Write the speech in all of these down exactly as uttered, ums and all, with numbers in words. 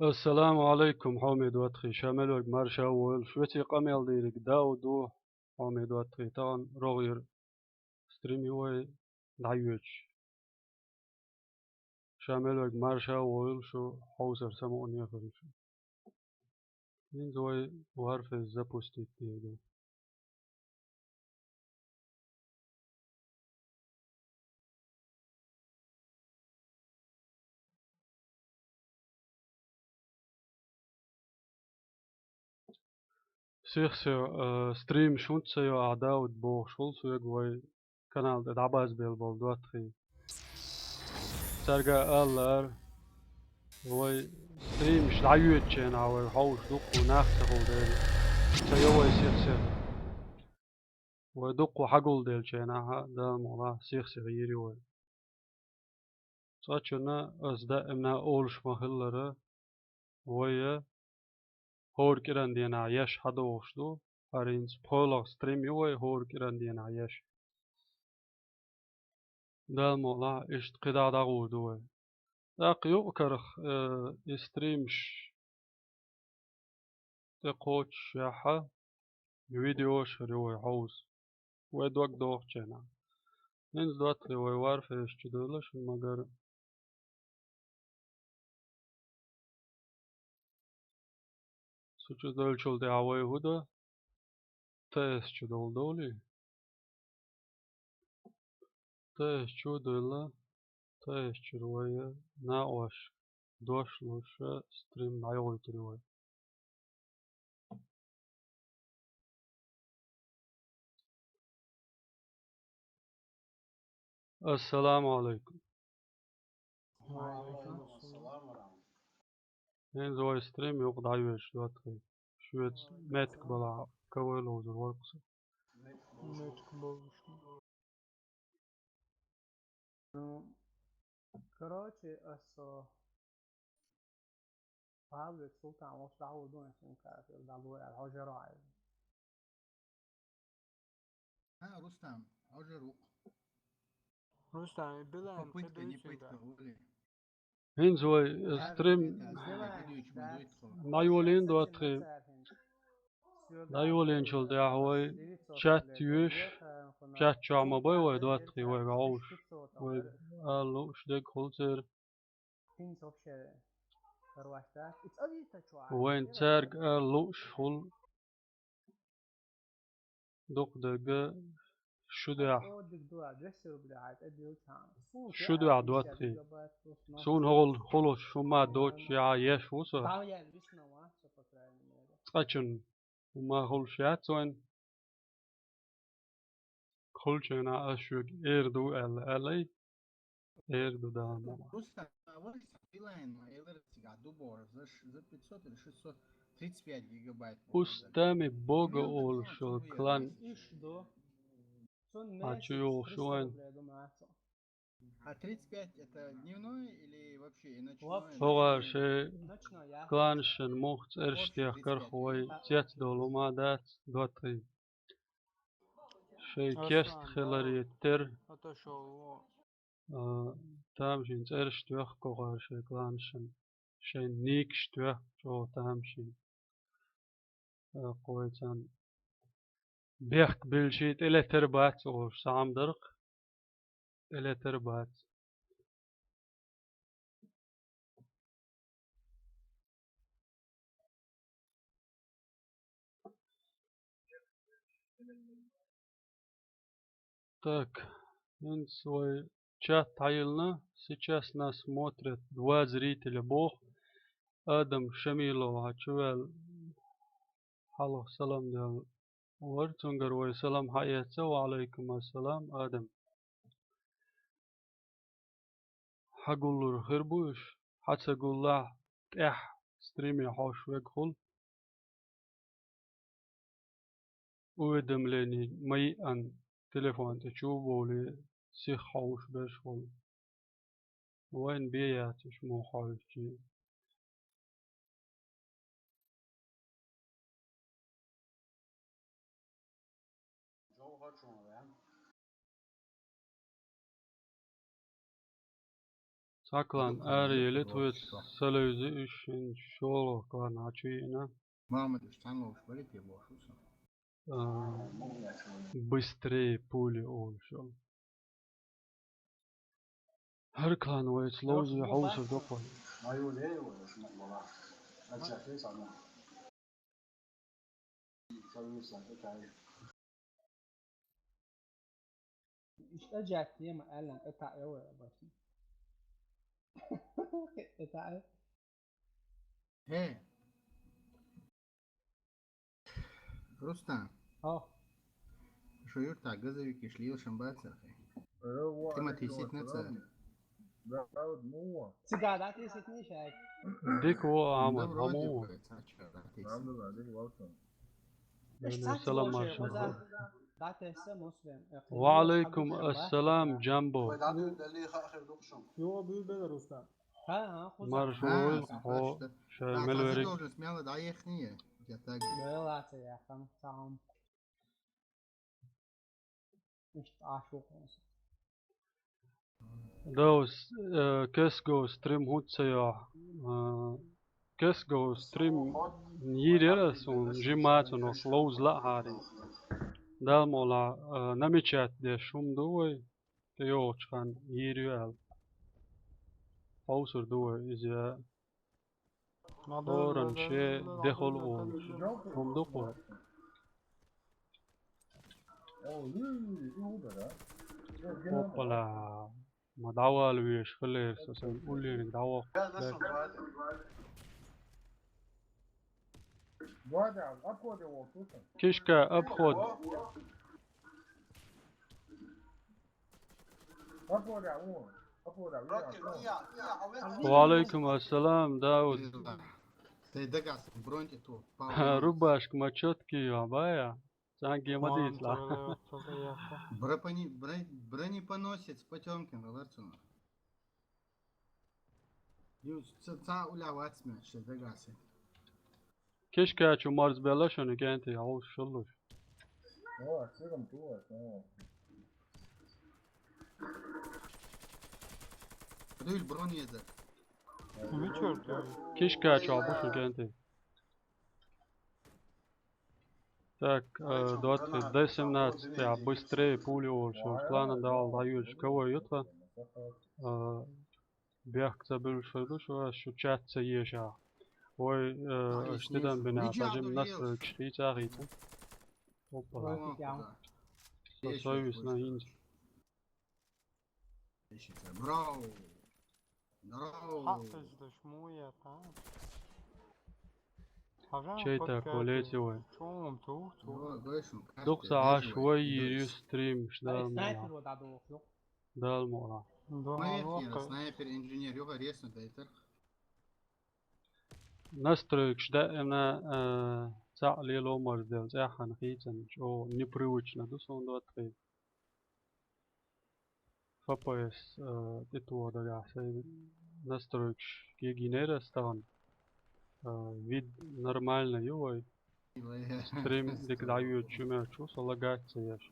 Ассаламу Ӏалайкум, хьоме доттагӀий, ша мел верг марша войла. Шуьца къамел дийриг Дауд ву, хьоме доттагӀий, тахана рогӀера стрим ю вай дӀайоьдуш. Ша мел верг марша войла, шу хьовсар самукъане хуьлда шу. ХӀинца вай Warface запустить дийр ду. Сих-сиха, э, стрим шунца ца йоагӀа, Дауд бохуш волу соьга вай канал тӀе дӀабазбелла болу доттагӀий. Цаьрга а аллара, вай стримаш дӀайоьдучу хенахь вай хьовсуш дуккха нах ца хуьлу дела, ца йо вай сих-сиха. Вай дуккха хьагулделлачу хенахь а, Дала мукъ лахь, сих-сиха йийр ю вай. Цкъачунна ас даимна олуш ма-хиллара, вай хӀора кӀиран дийнахь еш хьадогӀуш ду, хӀара хӀинца пхоьалгӀа стрим ю вай хӀора кӀиран дийнахь еш. Дала мукъ лахь, иштта кхидӀа дӀагӀур ду вай. ТӀаккха юкъ-карах, э, и стримаш тӀекхочушехь, видеош хир ю вай хьовса. Вай дог дохучу хенахь. ХӀинца доттагӀий вай Warface чу девлла шуна, магар цу чу девллачул тӀаьхьа вай хӀун до? Т С чу довла довлий? Т С чу а девлла, Т С чуьра вай накъош дош луш стрим дӀайохуьйтур ю вай. Ассаламу Ӏалайкум. Ва Ӏалайкум ассалам ва рахьматуллахӀ. ХӀинца вай стрим юкъа дӀайоьдуш ду тхуна. Шуьца меттиг балахь, кавай ловзур вара-кх со. Меттиг болуш. Ну, короче, ас, э, Павлик Султан волчу дӀахьур ду ас, цуьнан кафе дӀалур аьлла, хьо жаро хьайна. А, Рустам, хьо жаро. Рустам, и Билайн, попытка, не пытка, Оля. ХӀинца вай, э, стрим дӀайолийна доттагӀий. ДӀайолийначул тӀаьхьа вай чат йоьшу, чат чохь ма бай вай доттагӀий, вай вовш. Вай ала лууш дерг хуьлу церан. Вайн цаьрга ала лууш хуьлу. Дукха дерг шу дуьхьа. Шу дуьхьа доттагӀий. Суна хӀокхул-, хӀуллакхаш хӀумма доцуш яхьа еш ву со. Цкъачунна хӀумма хуьлуш яц вайн. Хуьлучу хенахь ас шуьга эр ду аьлла, аьллий? Эр ду, да. Рустам, а вот Билайн ма элира цигахь ду бохура, за ш-, за пятьсот или шестьсот тридцать пять гигабайт бохура. Устами Бога олуш йолу клан. А чу йогӀуш ю вайн? А тридцать пять это дневной или вообще и ночной? ХӀокхара шайн кланашна муха цӀераш техкарх вай цецдолу ма дац, доттагӀий. Шайн кест хиларе терра, а, тамашийна цӀераш тоьхна кхухьара шайн кланашна, шайн никаш тоьхна чӀогӀа тамашийна. ТӀаккха вай царна бехк биллича тӀелетар бац олуш, схьа-м дара-кх, тӀелетар бац. Так, хӀинца вай чат хьайиллина, сейчас нас смотрят два зрителя боху. Адам Шамилов хьан чу ваьлла, хьалха салам делла вара, цуьнгара вай салам хьаэцна, ва Ӏалайкум ассалам, Адам. Хьагуллур хир бу уьш, хьан ца гуллахь, тӀаьхьа стриме хьовш верг хуьлу. Уведомление ма йиъана телефон тӀе чу а бовлий, сиха хьовш берш хуьлу. Вайна бен яц уьш муха хьовсчий. Цхьа клан ара елит вец салевзи уьш шин шолгӀа клан Ӏачуйина. Мамадаш цхьанна ловш бари те бохуш сан. А, быстрее пули он шо. ХӀара клан вайца ловзи хьовсур доккхой. Иштта жаттема аьлла, тӀе таӀ йовра башни. ТӀе таӀ. Хе. Рустам. Хо. Шо юрта газовикаш лелашан бацар хе. Э, ва Тимофей алейкум ситна цар. Ассалам. Цига дати ситни шай. Дик во, Ахмад, Добро, хамо. Дик, цача дати. Алхамдулилла, дик валсун. Салам, маршалла. Дати са Муслим. Ва алейкум ассалам, Джамбо. Всё, бу бела, Рустам. Ха, ха, хуза. Марш вайл, хо, шай мел верик. Должность смело доехни, я так. Бела, це я, хам, сам. Иштта Ӏаш ву хӀунса. Даус, э, кесго стрим хӀуццайо, э, кесго стрим йийр яра ас, хӀун жимма цунах ловза лаахьари. Дала мукъалахь, э, намечать деш хӀума ду вай, тӀейогӀучу ханна йийр ю аьлла. Хьовсур ду вай иза. ХӀоранна шен дехула волуш. ХӀума ду-кх вай. Оппала. Ма дӀавала везаш хилера со, сайн уллериг дӀавоккху. Кишка, обход. Ва алейкум ассалам, Дауд. Ха, рубашка ма чёткий ю, бая. Цхьаьнгге ма дийцалахь. Бронепони-, бро-, бронепоносец Потёмкин валар цунах. Ю, ца, ца уля вацме, ше дагасе. Кишкачу марз белла шуна кӀентий, хьовсуш хилалаш. О, сирам тулас, о. Дуьйла бронеза. Мичара дуьйла? Кишкачу бу шуна кӀентий. Так, э, двадцать, Д семнадцать, а, быстрее пули олуш, Руслана дала дӀаюьйцуш кого ю тхан. Э, бехк ца буьллуш хир ду шу, шу чат ца ешахь. Вай, э, штидан бина, тажим настройкаш хийца а хийца. Опа. Со, со висна хӀинца. Браво! Здорово! Хьа, тӀе даш муя, та? Чей та, Колети вай? Чум, ту, ту. Дукха ца Ӏаш вай йийр ю стримаш, Дала мукъалахь. Дала мукъалахь. Снайпер, инженер, юха ресно дайтар. Настройкаш даимна, э, цхьаъ лело марзделла, цӀеххьана хийцанча, о, непривычно ду суна доттагӀий. Ф П С, э, тӀетоха дагахь сайн настройкаш кегийнера ас тахана. Э, вид нормально ю вай. Стрим дика дӀайоьдуш ю моьттуш ву со, лагать ца еш.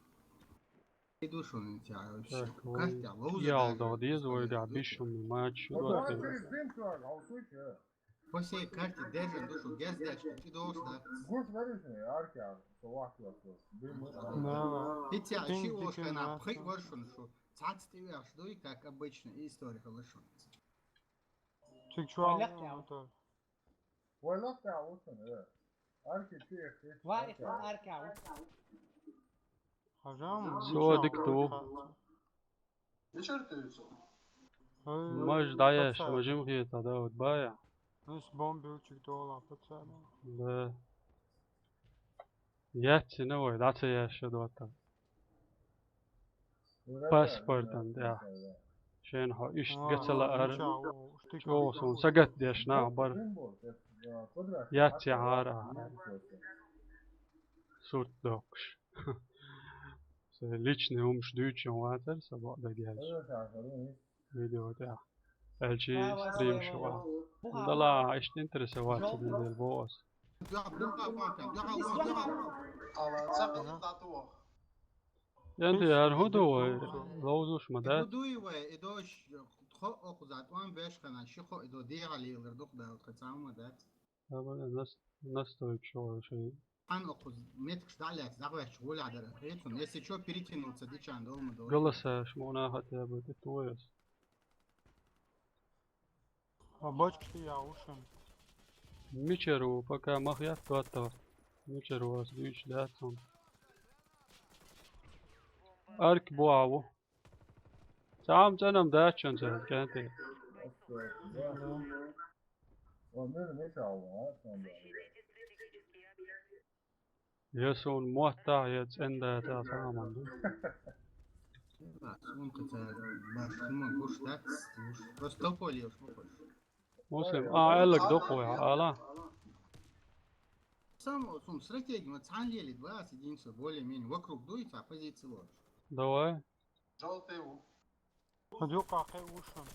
Иду шуна, цхьа вообще. Так, вай картехь ловза иал дагахь догӀа деза, вайгахь биш хӀума, мач ю доттагӀий. По всей карте держим душу, герз дешка, чӀи долуш дац. Гуш варишни, аркя, со вахт вахт. Да, да. Хица ши ошкана пхи варшун шу. Цац тивяш дуй, как обычно, история халашун. Чик чуал мотор. Вайлах та ушун, э. Арки чи, э. Вай, аркя. Хажам. Всё, дикту. Вечер ты всё. Маж даеш, мажим хета, да, вот бая. Ну, с бомбил чик дола, пацаны. Да. Яц, ну, вай, да, це я ещё дота. Паспортан, да. Шен хьо иштта гацала ара. Чо сон сагат деш нах бар. Яц, я хьара. Сурт докш. Се личный умш дучен ватер, са бо да геш. Видео тӀехь. Аьлчи стрим шу ван. Дала, иштта интересе вац динделла боху ас. Янди, яр хӀун ду вай? Ловзуш ма дац? Дуй вай, и дождь, Кхо окхуза тӀом беш хана, ши кхо идо дехьа лелар дукха дала, тха цхьа хӀума дац. Даба, нас-, настойчивый ши. Хьан окхуз меткаш дӀа а лаьца, дӀахваьчча гӀолехь дара. Хьецун, если чё, перетянуться дичан долма дол. Голосаш муна хатя бы ты тоес. А бочки я ушим. Мичару, пока мах я, то то. Мичару ас дуч да цун. Арк буаву. Цхьа хӀума цӀена-м дац шуна цаьрга, кӀентий. Я суна моттахь, я цӀена дацахь, цхьа хӀума ду. Суна кхин цаьрга баш хӀума гуш дац, гуш. Просто толпой лелаш ма хууш. Муслим, а, аьлларг дукха ву хьо, ала? Сам, сум стратегия, ма цхьана лелийта, два единства, более-менее, вокруг дуй, цхьа позиция лоруш. Давай. Жовтый ву. Дукха кхе ушан.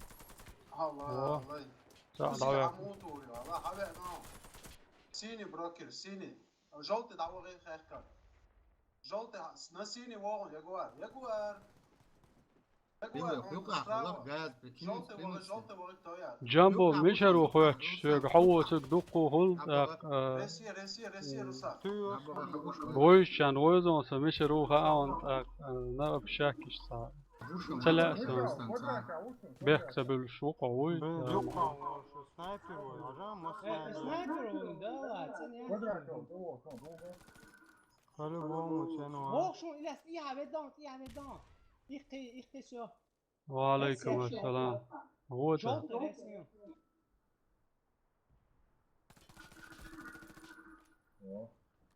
Алла, О. Алла. Цхьа Пусть дӀаваьхна. Амуту, Алла, хьавеана. Синий брокер, синий. Жовтый дӀавахе хехка. Жовтый ха-, на синий вогӀун, Ягуар. Ягуар. Ягуар, Билла, он юкъахь справа. Лах газ, прикинь, Жовтый вогӀун, спину. Жовтый вогӀун, то я. Джамбо, юкъахь мичара ву хоьттуш, соьга хьо воцург дукха хул, тӀаккха, а, Россия, Россия, Россия, Руса. Вуйшчан, вуйзон со, мичара ву хаьа, тӀаккха, а, на общакиш цхьа. Ца лаьа со. Бехк ца буьллуш ву кхо вуй. Бен, юкъа ву, шу снайпер ву, ажа, ма Э, снайпер. Снайпер ву, да, ладно, цӀена яхар. По-любому, цӀена ву. Вох, шун, Ильяс, тӀехьа ведон, тӀехьа ведон. Ихкий, ихкий, всё. Ва алейкум ассалам. Вот. Жовтый ресми.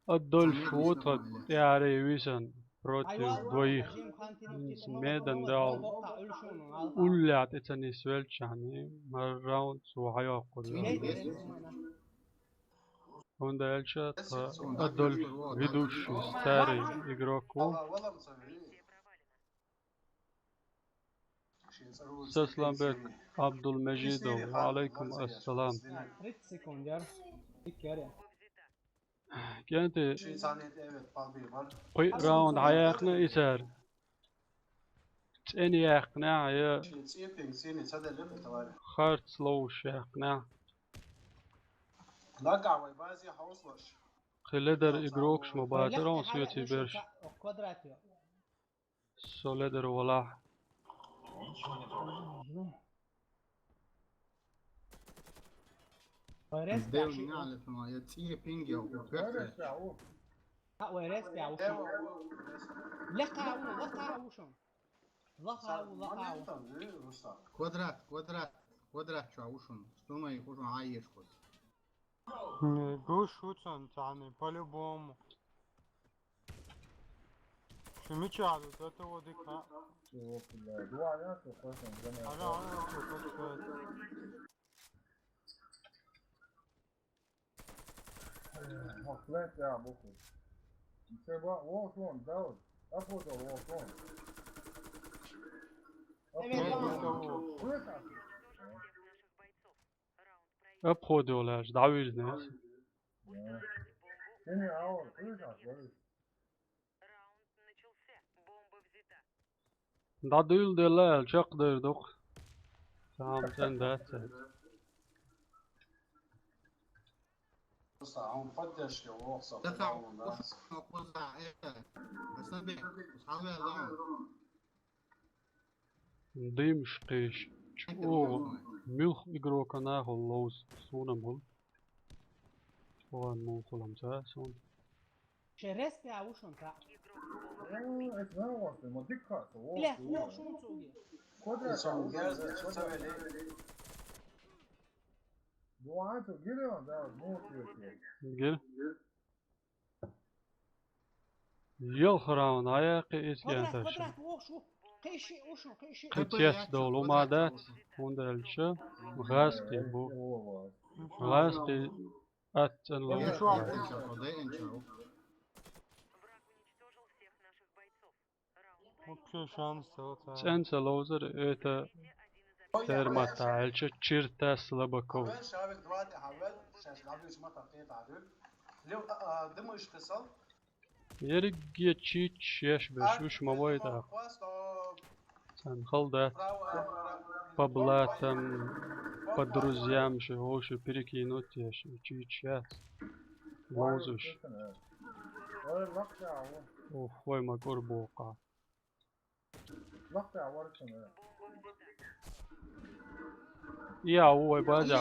Адольф ву тхо тӀаьхьарий висан против двоих. Медан дал уллехь тӀе ца нисвелчахьана, мара раунд цо хьайоккхур ю. ХӀунда аьлча тха Адольф ведущий старый игрок ву. Сасламбек Абдулмажидов, ва алейкум ассалам. Тридцать секунд, яр. Ик, яр, я. КӀентий, кхуьй раунд хьаяьккхина и цара. ЦӀена яьккхина я. Харц ловш яьккхина. Кхин ледар игрокаш ма бацара хьуна соьций берш. Со ледар валахь. Вай рес Де пяши. У меня лифт, я цӀе пинги, я упертый. А, вай рес пя, ушан. Лаха у, лаха ушан. Лаха у, лаха у. Квадрат, квадрат, квадрат чу ушан. Стумай ушан, айеш кот. Не, гуш уцан цани, по-любому. Шимича, до того дика. О, бля, два раза, просто, Ага, ага, ага, ага. Ох, блядь, я, буху. Се ба, о, слон, да, вот. Апотол, о, слон. Апотол, о, слон. Слышишь? Обходил, аж, да, видно. Э. Не, не, а он, слышишь, слышишь? ДӀадуьйладелла аьлла, чекхдер ду-кх. Цхьа хӀума цӀена дац аьлла. Дымаш кхийсча, оха муьлха игрока нахула ловза, суна-м хуьлу. Оха муха хуьлу-м ца суна. Шен респи а ву шуна кхаъ. Э, это знал, что мы дик хаса, о, Бля, о. Хлоп шуна цуги. Квадрат. Сон герз, что ца вели? Ну, а то гири он, да, ну, окей, окей. Гир. Йоьлхур хьуна, Ӏа яьккхи иза Квадрат, кӀенташа. Квадрат, вохуш ву. Кхиши, ушу, кхиши. Кхин цец долу ма дац, хӀунда аьлча гӀазкхий бу. ГӀазкхий атта цӀена ловзар. Вообще шанс ца вац. ЦӀена ца ловзар, это термата аьлча чирта слабаков. Ерриге чийча еш берш уьш ма бой тӀаккха. Царна хала дац. по блатам, по друзьям же, вовше перекинуть я же, чичат. Ловзуш. Ух, вай ма курбока. Я, ой, база.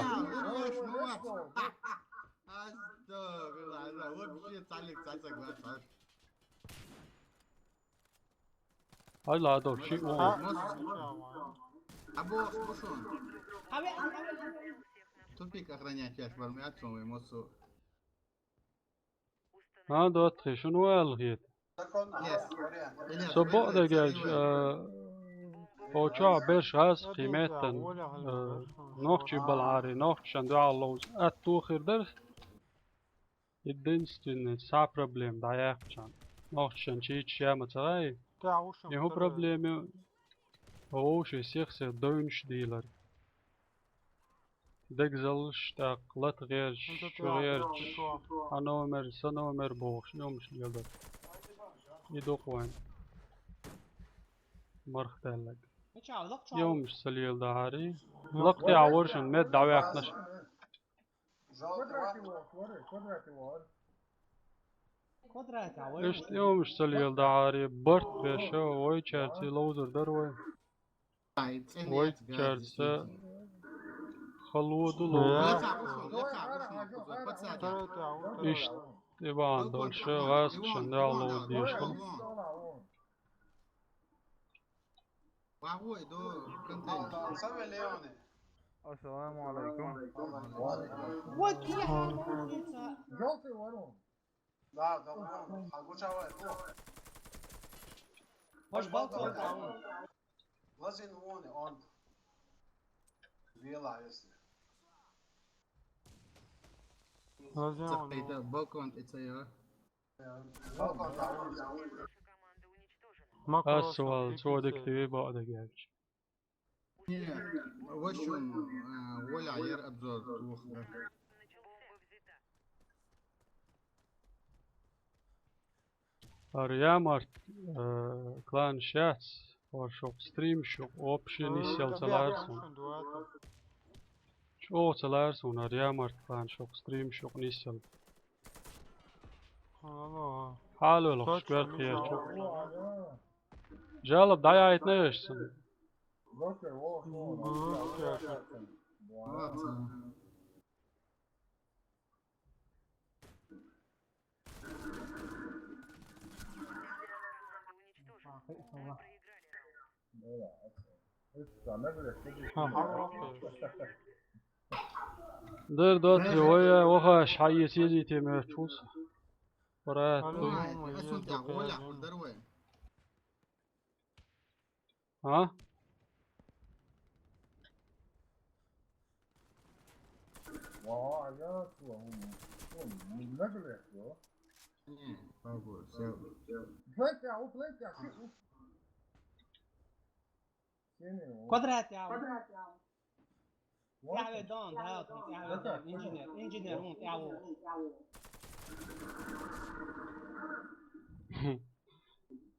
Ай, ладно, ши, о. Або, слушай. Тупик охранять я, формат, мосу. А, дот, шуну алгит. Со бо дагаж, э, очо беш газ химеттан, э, нохчи балари, нохчан дуаллоз. Ат тухир дер. Единственный са проблем даяхчан. Нохчан чича ма цагай. Його проблеми овши сих се дойнш дилар. Дегзалш так лат герч, чу герч, а номер, са номер бохш, номш лелдат. Идох вайн. Марх тәлләг. Йомш салил дахари. Лакъти аваршан мед давяхнаш. Ишт йомш салил дахари. Барт беша, ой чарци лоузер дарвай. Ой чарца халуду лоузер. Ишт иван дольше газ шандал лоуз дешхал. Assalamu alaikum. What? Желтый ворон. Да, да, ворон. А гуча вай, ну. Ваш балкон. Лазин вон, он. Вела, если. Лазин вон. Балкон, это я. Ас вал, цо дик тиви баъда гевч. Не, в общем, э, Оля ер обзор двух, да. Арьямарт, э, клан шац, ор шок стрим шок, общий нисел цаларсун. Чо цаларсун, Арьямарт клан шок стрим шок нисел. Алло. Хало лох, шквер пьячо. Жалоб даяйтнешсун. Дер дот, ой, охаш, хайи сизи темер чус. Брат. А? Ва, я слава. Ой, не наглех, да? Не, пробую, всё. Плетя, у плетя, ши, у. Квадрат, я. Квадрат, я. Квадрат. Инженер, инженер, он, я.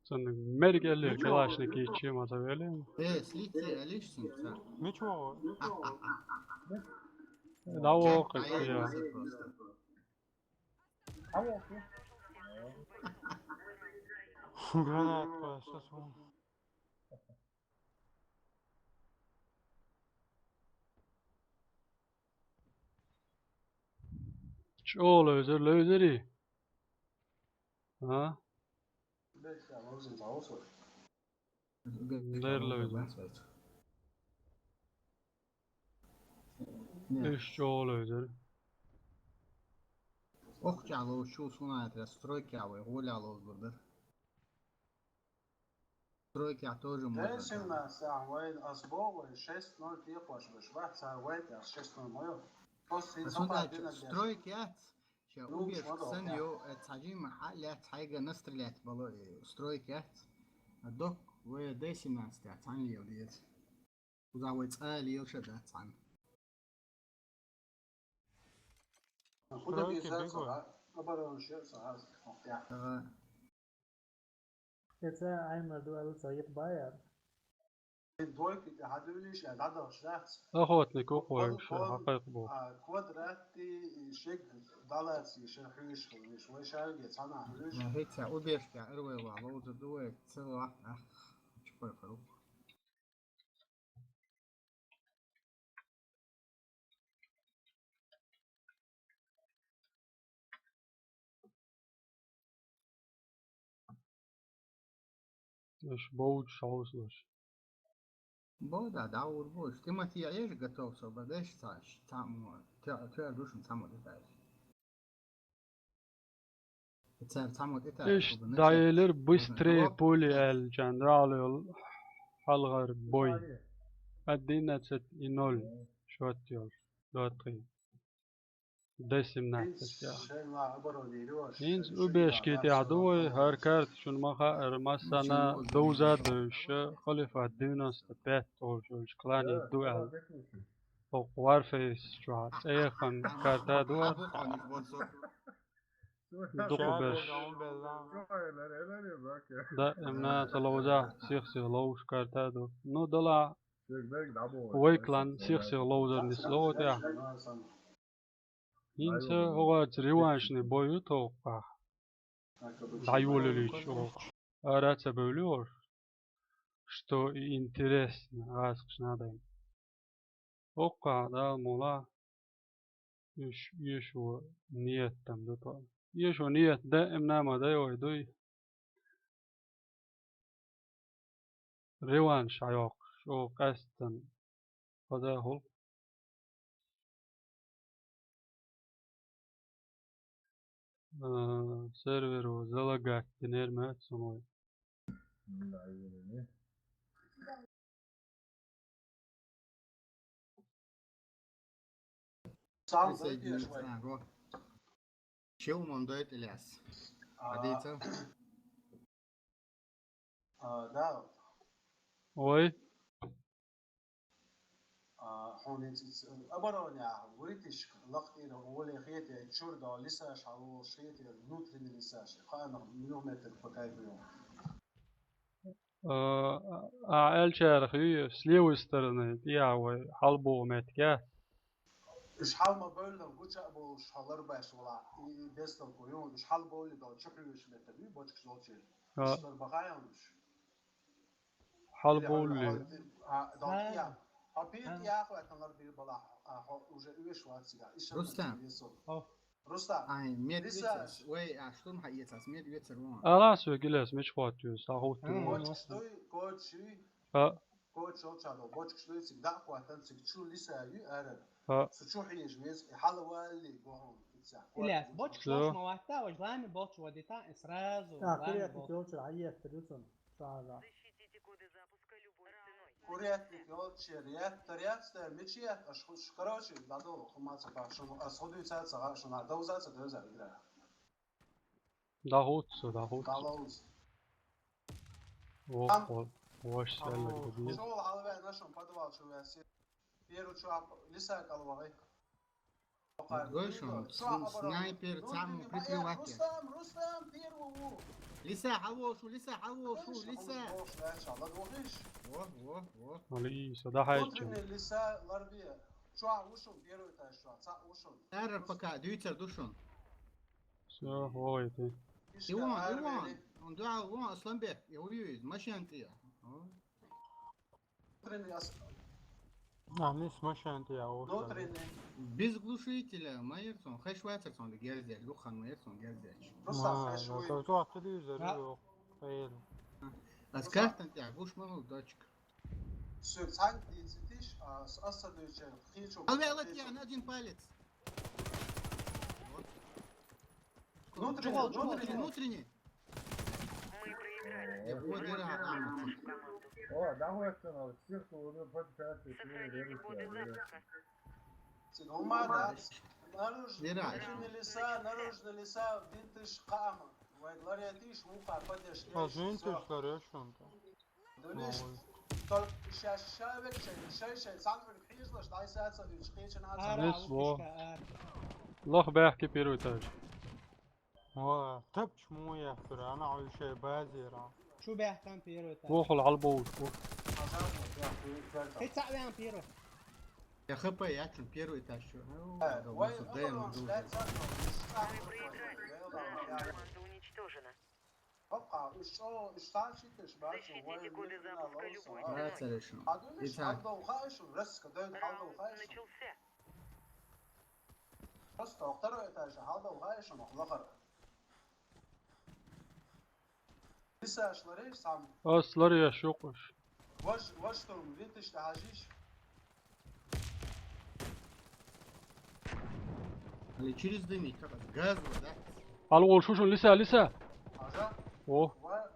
Сон мерг элли калашник ичи маза вели. Э, слити, алиш сумца. Ничего. Да, о, как я. Гранатка, сейчас он. Чё, лозер, лозери? А? Дер лозер. Эш чё лозер? Ох, чало, шу сунайт, стройка, ой, голя лозер. Стройка тоже можно. Десим на самой, а с Богой шесть ноль ты хочешь, ва, царь вайт, а шесть ноль моё. Просто стройка, ща убьешь, сэн ё, э, цаджи маха, ля, цайга настрелять было, э, стройка. А док, вы Д семнадцать, а цан лил, дед. Узавой цали ил шада цан. Куда ты бегал? Оборона шер сагас. Ага. Эца аймар дуалыца ет баяр. Охотник, укхойша, хьакхайкхабо. Квадрати шег далаци ша хьуьйш хилниш, вай шарге цхьана хьуьйш. Хьеца убежка арвайла ловза дуй, целлах ах чукхойхару. Уж бовча шовзалаш. Бода, дӀаур бу. Тимати Ӏеш готов со, бадеш цааш, цамо, те-, тер душин цамо дитааш. Цар цамо дитааш. Иш дӀаелар быстрее пули аьлла, чан, дӀаала йолу хьалхара бой. Одиннадцать и ноль счёт йолуш, доттагӀий. Десим нах тешкехь. ХӀинца убежке тӀехь ду вай, хӀара карта шуна ма хаара, массарна довза а довзуш, халифат девяносто пять олуш йолчу клане ду аьлла. ХӀокху Warface чохь цӀеяххана карта а ду аса. Дукха берш. Да, эмна ца ловза, сих-сих ловзуш карта а ду. Ну, дала, вай клан сих-сих ловзар нисло тӀехь. ХӀинца хӀокхуьнца реваншный бой ю тхо хӀокхахь. ДӀайолалуьйтуш оха. Ара ца бевлла оха. Что и интересно, гӀазкхаш надай. ХӀокхахь, да, мула. Уьш эшо ниет там ду тхо. Эшо ниет даимна ма дай вай дуй. Реванш хьайоккхуш, оха къаьстина. Хаза хӀуллакх. А, серверо залагать динера ма аьлла суна вай. Присоединиться. Ага. Чего он дает, Ильяс? А, Адица? А, да. Ой. А, хьуна иза оборонехь вуьйтуш лакхара воле хетий, чуьра долу лисаш хьалаволуш хетий, внутренний лисаш, кхаанах миллион метр по кайфу. А, а, аьлчарах ю, с левой стороны, тӀехьа вай хьалабогӀу меттиг. Уьш хьала ма бевлла, гуча а болуш, хьо ларбеш вала, и, и бесталко ю, уьш хьалабовлий долу чу хьуьйш меттиг ю, бочкаш долчуьра. А. Уьш ларбаха йолуш. Хьалабовлий. А, долу тӀехьа. Хьо пир тӀехьа хьоьттина ларбийр балахь, а, хьо уже уьш вац цигахь. Рустам. Рустам. Ай, мед вицарш. Вай, а, штурм хьаэцас, мед вицар вон. Ала со гилес мича хӀоттайо, схьахӀутту. Бочкаш дуй, кочаш юй. А. Кочаш йолча долу бочкаш дуй, цига дӀа а хӀоттан, цига чу лиса юй арара. А. Цу чу хьежа веза, и хьала валли, бохьун, иццехь. Ильяс, бочкаш лош ма ватта, важа лами болчу вадита, и сразу. А, лами курятник болчу. Йолчу хьаеттар ю цунна. Сразу. Курятник йолчу шера еттар яц, тера мича етта, аш хӀуш, короче, дадо, хӀума ца бахьа, шуна, ас хӀу дуьйца ца хаьа, шуна довза ца довза игра. ДӀахӀутту со, дӀахӀутту. ДӀаловза. Вох, ам, вох, ваш, алло, шул хьалаваьлла шун подвал чу ваьсси. Первый чу лиса кӀал вахи. Гой шун, снайпер, цхьаммо прикрывать. Рустам, Рустам, первый ву. Лиса, хьалвошу, лиса, хьалвошу, лиса. Вох, вох, вох. Али, со дахьайча. Внутренний лиса, ларби. Чохь ву шун, первый этаж чохь, цхьаъ ву шун. Арар пока, дуьйцар ду шун. Всё, вогӀийти. Иван, Иван, он дуьхьал вон, Асланбек, я уюй, машина тӀе. Внутренний ас-, а, мис машина тӀе, а, вот. Внутренний. Без глушителя, ма яр цунна, хеш вацар цунна герзер, дукха хан ма яр цунна герзер. Просто хеш вуй. Ас картан тӀе, гуш ма ву дочка. Всё, цхьаьнга дийцитиш, а, с-, ас ца дуьйцуш, хийцо. Алве, алат, я, на один палец. Внутренний, внутренний, внутренний. Мы проиграли. О, да, вот оно, всех, кто уже подписался, сохраните коды запуска. Наружный, наружный лиса, наружный лиса, винтыш кама. Вай ларетиш, муха поддержка. А, винтыш лареш, он там. Дуьлиш, только ша, ша векшай, шай, шай, цхьаьна хьийзалаш, дӀасаца, уьш кхечанхьа ца. Ара, вес во. Лох баьхки первый этаж. Ва, тапча муха яхтура, ана хьуьйшай базера. Чу баьхкан первый этаж. Вохал хьалбовлуш, во. Хьи цаӀ ваьнна первый. Я ХП, я чу первый этаж чу. Ну, Э, да, вай, вот, да, я ну, могу. Команда уничтожена. Хапа, уж что, уж так читаешь, бачу, вай, Защитники коды запуска любой ценой. Да, царь решил. А ты видишь, Итак. Хьалдов хаешь, резко дают, хьалдов хаешь. Раунд начался. Просто второй этаж, хьалдов хаешь, мах лахар. Писаешь, ларишь сам. Ас лариш юкъуш. Ваш, ваш штурм, винтиш да хьажиш. Али через дымить, как раз. Газово, да? Алгъул шушун, лиса, лиса. Хьажа? О. Ва-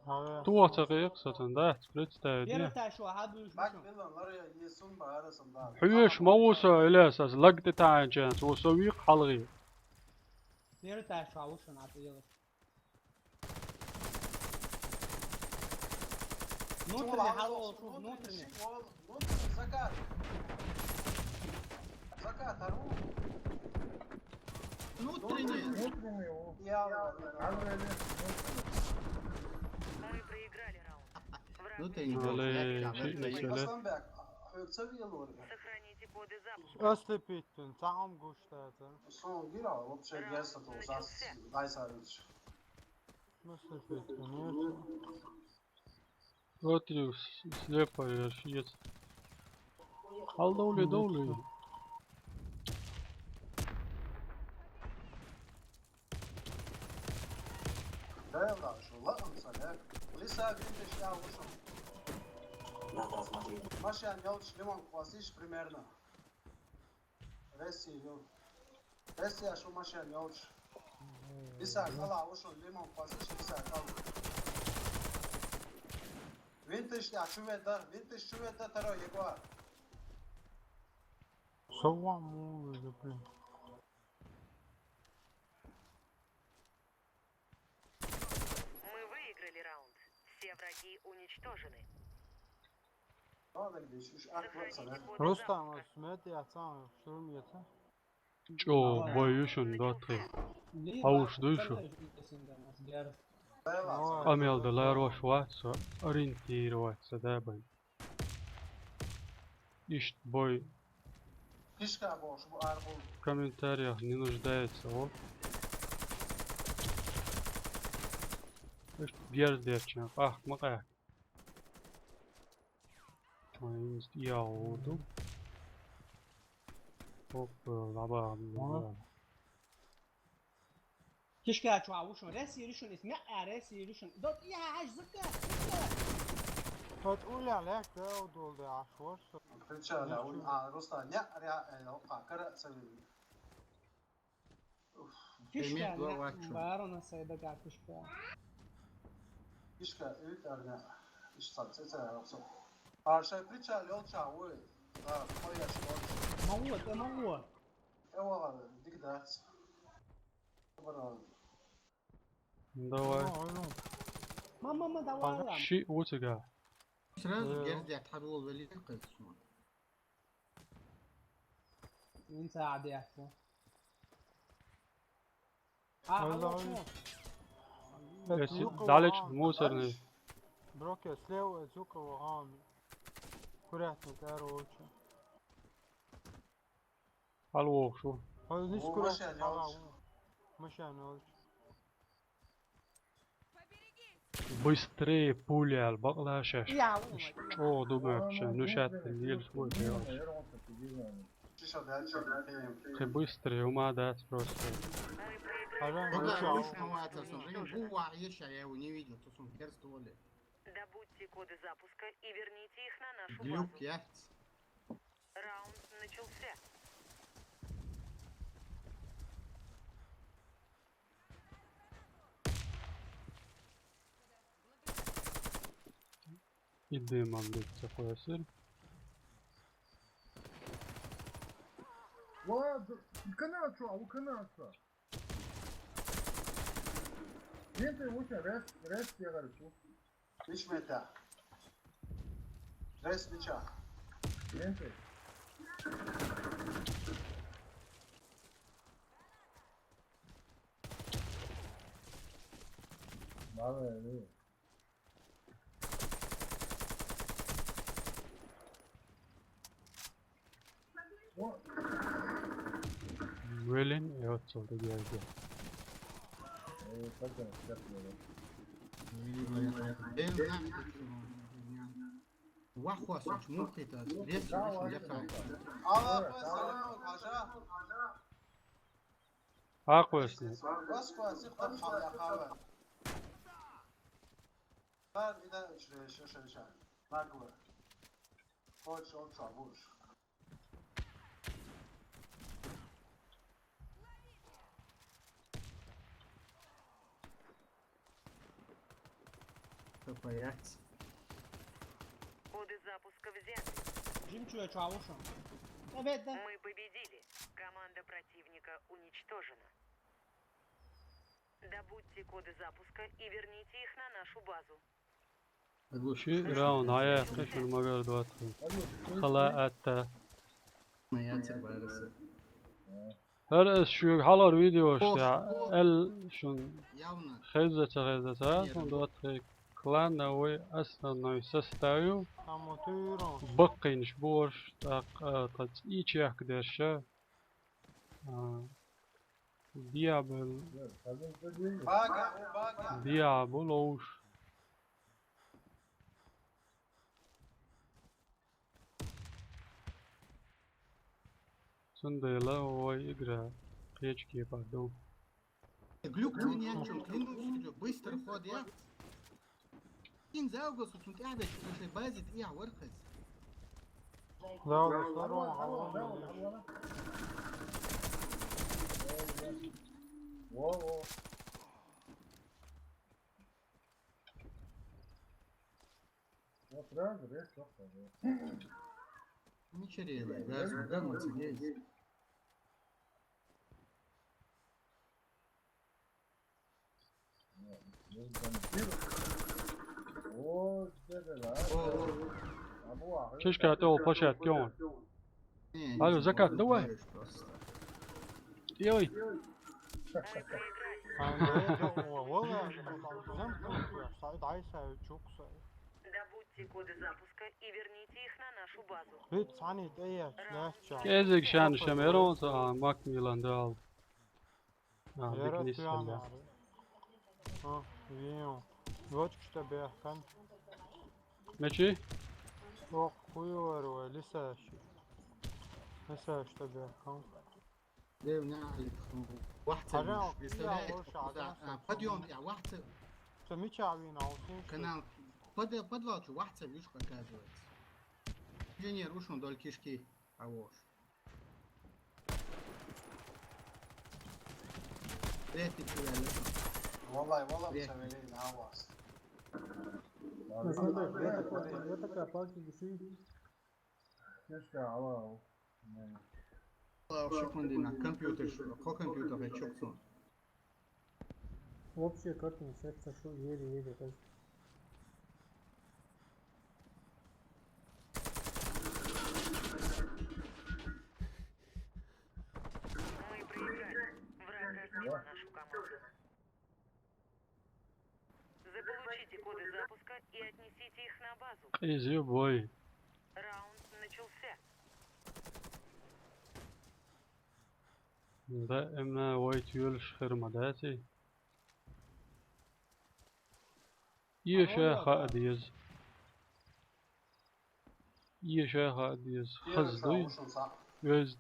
Ага. Ту ваца къекъ сатан, да? Представь, Первый да? Этаж ва, хьабуш Бак мушун. Билан, лар я, е сум ба, ара сум ба. Хьуеш ма вуса, Ильяс, аз лаг тӀе таьнчан, цо со вийкъ хьалгӀи. Первый этаж ва, вушун, а ты делаешь. Внутренний, хьалгӀо, внутренний. Внутренний, закат. Закат, ару. Внутренний. Внутренний, о. Я, я, я. Мы проиграли раунд. Внутренний. Вале, блядь, чи, блядь, чи, чи, чи. Асланбек, а, а, сохраните коды запуска. Ослепить, там гуштата. Сон гира, вообще, герса то, зас, дай сарыч. Ослепить, конечно. Смотри, с-, слепо, я шиец. Алдовли, довли. Да, да, что, ладно, сорян. Лиса, видишь, я вышел. Машина, я лучше лимон квасишь примерно. Ресси, ю. Ресси, я шу машина, я лучше. Лиса, кала, вышел лимон квасишь, лиса, кала. Винтиш, я чуве, да, винтиш, чуве, да, второй, Егор. Сова, му, блин. Мы выиграли раунд. Все враги уничтожены. Рустам, а смети, я сам штурм, я сам. Чо, бой юшун, да, ты. Ауш душу. Амел да ларош ватса, ориентироваться, да, бай. Ишт бой. Пишка бош, бу арбул. В комментариях не нуждается, о. Ишт гердерчен, ах, макъа. Ой, я оду. Оп, лаба, лаба. Кишка чуа вушун, рес иришун, ис мя, а, рес иришун. Дот, я, аж зыка, зыка. Тот уля, лек, да, удолды, а, шорсо. Крича, да, ун, а, Руслан, ня, ря, э, опа, кара, сами. Кишка, Эмит, ня, вачу. Барона сайда ка кишка. Кишка, эвит арня, иш сам, се, се, роксо. А, шай прича, лёлча, уй. Да, моя школа. Мало, ты мало. Эва, дигдац. Барон. Давай. Ма, ма, ма, давай, ма. Ши у тебя. Сразу Э. Герди отхадывал, вели, как это смотрит. Инца адиаку. А, Ой, алло, давай. Чё? Э, Если Зюкова далеч вон, мусорный. Дальше. Броке, слева Зюкова вон. Курятник, короче. Алло, шо? Ой, не О, скоро. Машина, Ага, Лёлч. О. Машина, Лёлч. Быстрее пуля, бакълашаш. Я, о, Иш, чё, думаешь, ну, щас, ну, ел свой делаешь. Чё, да, чё, да, да. Ты быстрый, ума, да, просто. Ага, Богдан, ну, Мишка, чё? Мишка, вата, смотри, бува, ещё я его не видел, то он перст воли. Добудьте коды запуска и верните их на нашу базу. Глюк, я. Раунд начался. Иди, мам, блядь, такой сыр. Ладно, канал чё, а у канал чё? Нет, ты лучше рес, рес я говорю, чё? Меч мета. Рес меча. Нет, ты. Мало ли. Велин, и вот отсюда я иду. Вахвас, чему ты это? Лес, лес, лес. Ала, хӀа, хьажа. Акъвесни. Вахвас, хӀа, хьажа. Бар, ида, ш-, ш-, ш-, ш-, Магур. Хоч, он, шабуш. Стоять. Коды запуска взяты. Джим, чё, я чё, алушам? Опять, да? Мы победили. Команда противника уничтожена. Добудьте коды запуска и верните их на нашу базу. Ши раунд, ая, кхы шуна магар доацу. Хала атта. ХӀара ас шуьга хьалхара видеош тӀехь аьлла шуна хеза ца хеза ца, шуна доцу тхе клановый основной составе баккхийнаш бу уьш, тӀаккха, а, тхан цӀий чехка дерша. А, Диабол. Диабол уж. Цундела вай игра кхечу кепара ду. Глюк, ты не о чём, клянусь, быстро ход я. Кин завгас, цунна тӀаьхьа веш, цунна шайн базе тӀехьа вара хаза. Завгас, вара, вара, вара. Во, во. Вот сразу, да, всё, пожалуйста. Ничего, да, да, мы сидели. Чешка, ты его площадке он. Алло, закат, давай. Йой. Добудьте коды запуска и верните их на нашу базу. Вид цхьаьна тӀе еш, лаьттача. Кезиг шен шен эрон ца, а, Макмиллан дал. А, яра биг нисса. А, виу. Вочкаш тӀе бехкан. Мечи? Ох, хуйор вай, лисаш. Лисаш тӀе бехкан. Дев, не, вахца. Пожалуйста, миш, я представляете, лучше, а, да, а, подъём, я вахца. Что, меча вина, а вот. Канал. Под-, подвал, чё, вахца, видишь, оказывается. Инженер ушел вдоль кишки, а вот. Привет, привет. Валлай, валлай, привет. Савелий, на вас. Ну, смотри, я такая, я такая, пальцы души. Кешка, алло. Алло, шукундина, компьютер, шу, ко компьютер, хай чуксун. Вообще, как не секция, шу, еле-еле, как. Мы проиграли. Враг разбил нашу команду. Заполучите коды запуска и отнесите их на базу. Easy boy. Раунд начался. Да, эмна вай тюльш херма дати. Иеша ха адиз. Иеша ха адиз. Хаздуй. Вез.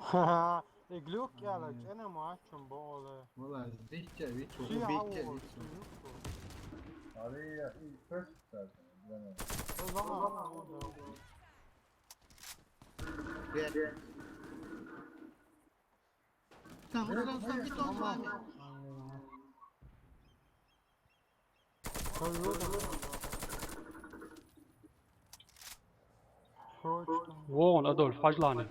Ха-ха, и глюк яла, чӀена мачун боле. Вала, сбитя вицу, сбитя вицу. Ари, я и пес так, я не. Там, там, там, там, там. Вон, Адольф, хьажлани.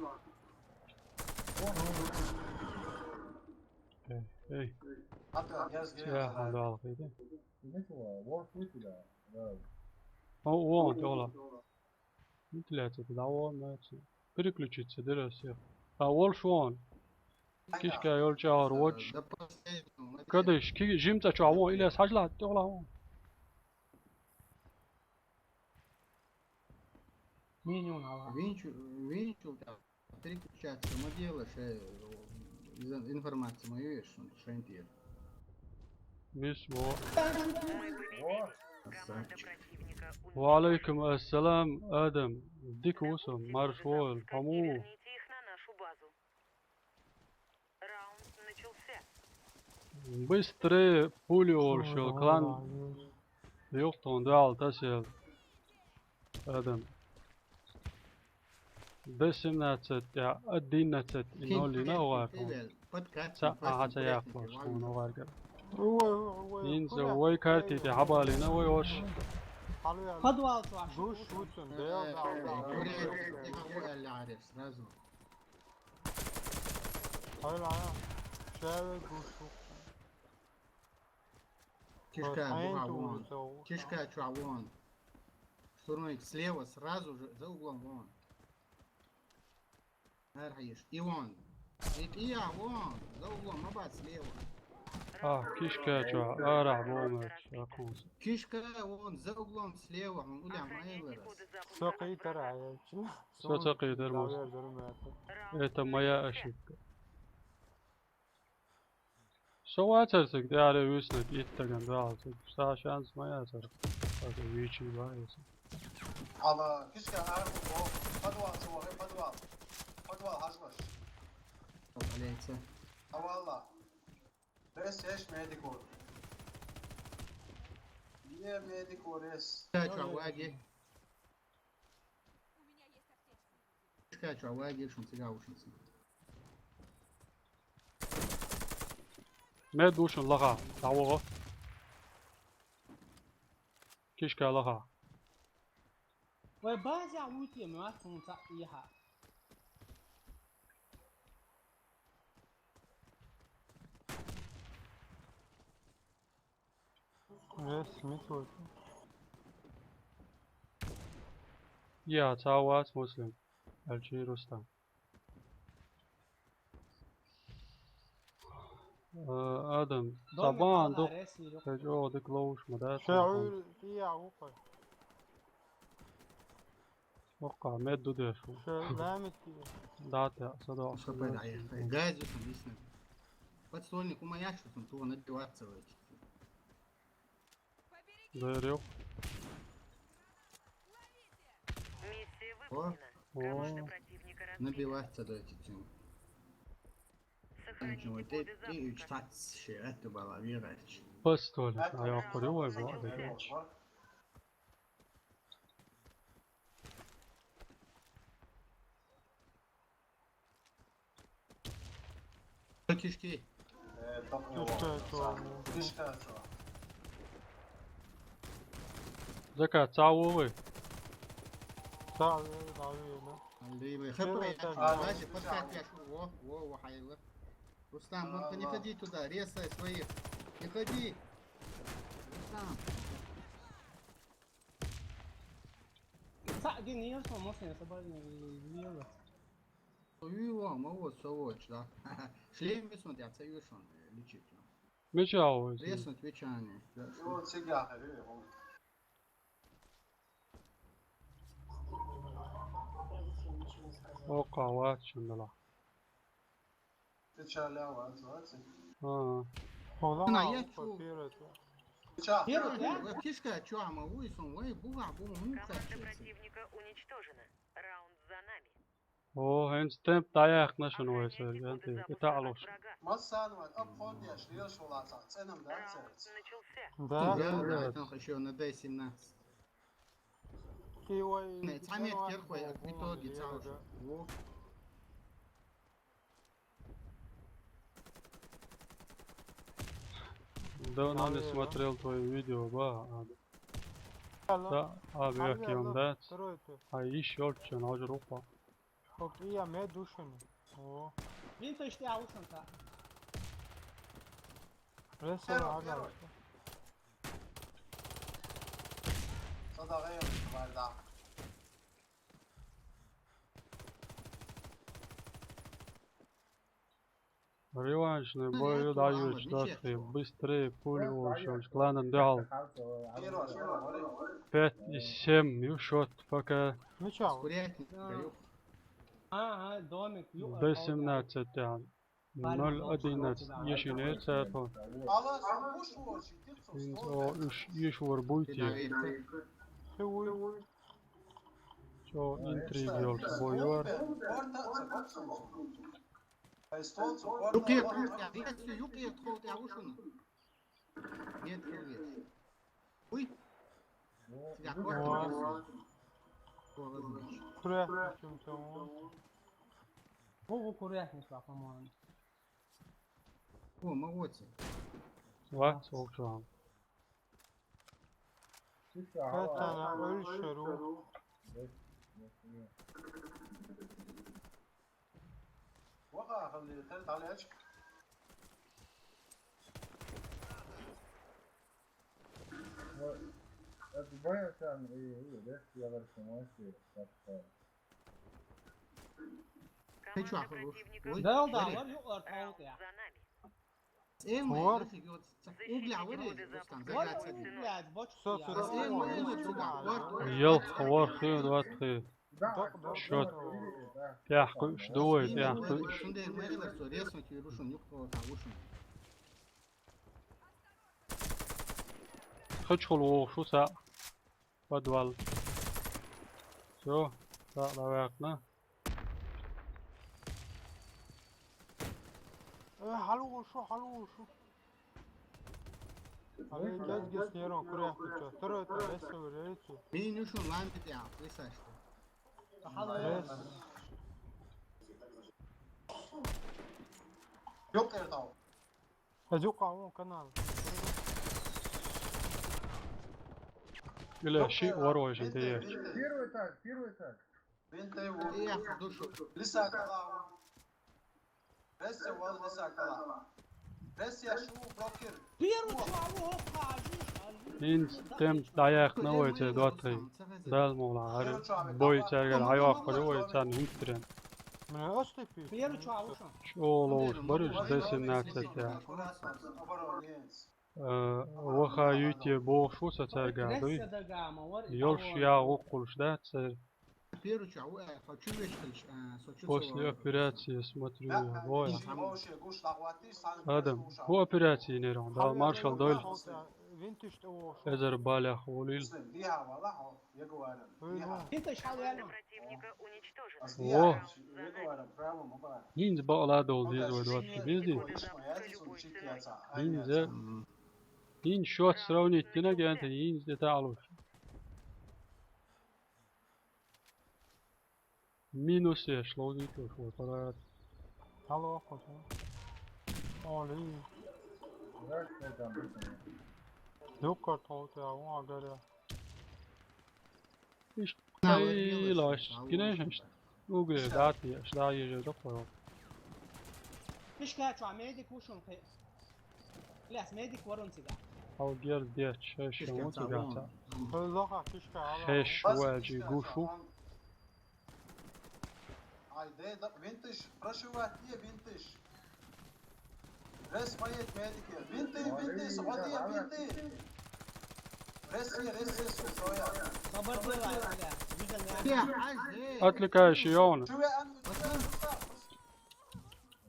Эй, эй. Я хьан дала хиди. О, вон, тёла. Вентиляция, туда вон, значит. Переключиться, дыра всех. А, волш вон. Кишка йолчагӀар воч. Кадыш, ки-, жимца чу вон, Ильяс, хьажла, тёгла вон. Минимум алга. Винчу, винчу, да. Переключаться, мы делаем, э, из-, информация, мы видишь, что шентир. Мис во. Красавчик. Ва алейкум ассалам, Адам. Дика ву со, марш вол, хӀама ву? Быстрее пули оршил, клан. Юхтун дал тасел. Адам. Д семнадцать, я, одиннадцать, и ноль, и на угар. Ца, ага, ца я хваш, он угар гар. Ин за вой карти, ти хабали на вой орш. Подвал тваш. Душ шутун, да, да, да. Сразу. Ай, ай, ай. Чаве душ шутун. Кишка, буга вон. Кишка, чё, вон. Штурмовик, слева, сразу же, за углом, вон. Архаеш. И вон. И, и я, вон. За углом, абат, слева. А, кишка, чё, арах, вон, акус. Кишка, вон, за углом, слева, вон, уля, моя вырос. Всё, кайтара, я чё? Всё, всё, кайтар, мус. Это моя ошибка. Со вацар цуьнга тӀаьхьара вуьснарг, иттаган дагӀа цуьнга. Сан шанс ма яцар. Аса вичи ваьннаса. Ала, кишка, а, о, подвал, со, э, подвал. Подвал, хьажалаш. Подвалеца. Авалла. Рес, еш, медикур. Е, медикур, рес. Чё, чё, ваги? Кишка, чё, ваги, шун цига, шун цига. Мед душун лаха, тавого. Кишка лаха. Вай, база ути, ма, тун ца иха. Вес, мисур. Я, цавац, Муслим. Алчи, Рустам. Э, Адам, сабан дук. Хеж о дик лоуш ма да. Ше уйр тия укой. Окка, мед дудеш. Ше ламит тия. Да, та, садо. Что пойдает? Гази, конечно. Подствольник у меня, что там, то надеваться в эти. Дерёк. Миссия выполнена. О. Команда противника разбита. Набивать тогда эти темы. Сохраните коды запуска. Ты, ты, ты, кстати, это была, Вирач. Постоль, а я курю, ой, вот, да. Кишки. Э, топ не лох. Кишка, чё? Кишка, чё? Закат, сау вы? Сау, сау, ну. Алло, вы. Хп, подскакиваешь. Во, во, во, хайлы. Рустам, вон ты не ходи туда, резай своих. Не ходи. Рустам. Са, где не ешь, можно, я собой не ела. Ой, вам, а вот, сволочь, да. Шлем висунт, я це вишун, лечить. Меча ой. Висунт, вечане. Его цигары, он. О, кават, шундала. Ты чё, лява, отзывается? А. Hold on, я чё? Первый, первый. Чё? Первый, да? Вы птичка, чё, а мы высун, вы буга, бу, ну, как чё? Команда противника уничтожена. Раунд за нами. О, хӀинца темп дӀаяьккхина шуна вай сарга, анти, и таӀалуш. Массанван, ап фондеш, лел шулаца, ценам да, цец. Да, да, да, там ещё на Д семнадцать. Ты вай, не, цамет керхвай, в итоге цауш. Во. Давно не смотрел твои видео, ба, а. Да, а, бля, кем, да? А, ещё чё, на же рупа. Окей, я ме душен. О. Блин, то есть я ушел-то. Ресо, ага. Садагая, варда. Реваншный бой ю дӀайоьдуш доацахь, быстрее пули волуш йолчу кланан дуьхьал. Пять и семь ю счёт пока. Ну чё? Ага, домик. Д семнадцать тӀехь. Ноль одиннадцать ешийнера цара тхо. ХӀинца о уьш ешор буй те? Чо интрига йолуш бой ю хӀара. Юкъе, юкъе, юкъе тхов тӀехь ву шуна. Нет, нет. Уй. Ва. Курехь чум чум. Ву, ву курехь несла, по-моему. О, молодцы. Ва, сокчуам. Хатана, ой, шару. Ваха, хали, тел талач. Вот. Это боя там и, и, да, я говорю, что мой свет, так что. Ты чё, охуел? Ой, да, да, смотри. Вар юкъара тхов тӀехь. Эй, мой, вот. Угля, вари, Руслан, заграться. Всё, всё, всё. Эй, мой, вот сюда, вот. Ялх, ворхӀ, двадцать. Счёт. ТӀехь кхуьуш ду вай, тӀехь кхуьуш. Хачхула вогӀуш ву схьа. Подвал. Всё, схьа дӀаваьккхина. Э, хьалугӀур шу, хьалугӀур шу. Али гезгес нерон курехь чо. Второй это, если вы рейте. Мин ю шун лампи тӀехь, висаш. Рес. Юкъер тау. Хазука вон канал. Или ши ворой жин те. Первый этаж, первый этаж. Винтей вон. Я душу. Лиса кала. Рессе вал лиса кала. Рессе шу брокер. Первый чуалу хоккажи. Ин тем даяхна вой те двадцать. Дал могла, ари бой царгар айвах кори вой цан хинтрен. Мина остепи. Первый чуалу шо. Чоло барыш до семнадцать я. Э, ваха юте боху со царга дуй. Йолш я гуккулш да цар. После операции смотрю, вой. Адам, ху операции нерон, да, маршал дойл. Эзар балях волил. Во. ХӀинца бакъала долу деза вай доцу, везде. ХӀинца. ХӀинца счёт сравнить дина генте, хӀинца де таалуш. Минус еш ловзуьйтуш вай парад. Алло, хоза. Оли. Дуккар тховта, вон агаря. Иш кайлаш, гинеш иш. Угре, дати, аш да ежа докоро. Иш кача, медик ушун хе. Лес, медик ворон цига. Ал гер деч, хеш, вон цига. Лоха, кишка, ала. Хеш, ваджи, гушу. Ай, де, да, винтиш, прошивать, не винтиш. Рес моет медики. Винты, винты, сходи, винты. Рес, рес, рес, сухоя. Отвлекающий он. Чуя, ан, чуя, ан, чуя.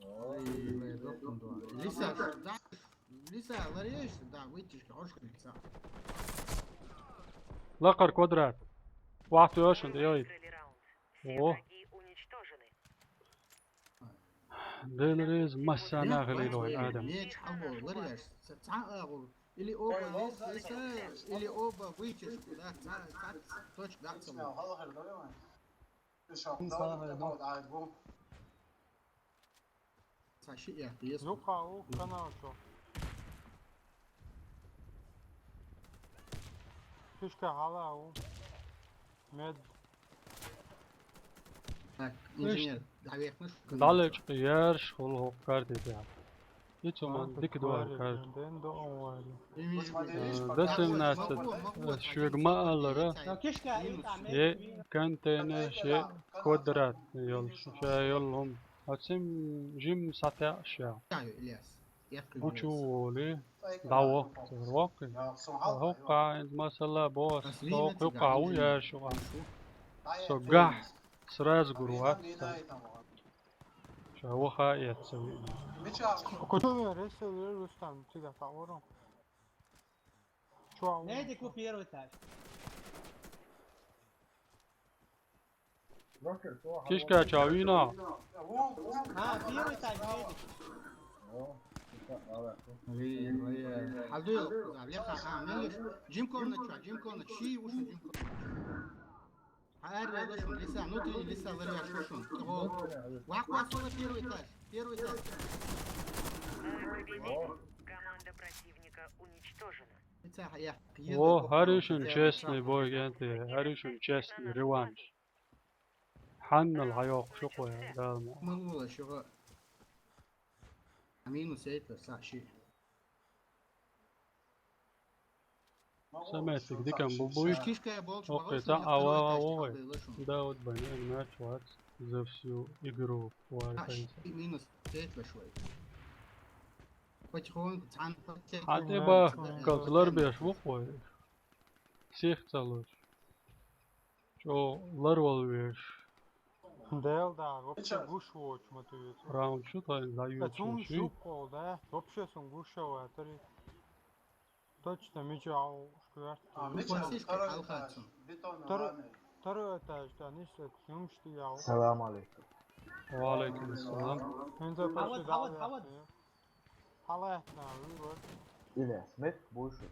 Ой, ой, ой, ой. Лиса, да, Лиса, лареш, да, выйдешь, хорош, Лиса. Лакар квадрат. Вахту оьшан, йой. О. Дел рез масса нахали лой адам. Меч хабо, лареш, ца, ца агур. Или оба, или оба выйдешь, да, ца, ца, точка, да, ца. Ца ши я, ес. Зука у канал чо. Фишка хала у. Мед. Так, инженер, давехнеш. Далеч ярш хол хоккар деди. Ицуман дик дуар кар. Десемнадцать, э, шуьгма алара. Е контейнер, ше квадрат, йол, ше йол хум. Ацим жим сатаьъ ша. Гучу воли. Даво. Вокки. Хукка, инт масала бос. Хукка хау яшуа. Со гахь сразу гурват. Ша ваха яццави. Кучу ресел Рустам, тига тауру. Чуа. Неди ку первый этаж. Кишка чавина. А, первый этаж, неди. Жим комнат чуа, жим комнат. Ши ушу жим комнат. Арве лошун, леса, внутренний леса, ларве шошун. О, вахуа сола первый этаж, первый этаж. Команда противника уничтожена. О, харишун честный бой, генти, харишун честный реванш. Ханнал хайок шукуя, далма. Мангула шуга. Минус это, Саши. Самецик дикан бубуй. Окей, та ава ава. Да, вот бани, началось за всю игру. Минус пять вошёл. Потихоньку, цан. Хатиба, калцлар беш вухой. Всех целуешь. Чо ларвал веш. Дел да, вообще гуш воч мотивит. Раунд шу тайн за ю. Цун шу. Шукол, да? Вообще сун гушава, тори. Точно, мича ау шкверт. А, мича, второй этаж. Бетонный. Второй этаж, да, не что, юмшти яу. Салам алейкум. Ва алейкум салам. Хавад, хавад, хавад. Халаятна, уйгур. Или смет больше.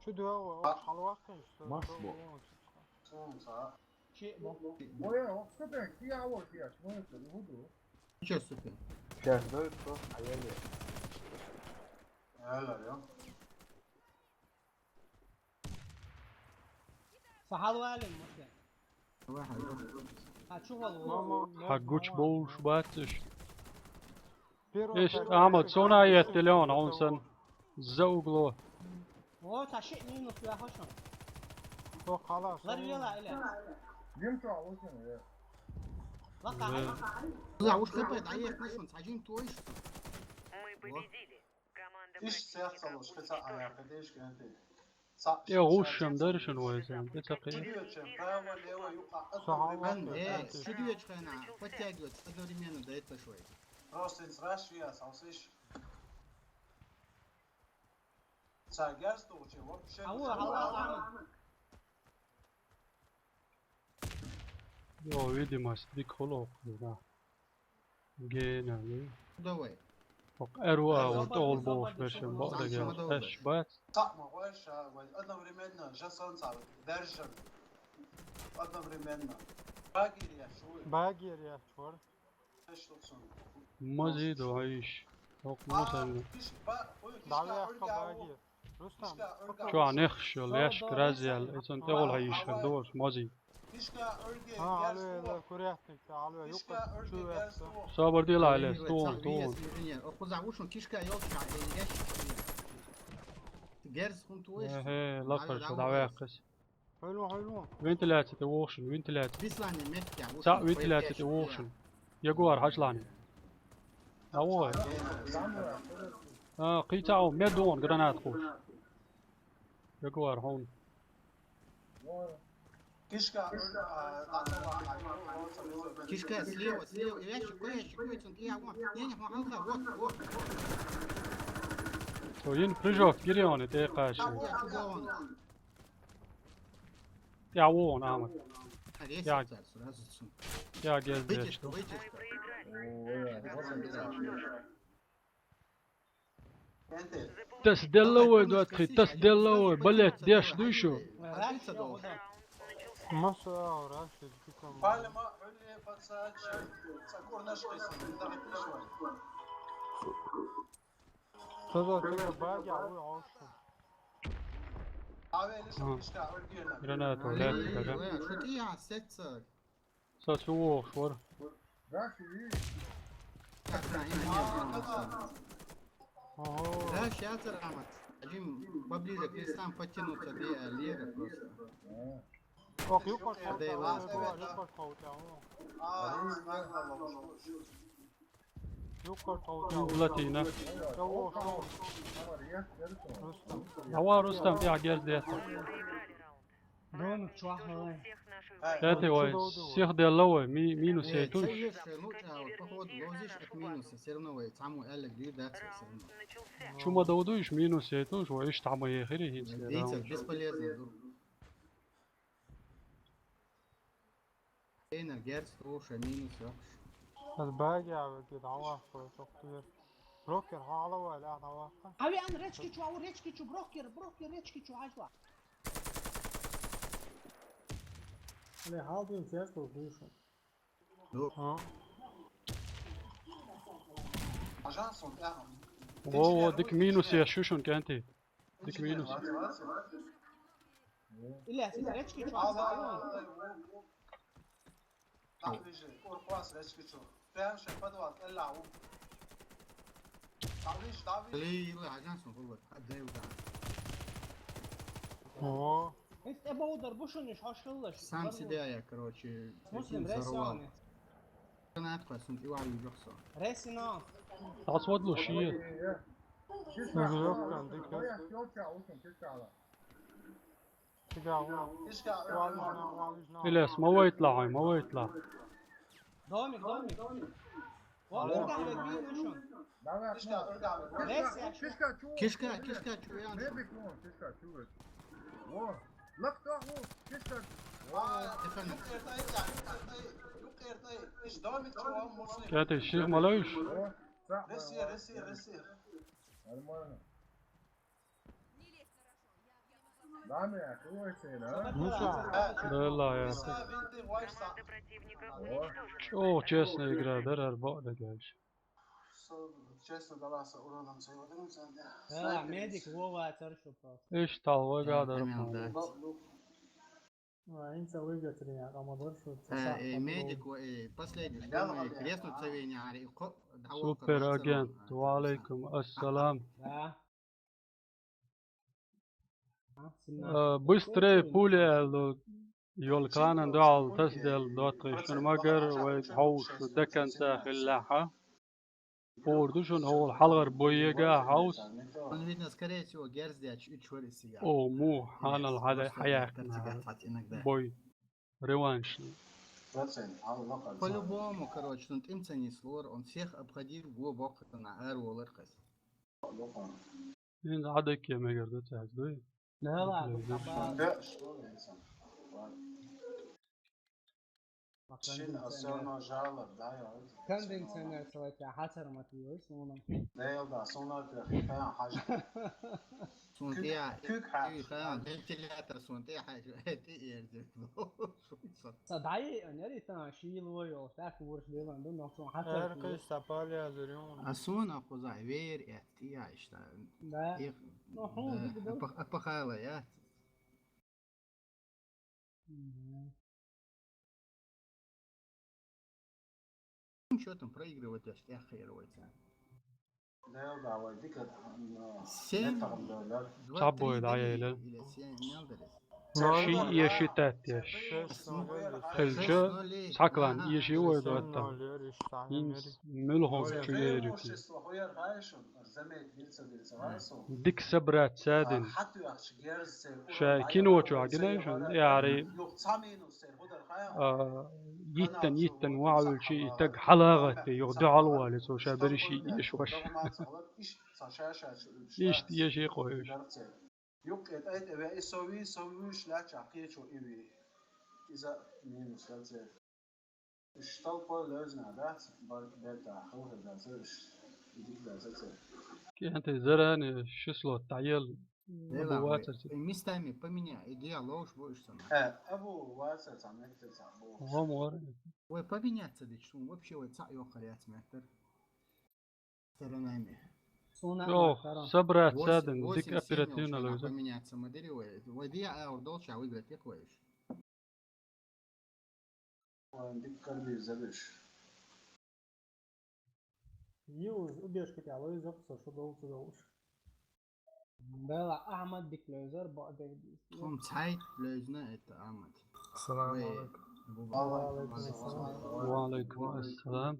Чу дуа, халвахтын, что? Маш бу. Солнце. Чи бу. Ой, ох, что ты, я вот я, что это, не буду. Ничего, супер. Сейчас дают то, а я нет. Аял арё. Сахал валим, Муслим. Ха, чугал. Ха, гуч болуш бациш. Иш, Ахмад, сона еттелеон, онсан. За угло. О, таши минус я хошон. О, халас. Лар вела, или. Дим чо, алушин, я. Ла, кахай. Ла, уж хп, да, я хошон, сажин той, что. Мы победили. Иш сяхцалуш, хица ая, кадеш, кенти. Э, гушам даршан вайсан, э, цакъи. Сахалан, э, чудуя чхана, подтягиваться одновременно, да это швей. Просто инсраш я, салсиш. Цагяс то вообще. Ау, ау, ау. Йо, видимость дик холо, да. Гена, не? Давай. Ок, эру а, вот, ол бош бешем, бо, да, гел, эш, бац. Сакма, вай, ша, вай, одновременно, жасан, са, держим. Одновременно. Багир я, шуй. Багир я, чур. Эш, токсон. Мази, да, иш. Ок, мусалны. Давай, багир. Чуа, нехшел, яшк разъял, эцон тегол хайиш хардош, мази. Собар дила, але, стон, стон. Эхе, лакар шо, давай, кас. Вентиляция те вошин, вентиляция. Са вентиляция те вошин. Ягуар хачлани. Аво. А, кыйца о, ме дон гранат хош. Ягуар хон. Кишка, а, кишка слева, слева. Ящик, ящик, ящик. Я, вон. Не, не, вон, вот, вот. То ин прыжок, гирион, это каши. Я, вон, Ахмад. Я, я, гез, вытяжка, вытяжка. Тас деловой, двадцать, тас деловой, блядь, деш душу. Маса, а, раши, диком. Тогда ты баги, а вы аушу. Граната, блядь, тогда. Шути, а, сетца. Са чу вохш вар. Ого. Да, щас, Рамат. Один поближе к лесам подтянуться, где лера просто. Ох, юкаш. Да, да, да. Юкаш. А, не знаю, ладно. Латина. Давай, Рустам, я герз дета. Дона чохьа. Кхетий вай, сих делла вай, ми-, минус яйтуш. Чу ма довдуш, минус яйтуш, вай иштта хӀама яхири хӀинца. Дийца, бесполезно. Тренер герз тӀуша минус йоккхуш. Ас баги а веги дӀавахка, чохтур. Брокер хьалавала дӀавахка. Ави ан речки чу, ау речки чу, брокер, брокер речки чу хьажла. Ле, хьал дин сердце душа. Ха. Во, во, дика минус я шушун кӀанти. Дика минус. Ильяс, речки чу. Ахвижи, кӀур кхоаца речки чу. Прям шай подвал кӀелла ву. Давиш, давиш. Ле, ила хьажан сун хулла. Хьаддай уда. О. Эс эбоудар бушуниш хошуллаш. Сам себя я, короче, Муслим, взорвал. Ресион. Канат квасун тивар южохсо. Ресино. Тасвадлу шие. Южохкан дикас. Ильяс, ма вайтла хьай, ма вайтла. Домик, домик. Ва, ургавет вийна шун. Давай, Кишка, ну. Ургавет. Кишка, кишка, чу, я. Кишка, чу, я. Во. Лак то, во, кишка. Ва, юкъертай, юкъертай, юкъертай. Иш домик чу, ва, мушни. Кятый ших малайш? Во. Реси, реси, реси. Нормально. Дами, а хуй сен, а? Ну что? Да ла, я. О. Чё, честная игра, да, арба да, гайш. Честно, да ла, са уроном, са уроном, са. Да, медик Вова, царь, что просто. Иш талва гадар. Ва, инца выиграть реально, а мадор, что. Э, э, медик, э, последний, что мы кресло цавени, ари, ко-, да, Супер агент, ва алейкум ассалам. Да. Э, быстрее пули аьлла йолу кханан дуьхьал тасаделла доттагӀий шуна, магар вай хьовш деканца хиллехьа. Хуур ду шуна хӀокхул хьалхара бойега хьовс. Он, видно, скорее всего, герз дечу уьш вара иза. О, муха, хьанал хьада-, хьаяьккхина бой. Реванш. По-любому, короче, он тӀе ца нислора, он всех обходил, го боккхур, ара волура кхуза. ХӀинца Ӏадакке мегар ду цаьрца, дуй? Да ладно, хабар. Шин особенно жалоб, да, я. Кондиционер салатя хьацар ма тиёй суна. Да, да, суна тӀе хьан хьажа. Суна тӀе, куьг хьажа. Вентилятор суна тӀе хьажа, тӀе эрза. Са дайи, а, нери та шийло йо, так урш делан ду, но суна хьацар. Эр кхиш сапаль язур юн. А суна кхуза вер эт. Тия иштта. Да. Их, ну, хьун да, дика ду. Апа-, апахала, я. Мгм. Чё там проигрывать, я ж тяххировать, а? Да, да, вай, дика, м, семь, метром, да, да. Цхьабой, да, или семь, мелдерис. Ши эши таттеш. Хилча, схьакалан, эши вай доттам. Инс муьлханчу ерриг. Дика собраться дина. Ша кино чохь гинай шуна, яри, а, йиттан, йиттан ваьлча, и таг хьалагӀатте, юха дуьхьал вале, цо ша берриш эш ваша. Иштта эши кхойуш. Юккъе тӀай тӀе веа, и со вий, со вуьйш лаьттачохь кхечо и вий. Иза минус хила церан. Уьш толпой левзина дац, бар-, бертахь, хӀалхе дац, уьш дика дац, ца. КӀентий зарани ши слот дӀаелла. Абу вацар ца. Местами поменяй, и диалог уж будешь сама. Э, абу вацар ца, меттер ца, бу. ГӀомор. Вай поменяться дича, шун вообще вай цхьаъ йоккхар яц меттер. Сторонами. Суна. Йо, сторон. Собраться дин, дика оперативно лоьза. Поменяться модели вай. Вай диа аур долча выиграть як вайш. Вайн дика карбийр забеш. Юз, убежка тя лоьза, со шу долчу долуш. Бела Ахмад дика лоьзар, бо дегдис. Хом цайт лоьзна это Ахмад. Салам алейкум. Ва алейкум ассалам. Ва алейкум ассалам.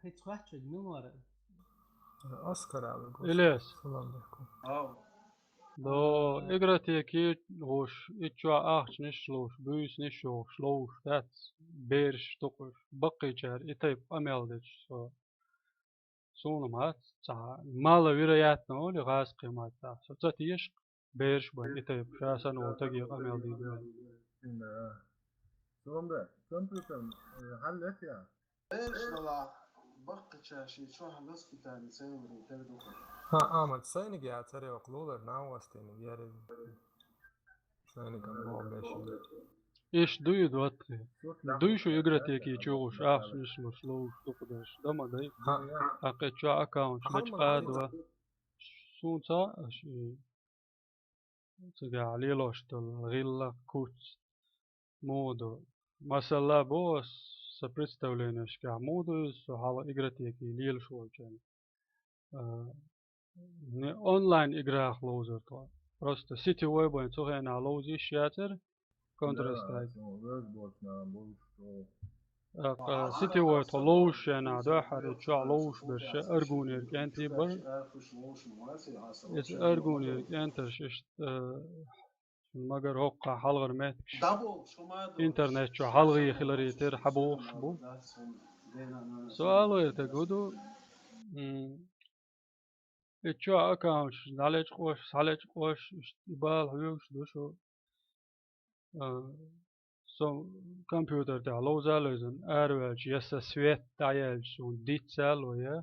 хӀинца хоьттача мила вара? Оскар аьлла гуш. Илес. Салам алейкум. Ау. До игротеки гуш, иччо ахчанаш луш, буйснаш йохуш, ловш, дац, берш тукъуш, баккхийчар, и тайп къамел дечу со. Суна мац, ца, мало вероятно, оли гӀаз кхимац, со ца тешка, берш бан, и тайп, ша сан вол таге къамел дийдо. Инда. Сонда, компьютер, э, хьаллет я? Берш дала баккхича ши чохь воспитание церври тер духу. Ха, амат сайниг я царевак лулар, нам вастиниг яри. Сайнигам богу бешинг. Иш дуй дот. Дуй шу игротеки чугуш, ахш иш луш луш дукудаш. Дома дай. Ха. Акъе чу аккаунт лечкъа два. Сунца аш цигахь лелош долу гӀиллакх, куц, муха ду. Масала, бо аса представленешкахь, муха ду иза со хьалха игротеки лелаш волчун. А, не онлайн играх ловзар тхо. Просто сетевой бен цу хенахь ловза йиш яцара, Counter Strike. ТӀаккха сетевой тхо ловзуш шена дуьххьара чохь ловзуш берш аргунера кӀентий бара. Иза аргунера кӀентарш иштта, э, магар хӀоккхахь хьалхара меттигаш интернет чохь хьалхе хиларе тера хьабохуш бу. Со алойр таг хӀу ду, м, и чохь аккаунташ дӀалечкъош, схьалечкъош, иштта и бала хьоьгуш ду шу. А, со компьютер тӀехь ловза а левзина, араваьлча, я сан свет дӀаяьлча, суна диц а ло, я,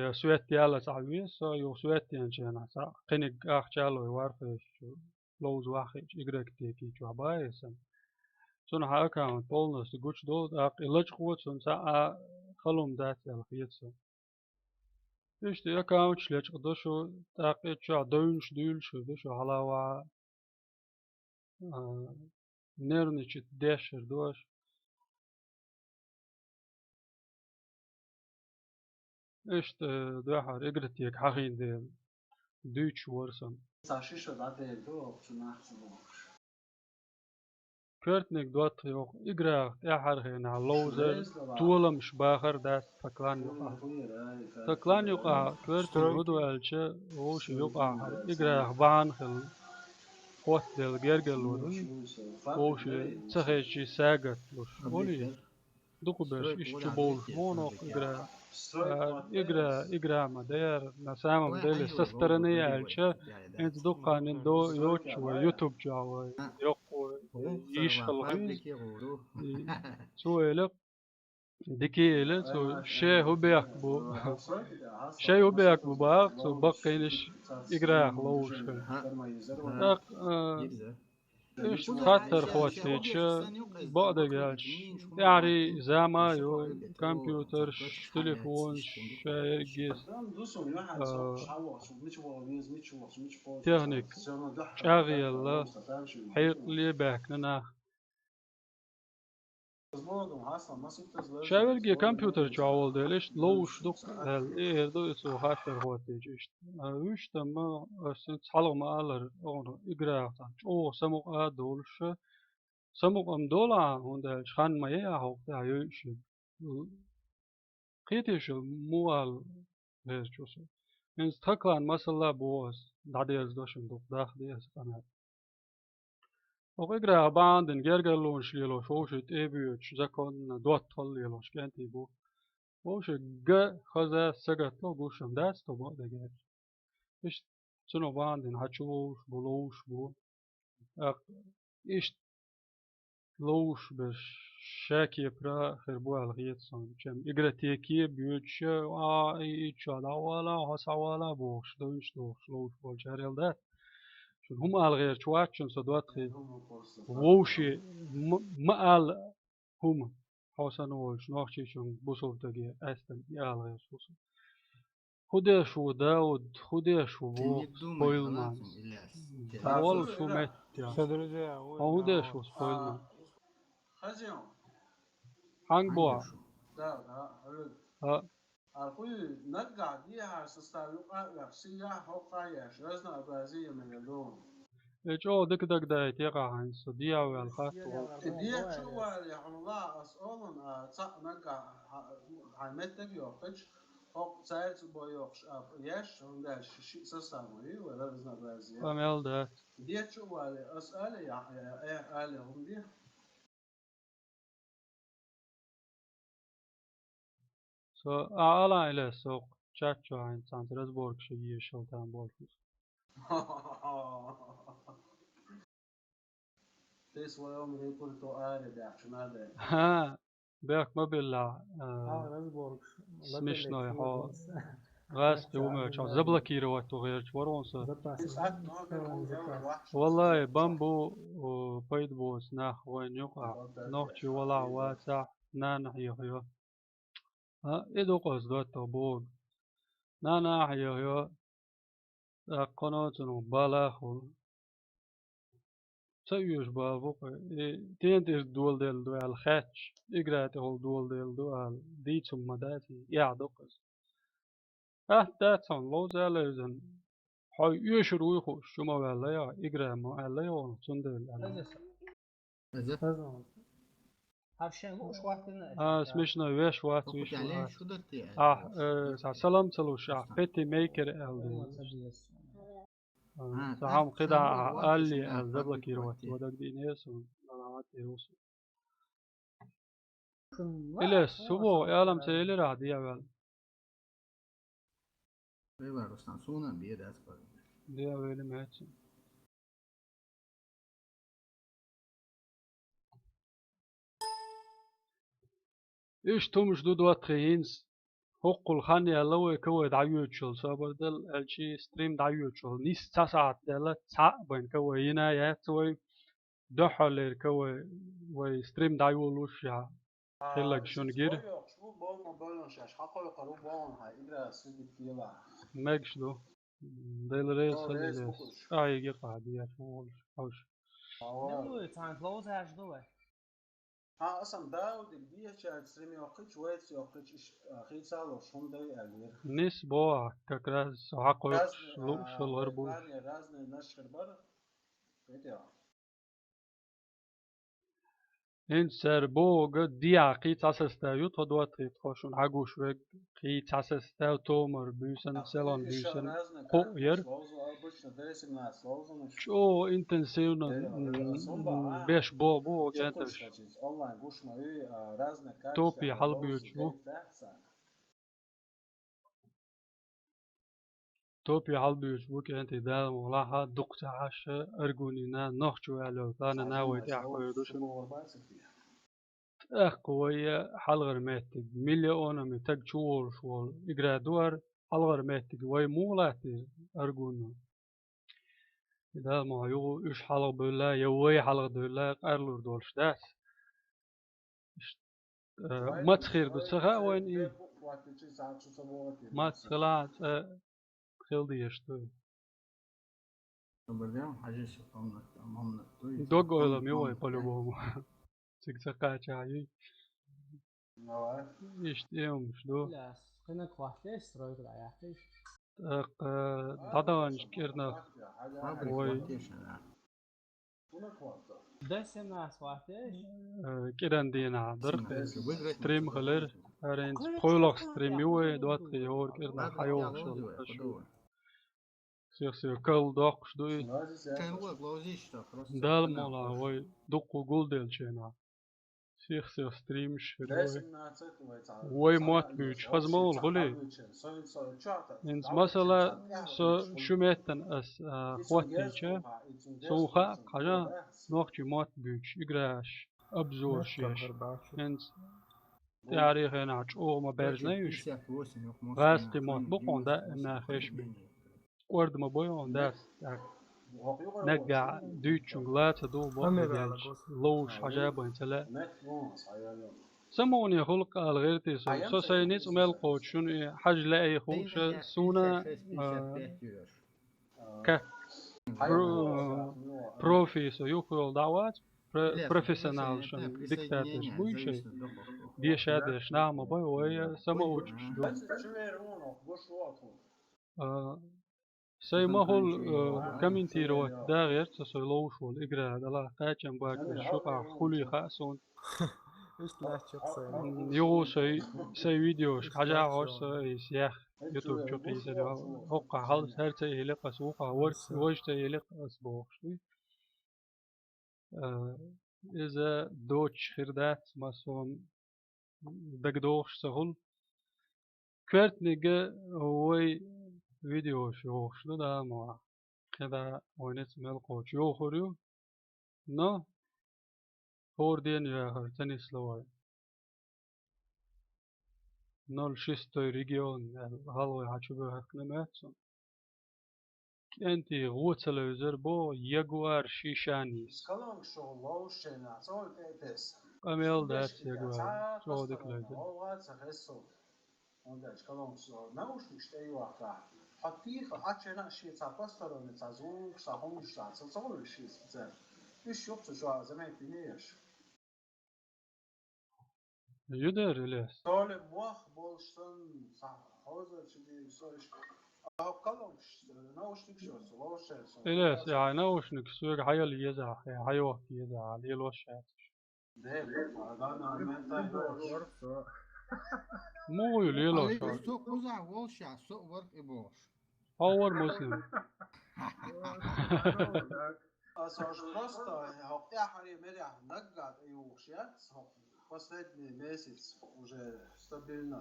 я свет яла цхьа веза со, юха свет яьнчу хенахь цхьа кхиниг ахча а ло, варфейс чу ловза ваххийчу игротеки чохь баьхкина. Цунах аккаунт полностью гучудолу, тӀаккха и лачкъо цунна цхьа а халум дац аьлла хета со. Иштта аккаунташ лечкъа до шу, тӀаккха и чохь девнаш дуьйлуш ду шу хьалава, а, нервничать дешар дош. Иштта, э, дуьххьара игротека хьахийна дела, дуьйцуш вара со. Ца шиша дӀадерг ду, оха цу нах ца бохуш. Коьртаниг доттагӀа йоху играх тӀаьххьара хенахь ловзар, толамаш бахар дац тхо клан юкъахь. Тхо клан юкъахь коьртаниг хӀун ду аьлча, вовшийн юкъахь хӀара играх бахьана хилла, хоттаделла гергарло ду, вовшийн ца хезча сагатта луш. Олий? Дукха берш иштта чу бовлуш ма ву нох игра. А, игра, игра ма даяр, на самом деле, со стороны аьлча, хӀинца дукха хан до йоцуш вай YouTube чохь вай йоккхо йиш хала хӀинца. И цо элира, дика элира, цо шен хӀун бехк бу. Шен хӀун бехк бу бах, цо баккхийнаш играх ловуш хила. ТӀаккха, а, Иштта хаттар хӀоттийча, бакъдерг аьлча, тӀаьххьарий зама а ю, компьютерш, телефонаш, ша ерриге а, техника чӀагӀъелла, хьекъале баьхкина нах. Ша верриге компьютер чохь волу дела, иштта ловуш ду-кх аьлла, эр ду и цо хаттар хӀоттийча иштта. А вуьш тамма, ас хӀинца хьалха ма аллара, оха играх цхьаьна чӀогӀа самукъа а долуш, самукъа-м долу ахьа, хӀунда аьлча хан ма яй ахьа хӀокху тӀехь йойуш ерг. Кхетий шу, муха ала гӀерташ ву со. ХӀинца тхо клан масала боху ас, дӀадерзадо шуна дукха, даха де аса къамел. Оха играх бахьана дина гергарлонаш лелош, вовшийн тӀе а боьдуш, законна доттагӀалла лелош кӀентий бу. Вовшийн га хаза сагатло гуш-м дац тхо бакъдерг аьлча. Иштта цунах бахьана дина хьан чу вовш бу, ловш бу. ТӀаккха иштта ловш берш ша кепара хир бу аьлла хета суна. Чем игротеке боьдуш, а, и, и чохь дӀавала, хьо схьавала бохуш, дуйнаш дохуш, ловш болчарел дац. Шуна хӀума ала гӀерташ вац шуна со доттагӀий. Вовше ма, ма ала хӀума, хьо санна волчу нохчичунга бусалба стаге къаьстина и ала гӀерташ ву со. ХӀун деш ву Дауд, хӀун деш ву боху Спойлманс? Волу шу меттехь. Хьо хӀун деш ву Спойлманс? Хьанга боху? А, Архуй, наггахь дехьара составе юкъа а оьхуш, сияхь хӀокху а еш, разнообразие мегар ду. Э, чӀогӀа дика дагадайта екъахь хьайна со, дехьа ваьлла хатта волу. И дехьа чу а вале, хьуна ла ас олун, а, цхьаъ наггахь хьайн меттиг а йоккхуьйтуш, хӀокху цаьрца бо йоккхуш а еш, хӀунда аьлча шиъ состав ю, вай разнообразие. Къамел дац. Дехьа чу а вале, ас али, я, я, э, али, хӀунда? Со, а, ала а илес со чат чохь хьайна цхьаьнца разборка шиъ ешал там болчуьнца. Ты в своём репертуаре, бехк надо. Ха, бехк ма билла, а, смешной хьо. ГӀазкхи ву моьлча, заблокировать ву гӀерташ вара вон со. Валлай, бан бу, о, пайда боцу нах вайн юкъахь. Нохчи валахь вацахь, нана хьехайо. А, и ду-кх ас доттагӀа бохург. Нана хьехайо, тӀаккха кхуьно цунах бала а хуьлу. Ца оьшу бала бу-кх, и тӀен тӀера доладелла ду аьлла хаьтташ, игра тӀехула доладелла ду аьлла, дийца хӀума ма дац, и эхь ду-кх иза. ХӀаьта дац хьуна, ловза аьлла иза. Хьо оьшур вуй хууш, чу ма ваьлла яхь, игра ма аьлла яхь, цундела аьлла. Иза. Иза. Хьан шен лууш хӀоттина? А, смешной, веш вац, веш вац. Ахь, э, цхьа салам ца луш, ахь Петти Мейкер аьлла ду. А, цхьа хьан кхидӀа ахь алли аьлла заблокировать ву дагадеънера суна, ала хьан тӀе ву со. Илес, субо, Ӏалам ца елира ахь дехьаваьлла? Вай вара, Руслан, суна бен дац бара. Дехьаваьлла ма яц. Иштта хӀумаш ду доттагӀий хӀинца. ХӀоккхул хан яьлла вай кавай дӀайоьдуш йолу, собар дала аьлчи стрим дӀайоьдуш йолу. Нис цхьа сахьт даьлла, цхьаъ бен кавай йина яц вай. Дуьххьарлера кавай вай стрим дӀайолуш яхь. Хилларг шуна гира. Мегаш ду. Дела реза хила иза. Ахьеге къахьа деш волуш хьовш. Ду вай, цхьаьна ловзаш ду вай. Хьа, асан Даудига дехачаьрца стрим йоккхуьйтуш, вайца йоккхуьйтуш, иш, а, хийцалуш хӀума дай аьллера. Нис бохьа, как раз со хьакхойкхуш, разные, лу-, а, шул гӀар бу. Вайтлане разные наш хир бара. Видео. ХӀинца цара бохург дехьа кхин цхьа состав ю, тхо доттагӀий, тхо шуна хьагуш верг, кхин цхьа состав томар буьйсан, селон буьйсан, кхоъ яр. ЧӀогӀа интенсивно, м, м, беш бо-, бу, кӀенташ. Топи хьалбуьйцуш бу. Топи хьалбуьйцуш бу кӀентий, Дала мукъалахь, дукха ца Ӏаш, Аргунина нохчо аьлла йолу, лана навай тӀехь хойур ду шуна. ТӀаккха вай хьалхара меттиг, миллионами таг чу волуш волу игра ду ара, хьалхара меттиг вай муха латтийра Аргуно? И Дала мукъалахь, юха уьш хьалха бевлла, я вай хьалха девлла, къарлур долуш дац. Ш-, э, маца хир ду, ца хаьа вайна и? Маца хилахь а, цкъа хила дезаш ду. Дог ойлам ю вай по-любому. Цига ца кхачахь юй. Иштта тӀемаш ду. Кхин хӀоттийша стройка дӀаяьккхийша. ТӀаккха, э, дӀадаханчу кӀирнах вай Э, кӀиран дийнахь дара, стрим хилира, хӀара хӀинца пхоьалгӀа стрим ю вай, доттагӀий, хӀора кӀирнах хьайогӀуш йолу аша. Сих-сих кал доккхуш ду и. Дала мукъалахь, вай дуккха гулделлачу хенахь. Сих-сих стримаш хир ю вай. Вай мотт буьйцуш хаза ма волу хуьлий? ХӀинца масала, со шун меттана ас, а, хӀоттийча, суна хаьа, хьажа, нохчий мотт буьйцуш, играш, обзораш еш. ХӀинца тӀаьхьарчу хенахь чӀогӀа ма баьржинай уьш. ГӀазкхи мотт бу хьуна даима хезаш бен. КӀорда ма бой хьуна дас, тӀаккха. Наггахь дуьйцучуьнга ла ца дугӀу боху ма делча, ловзуш хьажа бен ца лаьа. Самуне хӀуллакх ала гӀертий со. Со сайн ницкъ мел кхочу шуна и хьажа лаьий хууш, суна, а, кат-, про-, профи со юххе йолу дӀа а вац, про-, профессионал шуна диктаторш буй шайн. Деша а деш, нах ма бой, вай самоучкаш ду. А, Сайн ма хуьлу, э, комментировать дагӀерца со, сайн ловзуш волу игра, далахь кхачам баккхалаш юкъахь хуьлий хаьа суна. Иштта лаьтташ ю сайн. М, юха сайн, сайн видеошка хьажахьош со, иза ях, YouTube чу кхийсар, хӀокхахь хьалса хӀара ца хилира ас, вукхахь вар-, важа ца хилира ас бохуш ду. Э, иза доцуш хир дац, массо а дагадогӀуш ца хуьлу. Коьртаниг вай видеош йохуш ду, да, ма кхидӀа вайн ницкъ мел кхочу йохур ю. Но хӀора ден яхар ца нисло вай. Ноль шестой регион аьлла, гӀалгӀай хьан чу бехкна моьтту суна. КӀентий гӀо ца левзар боху, Ягуар ши шанийс. Скалонг шо ловш шайна, ца вай кӀайтес. Къамел дац Ягуар, чӀогӀа дика левзар. ГӀовгӀа ца хессо. Онда скалонг шо наушникаш тӀе йохка. Хьо тихо, Ӏачена ши ца посторонний, ца звук, ца хӀумаш, ца, ца, ца хӀумаш ши ца. Уьш юкъ ца чохь заметить еш. Юдер, Ильяс? Толя мох болуш санна, сан хоза чу дийр со иш. А колонкаш, наушникаш йо со, ловшер со. Ильяс, я наушник соьга хьаяла еза, я хьайохка еза, лелош яц. Де, а да, на, мен тай лош. Мугу лелош. Со куза волша, со ворк и бош. Хьо вара Муслим. Аса уж просто хӀокху тӀаьххьарий мерехь наггахь тӀеюхуш яц, хӀокху последний месяц уже стабильно.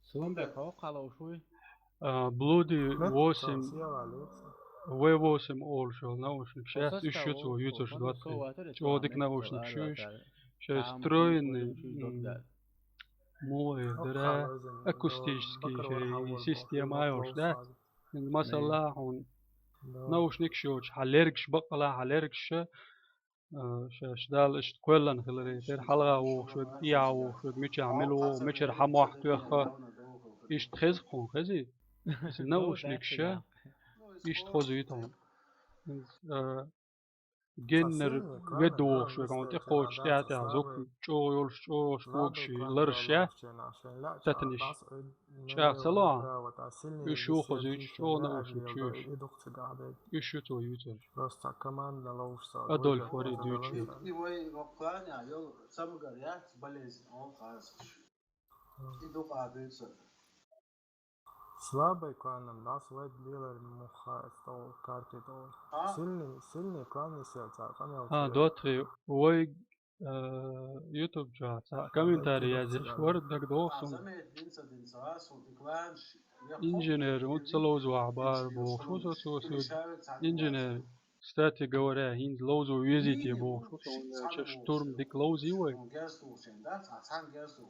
Сунбек хӀокху хьалавш вуй? А, Блуди восемь, В восемь олуш йолу наушник. Сейчас уьш ю цо юьцурш доттагӀий. ЧӀогӀа дика наушникаш ю уьш. Шайн встроенный, м, муха эр дара, акустический шайн система а йолуш дац. ХӀинца масала хьуна наушникаш йоцуш, хьан лергаш баккъала, хьан лергаш, а, шаьш Далла иштта кхоьллина хиларе терра, хьалха вогӀуш верг, тӀехьа вогӀуш верг, мичахь мила вогӀу, мичара хьан мохь тоьхна, иштта хеза хьуна, хезий? Наушникаш иштта хозуьйту хьуна. ХӀинца, а, геннара ведда вохуш верг, хьуна тӀекхочуш тӀаьхьа-тӀаьхьа зуг чӀогӀа йолуш, чӀогӀа когаш лараш яц, сатаниш. ЧӀагӀ ца ло хьуна, уьш ю хозуьйтуш, чӀогӀа наушник чуьйш. Уьш ю цо юьйцурш. Адольф вари дуьйцуш. Слабый клан, нас вед лилар муха стол карты тол. Сильный, сильный клан, если цар къамел. А, дотхи, вай, э, YouTube чу цхьа комментарий язъеш вара, дагадогӀу суна. Инженер, хӀунда ца ловза вахьа бара бохуш ву со, цо соьга. Инженер, кстати говоря, хӀинца ловзо везийте бохуш ву со, хӀунда аьлча штурм дика ловзий вай.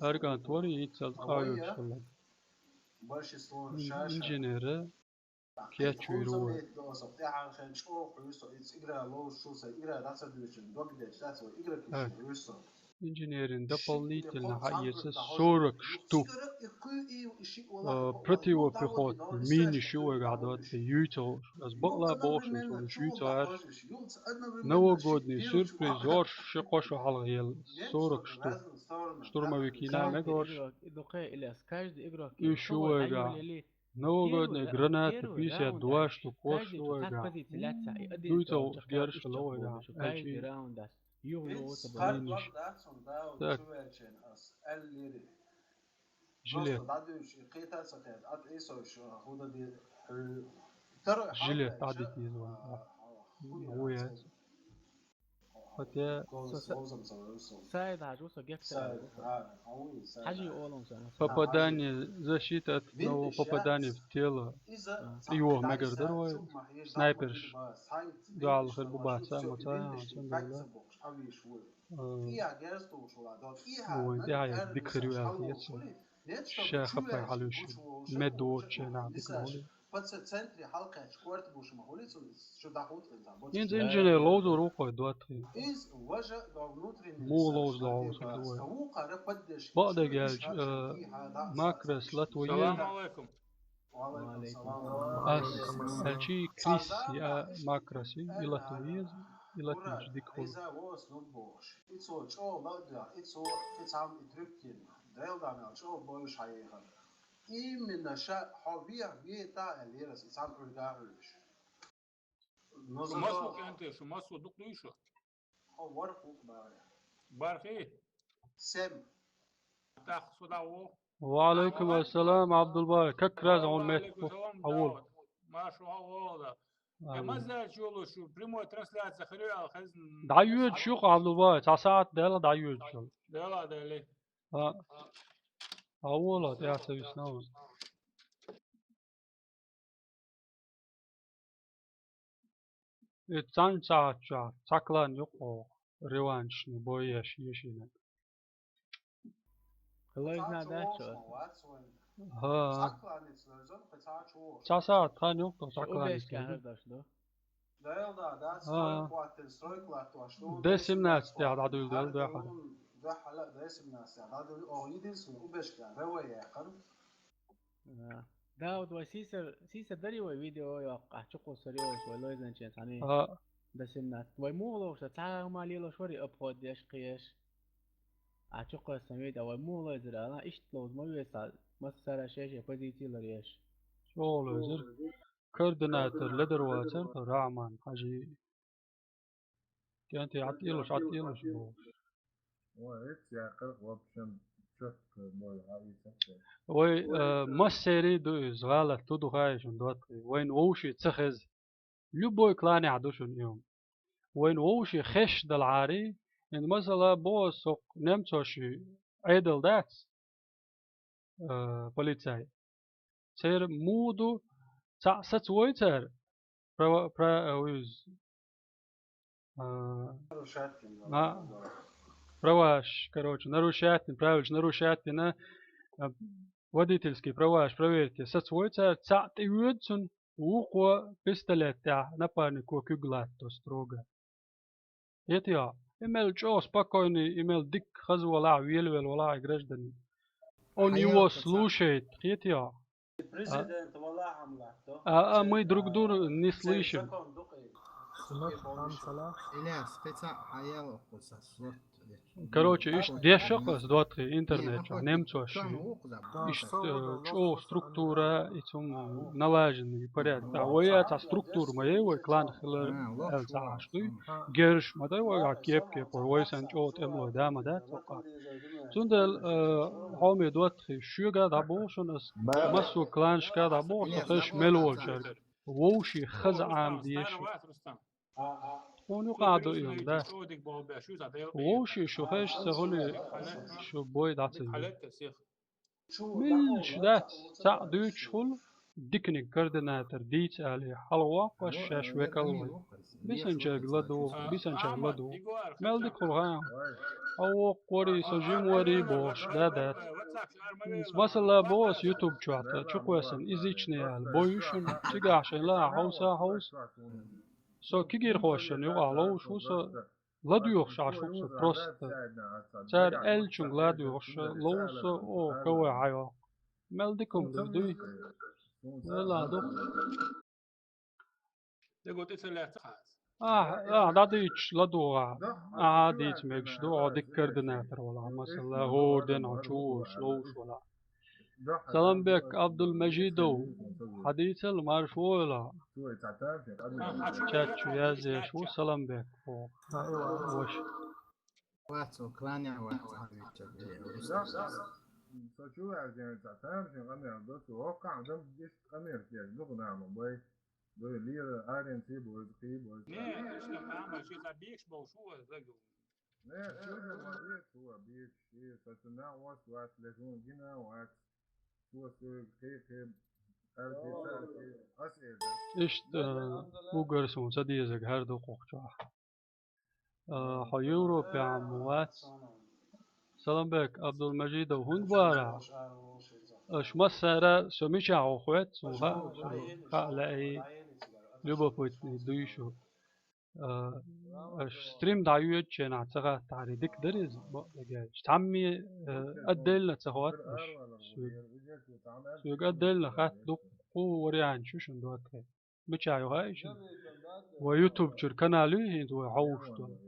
Арган тори, хӀинца къахьоьгуш хилла. Инженера кечвийр ву. Инженерин дополнительно хьаэца сорок штук, э, противопехотный минаш ю вайгахь доцу, юьйцу. Ас бакъла бохуш, уьш юьйцу гӀерш. Новогодний сюрприз, орш ши-кхо шо хьалха елла, сорок штук. Штурмовикийн мегаш. Уьш ю вайгахь. Новогодний граната пятьдесят два штук, кхо шо вайгахь. Дуьйцу герш хилла вайгахь. Ачий. Минаш. Так. Жилет. Жилет дӀадита деза вайн. Вуя. Хотя Саид хьажа ву со гектар. Хьажи олун сан. Попадание, защита от одного попадания в тело. Йо, мегар дара вай. Снайперш. Дуьхьал хир бу бац, а, ма ца, а, ца, а, ма ца. Вайн тӀаьхьа дика хир ю аьлла хета. Ша хаппай хьалуьйш. Мед доцучу нах дика ма хуьлу. ХӀинца инженер ловзор ву кхой, доттагӀий. Муха ловза ловза хир ду вай. Бакъдерг аьлча, э, Макрос лата ву еза. Салам алейкум. Ас аьлчи Крис я Макрос и лата ву еза, и латинчу дика хуьлу. Именно ша хьо веа вета аьлла ерас, и цхьана Ӏуьрга а Ӏуьллуш. Шу массо кӀентий, шу массо дукха дуй шу? Хьо ворхӀ ву-кх, бахьа. Бархий? Сем. ТӀаккха со дӀа ву. Ва алейкум ассалам, Абдулбай. Как раз хьуна меттиг бу. Хьавола. Марша хьавола. Э, маза чу йолуш шу, прямой трансляция хир ю аьлла хезна. ДӀайоьдуш ю-кх, Абдулбай, цхьа сахьат даьлла дӀайоьдуш йолу. Даьлла, даьлла. А. Хьавола, тӀаьхьа ца висна ву. И цхьана сахьат чохь цхьа клан ю-кх оха, реваншный бой еш ешина. Лайзна дац чо? ХӀа. Цхьа сахьат хан ю-кх цхьа клан. Убежка хьардаш ду. ХӀа. Д семнадцать тӀехь дӀадуьйла дела дуьхьал. Да. Дауд, вай сийсара, сийсара дарий вай видео йоккху, ахь чукхуссур йолуш вай лойзанчийн цхьаний? А. Д семнадцать. Вай муха ловш, цхьа хӀума лелош варий, обход деш, кхеш? Ахь чукхоьссина видео, вай муха лойзира ала, иштта ловза ма веза, массара шен-шен позици ларъеш. ЧӀогӀа лойзира. Координатор ледар вацара тхо, Рахьман Хьажи. КӀентий, хьатӀелуш, хьатӀелуш бохуш. Ой, эц яккхар, в общем, чётко болу, а, и совсем. Вай, э, массерий ду иза, гӀалат ду, ду хаий шуна, доттагӀий. Вайна вовший ца хеза. Любой кланехь ду шуна и хӀума. Вайна вовший хезаш далахьарий, хӀинца масала боху ас, хӀокху немцоший Ӏедал дац? Э, полицай. Церан муха ду, цхьаъ сацавой цара? Права-, пра-, э, уьз, э, ма-, праваш, короче, нарушать дина, правилаш нарушать дина, э, водительский праваш проверить е сацавой цара, цхьаъ тӀеоьду цунна, вукхо пистолет тӀехь напарнико куьг латто строго. Хетий хьо? И мел чӀогӀа спокойный, и мел дикка хаза валахь, велавелла валахь и гражданин. Он его слушает, хетий хьо? А, а мы друг друга не слышим. Короче, иш деша кхы ас доттагӀий интернет чу, немцоша, иштта, э, чӀоагӀа структура, и цу налаженный порядок. ТӀаккха вай а цхьа структура ма яй, вай клан хилар аьлла ца Ӏаш дуй. Герз ма дай вай, а кеп-кеп вай, вай санна чӀоагӀа тӀемалой да ма дац цу къа. Цундела, э, хьоме доттагӀий, шуьга дӀабоху шуна ас, массо а кланашка дӀабоху, со хезаш мел волчаьрга. Вовшийн хаза Ӏамадеш. Тхуна юкъахь ду и хӀума, да. Вовшийн шу хезаш ца хуьлий, шу бой дӀа ца йо. Милла дац, цхьаъ дуьйцуш хуьлу, диканиг координатор дийца алий, хьалагӀовтта шаьш векал вай. Бисанчаьрга ладугӀу, бисанчаьрга ладугӀу. Мел дика хуьлу хаьа. Хьо воккха варий, со жима варий бохуш, да, дац. Масала боху ас YouTube чохь, чу кхоьссина, изичный аьлла, бой ю шуна, цигахь шайн лаахь хьовса, хьовса. Со кегийрхошна юкъахь ловзуш ву со, ладоьгӀуш Ӏаш ву со просто. Цара аьллачуьнга ладоьгӀуш ловзу со, о, кавай хьайо. Мел дика хӀума ду, дуй? Вела ду. Ахьа, ахьа дӀадийцуш ладугӀу ахьа. Ахьа дийца мегаш ду, хьо дика координатор валахь, масала, хӀора ден хьо чу волуш, ловзуш валахь. Саламбек Абдулмажидов, хьадийцал, марша вогӀийла. Чат чу язъеш ву Саламбек, о, ваша. Вац, Украине вац, а, Виктор, э, Рустам. Со чу ваьжна, цхьа тамашийна къамел ду, цу хӀокхахь дам иштта къамел деш ду, нахана бай. Бай лира, аренци бой, кхий бой. Не, иштта къамел, ши цхьа бийш болуш ву, вай загу. Не, чуьра ма бийш ву, бийш, и, со цу нах вац, вац, лезун гина вац. Цо соьга кхий-кхий, арти, царти, ас эзар. Иштта, э, угар суна ца дезарг хӀара ду кху чохь. Э, хьо Европехь ма вац. Саламбек Абдулмажидов, хӀунда бара? Аша массара со мичахь ву хоьтту, суна хаьа, суна хаьа лаьий, любопытный дуй шу. А, аша стрим дӀайоьдучу хенахь ца гӀаттахьара, дика дара иза, бакъдерг аьлча. Цхьамме, а, отдельно ца хотту аша соьга. Соьга отдельно хатта дуккха вариант ю шуна доттагӀий. Мичахь ю хаьий шуна? Вай YouTube чуьра канал ю хӀинца вай хьовсуш долу.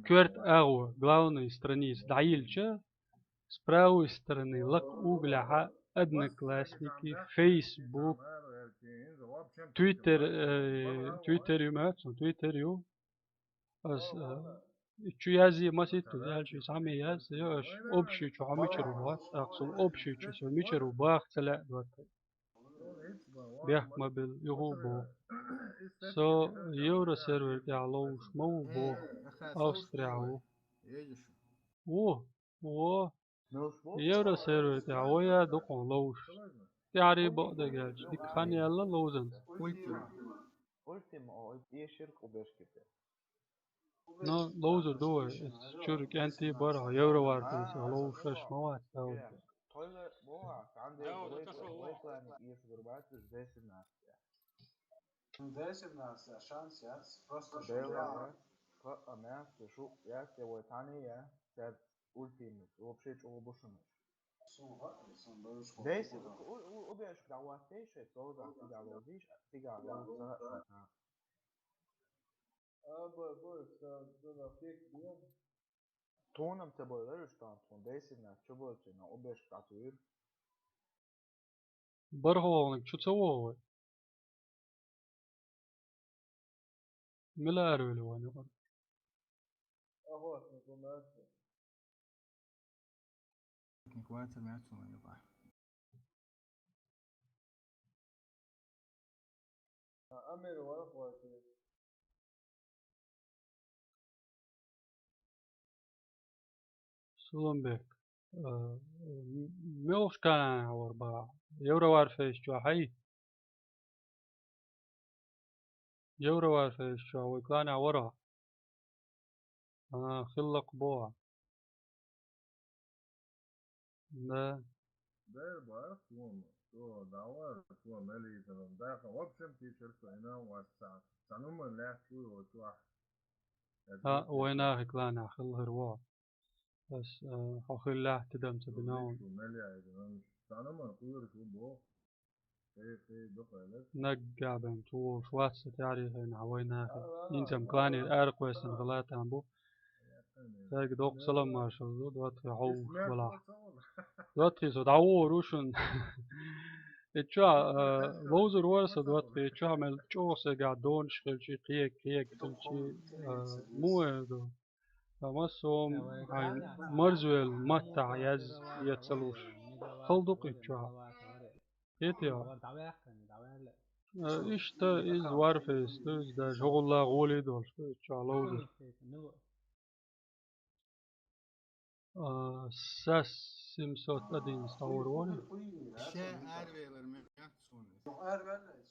Коьрта агӀо, главный страница дӀайиллича, с правой стороны лакха углехьа Одноклассники, Facebook, Twitter, э, Twitter ю моьтту, Twitter ю. Ас, э, и чу язъе масийтта, аьлча, цхьамме яз, я аш общий чу хьо мичара ву, тӀаккха суна общий чу со мичара ву баха ца лаьа доттагӀий. Бехк ма билла, юха а боху. Со евросервер тӀехь ловзуш ма ву боху, Австрияхь ву. Ву, ву. Евросервер тӀехь вай а ду кхунна ловзуш. ТӀаьхьарий бакъдерг аьлча, дика хан яьлла ловзанца. Ну, ловзур ду вай. Чуьра кӀентий бара, хьо евроварфейсах ловзуш ма вац, Дауд. Десять, у, у, у, беш, да, у вас есть шесть, то, да, да, да, да, да. Тхуна-м ца бой лараш тхуна, тхуна десять нах чу бойтина, обешка дӀатуьйра. БархӀалгӀаниг чу ца вогӀу вай? Мила аравели ван юкъара? Охотник вацар маьцна юкъа. Амир ван хватит. Сулумбек, э, м-, муьлхачу кланехь вара боху? Евроварфейс чохь хьай? Евроварфейс чохь вай кланехь вара? А, хилла-кх боху. Да. Дера бара суна, со дӀавара, со мелийтаран даха. В общем, тичар со инан вац ца, ца нуман лаьтташ ву йолчохь. А, вайн нахи кланехь хилла хир ву. Ас, а, хьо хиллехь тидам ца бина ван. Ца нуман кхоьруш ву боху. Наггахь бен чу волуш вац сан таьрихина хьан вайнахи. Инцам кланера аракхоьссина хилла там бу. Цаьрга доккха салам маршалла ду, ДоттагӀий хьовсуш валахь. ДоттагӀий, со дӀавогӀур ву шуна. И чохь, а, ловзур вара со, ДоттагӀий, и чохь мел чӀогӀа сагахь донаш хилчи, кхега, кхега хилчи, а, муха эр ду? Сан массо а хьайн марзвелла маттахь яз, я ца луш. Хала ду-кх и чохь. Кхетий хьо? Э, иштта иза Warface ду, иза даже хӀокхула гӀоле а долуш ду, иза чохь ловзуш. А, САС семьсот один схьавар вара. Ша аравелар мега суна. Аравелла.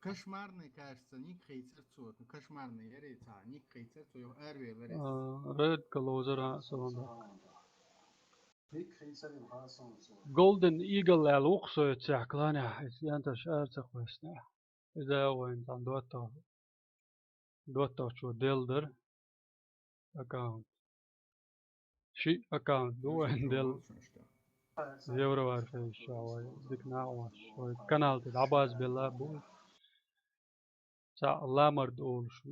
Кошмарный, кажется, ник хийцар цо. Ну, кошмарный яра цхьа, ник хийцар цо, юха аравелар. А, Red Closer а, салам да. Golden Eagle аьлла ву-кх со и цехь кланехь, иза янташ ара ца кхоьссинехь. Иза а вайн цхьана доттагӀ-, доттагӀчо делла дара. Аккаунт. Ши аккаунт ду вайн делла. Евро Warface чохь вай дика нах а вац. Вай канал тӀе дӀабазбелла бу. Цхьаъ Ламард олуш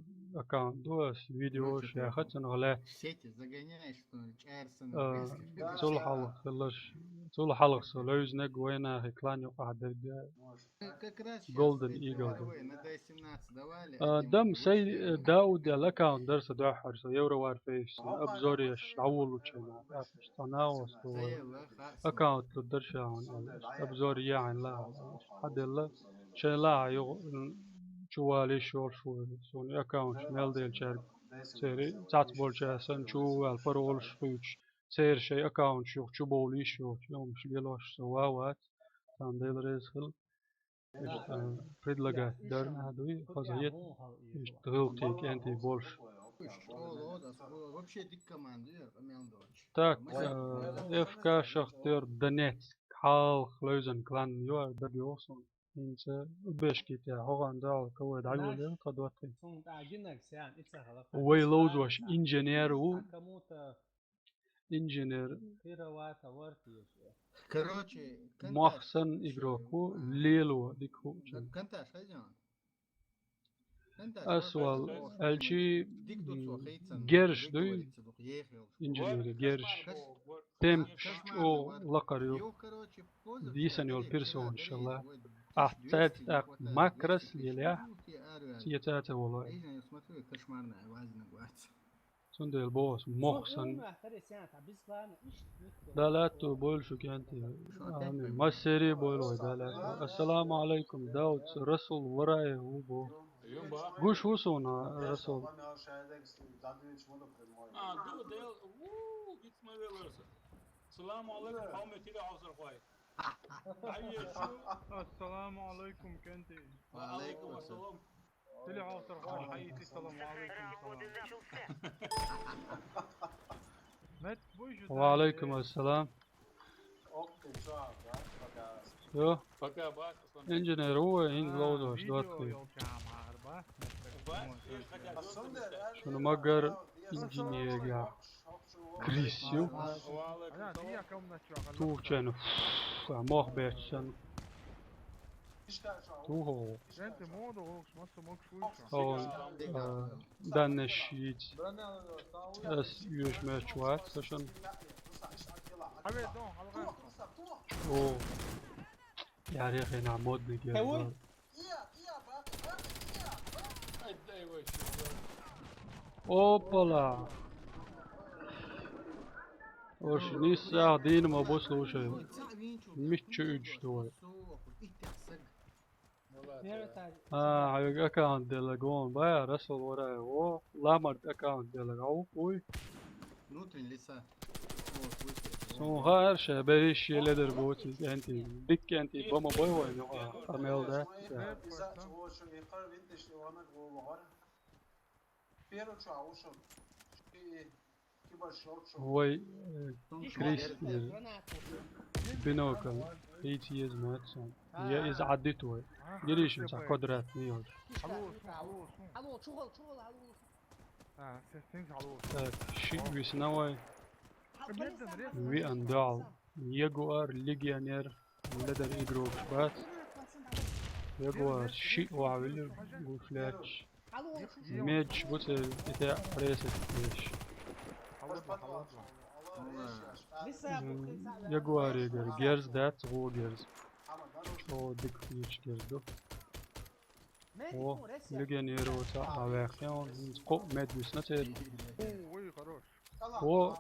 аккаунт ду, ас видео яха цунах лаьцна. Сети загоняешь, что ли, чӀаьрсан. А, цул хьалха хиларш, цул хьалха со левзинарг вайнахи клан юкъахь дерг. Golden Eagle ду. А, дам сай, э, Дауд аьлла аккаунт дара сан дуьххьара, со Евро Warface обзор еш дӀаволучу хенахь. Цхьа нах а вац ду вай. Аккаунт лур дара ша хьуна аьлла. Обзор е хьайна лаахь аьлла. Хьаделла. Шайн лаахь юха, м, чу вала йиш йолуш ву. Суна аккаунташ мел деллачаьрга. Церан цхьацца болчара санна чу ву ваьлла паролаш хуьйцуш. Церан шайн аккаунташ юха чу бовла йиш йолуш. Йомаш лелош со ван вац. Царна Дела реза хила. Иштта, а, предлагать дарна а дуй, хаза хета. Иштта гӀиллакхий кӀентий болуш. Вообще дика команда ю, къамел доцуш. Так, а, ФК Шахтер Донецк. Хьалха левзина клан ю, ара дага йогӀу суна. ХӀинца бешкийтехь хӀокхуьнан дагӀал кавай дӀайолаелла тхан доттагӀий. Вай ловзош инженер ву. Инженер. Короче, мох санна игрок ву, лело дика хуучун. Ас вал аьлчи, м, герш дуй, инженери герш. Темпаш чӀогӀа лакхара ю. Йисана йолу персонаш шалла. Ахь цаьрца тӀаккха макрас лелехь, цӀе цаьрца волу. Цундела боху ас, мох санна. Дала аьтту бойла шу кӀентий. Амин. Массери а бойла вай Дала аьтту. Ассаламу алайкум, Дауд, Расул Вараев ву боху. Гуш ву суна, Расул. Ассаламу алайкум, кӀентий. Ва алайкум ассалам. Телехьовсар хьо, хьаийти салам, ва алайкум салам. Мет буй шу. Ва алайкум ассалам. Йо. Инженер ву вай, хӀинца ловзош доттагӀий. Шуна магар инженер яхь. Крис ю. Тухчен. Мох беччан. Тухо. Он, а, даннаш йийц. Ас юьш меч вац, сашан. О. Яре хена модный герой. Опала! Ош нисса дийна ма бу, слушай. Мичча уьдуш ду вай. А, хьоьга аккаунт делла гон бая, Расул Вараев. О, Ламарт аккаунт делла гӀов, уй. Внутренний леса. Суна хаьара ша берриш е ледар боцу иза кӀентий. Дика кӀентий ба ма бой вайна юкъа, къамел дац. Вай, э, Крис, э, бинокль хийца еза моьтту суна. Я иза Ӏаддиту вай. Гиришин цхьа квадратный йолчу. Так, шиъ висна вай. Виъан дуьхьал. Ягуар, легионер. Ледара игрокаш бац. Ягуар шиъ ваьвелла гуш лаьтташ. Меджа бу церан и тӀе ресет деш. Ягуарегара герз дац, гӀо герз. ЧӀо дика кхеташ герз ду. О, легионеро цхьаъ а ваьккхина, хӀинца кхоъ мед висна церан. О,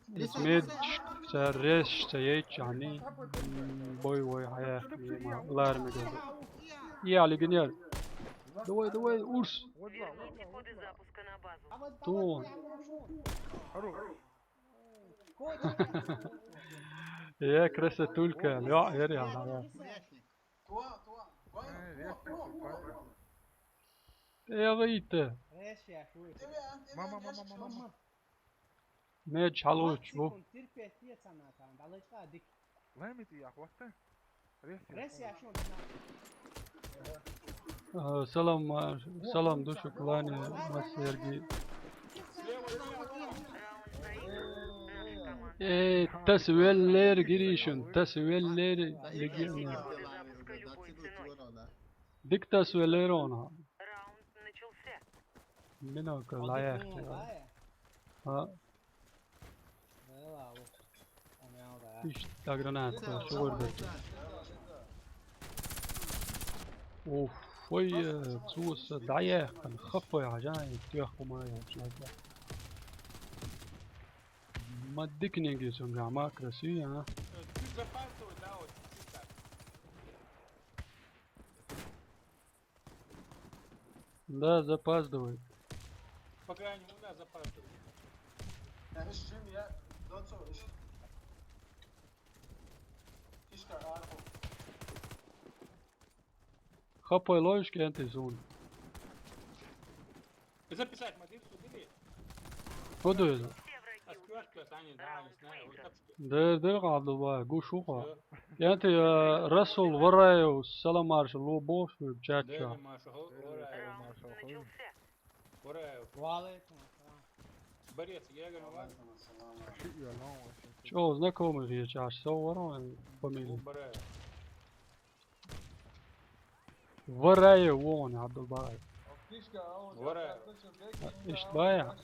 иза медаш цара ресаш ца яйча хьаний, м, бой вой хьаяьккхина, ма лара мегар. Я, легионер. Давай, давай, урс. Тон. Я, красотулька. Я, я, я, я. ТӀегӀийта. Мама, мама, мама, мама. Медж хьалучу бу. Лами ти ахватта? Ресси. А, салам, а, салам ду шуклани массерги. Э, тас веллер, Гришин, тас веллер, легионер. Дика тас веллер она. Минука лаях. А. Иштта граната, шугар бетта. Уф, ой, э, цуса дӀаяьккхина, хаппай хьажа, и тоьхку ма яц, лайка. Ма диканиг ю цунгахь, ма красивый, а? Да, запаздывает. По крайнему, да, запаздывает. Хаппай лойш кӀентий суна. Записать ма дир цу дили? ХӀун ду иза? А сквёрка, Саня, да, не знаю, вот так что. Дер, дер, Абдулбай, гуш ву хьо. КӀентий, э, Расул Вараев, салам марша, ло бохуш вуьйга чат чохь. Дер, марша, хо, Вараев. Вараев. Ва алейкум ассалам. Борец, я говорю, ладно. ЧӀогӀа знакомый хеташ, со вара вайн фамилия. Вараев вон, Абдулбаев. Вараев. Иштта бая?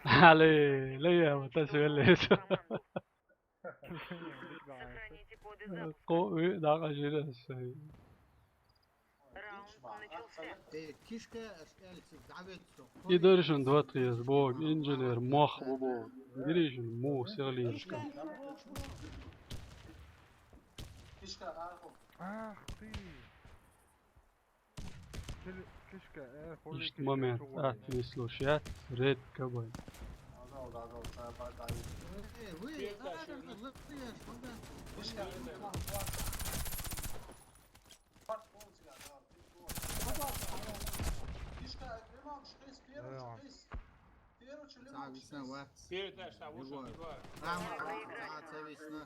Али, лея, вот это свеллес. Ко, э, да, кажется. Э, кишка, аш, эльци, давид, что. И дальше два-три, бог, инженер, мох, бог. Гришин, му, серлишка. Ах ты. Иштта момент, а, не слушать, редко бой.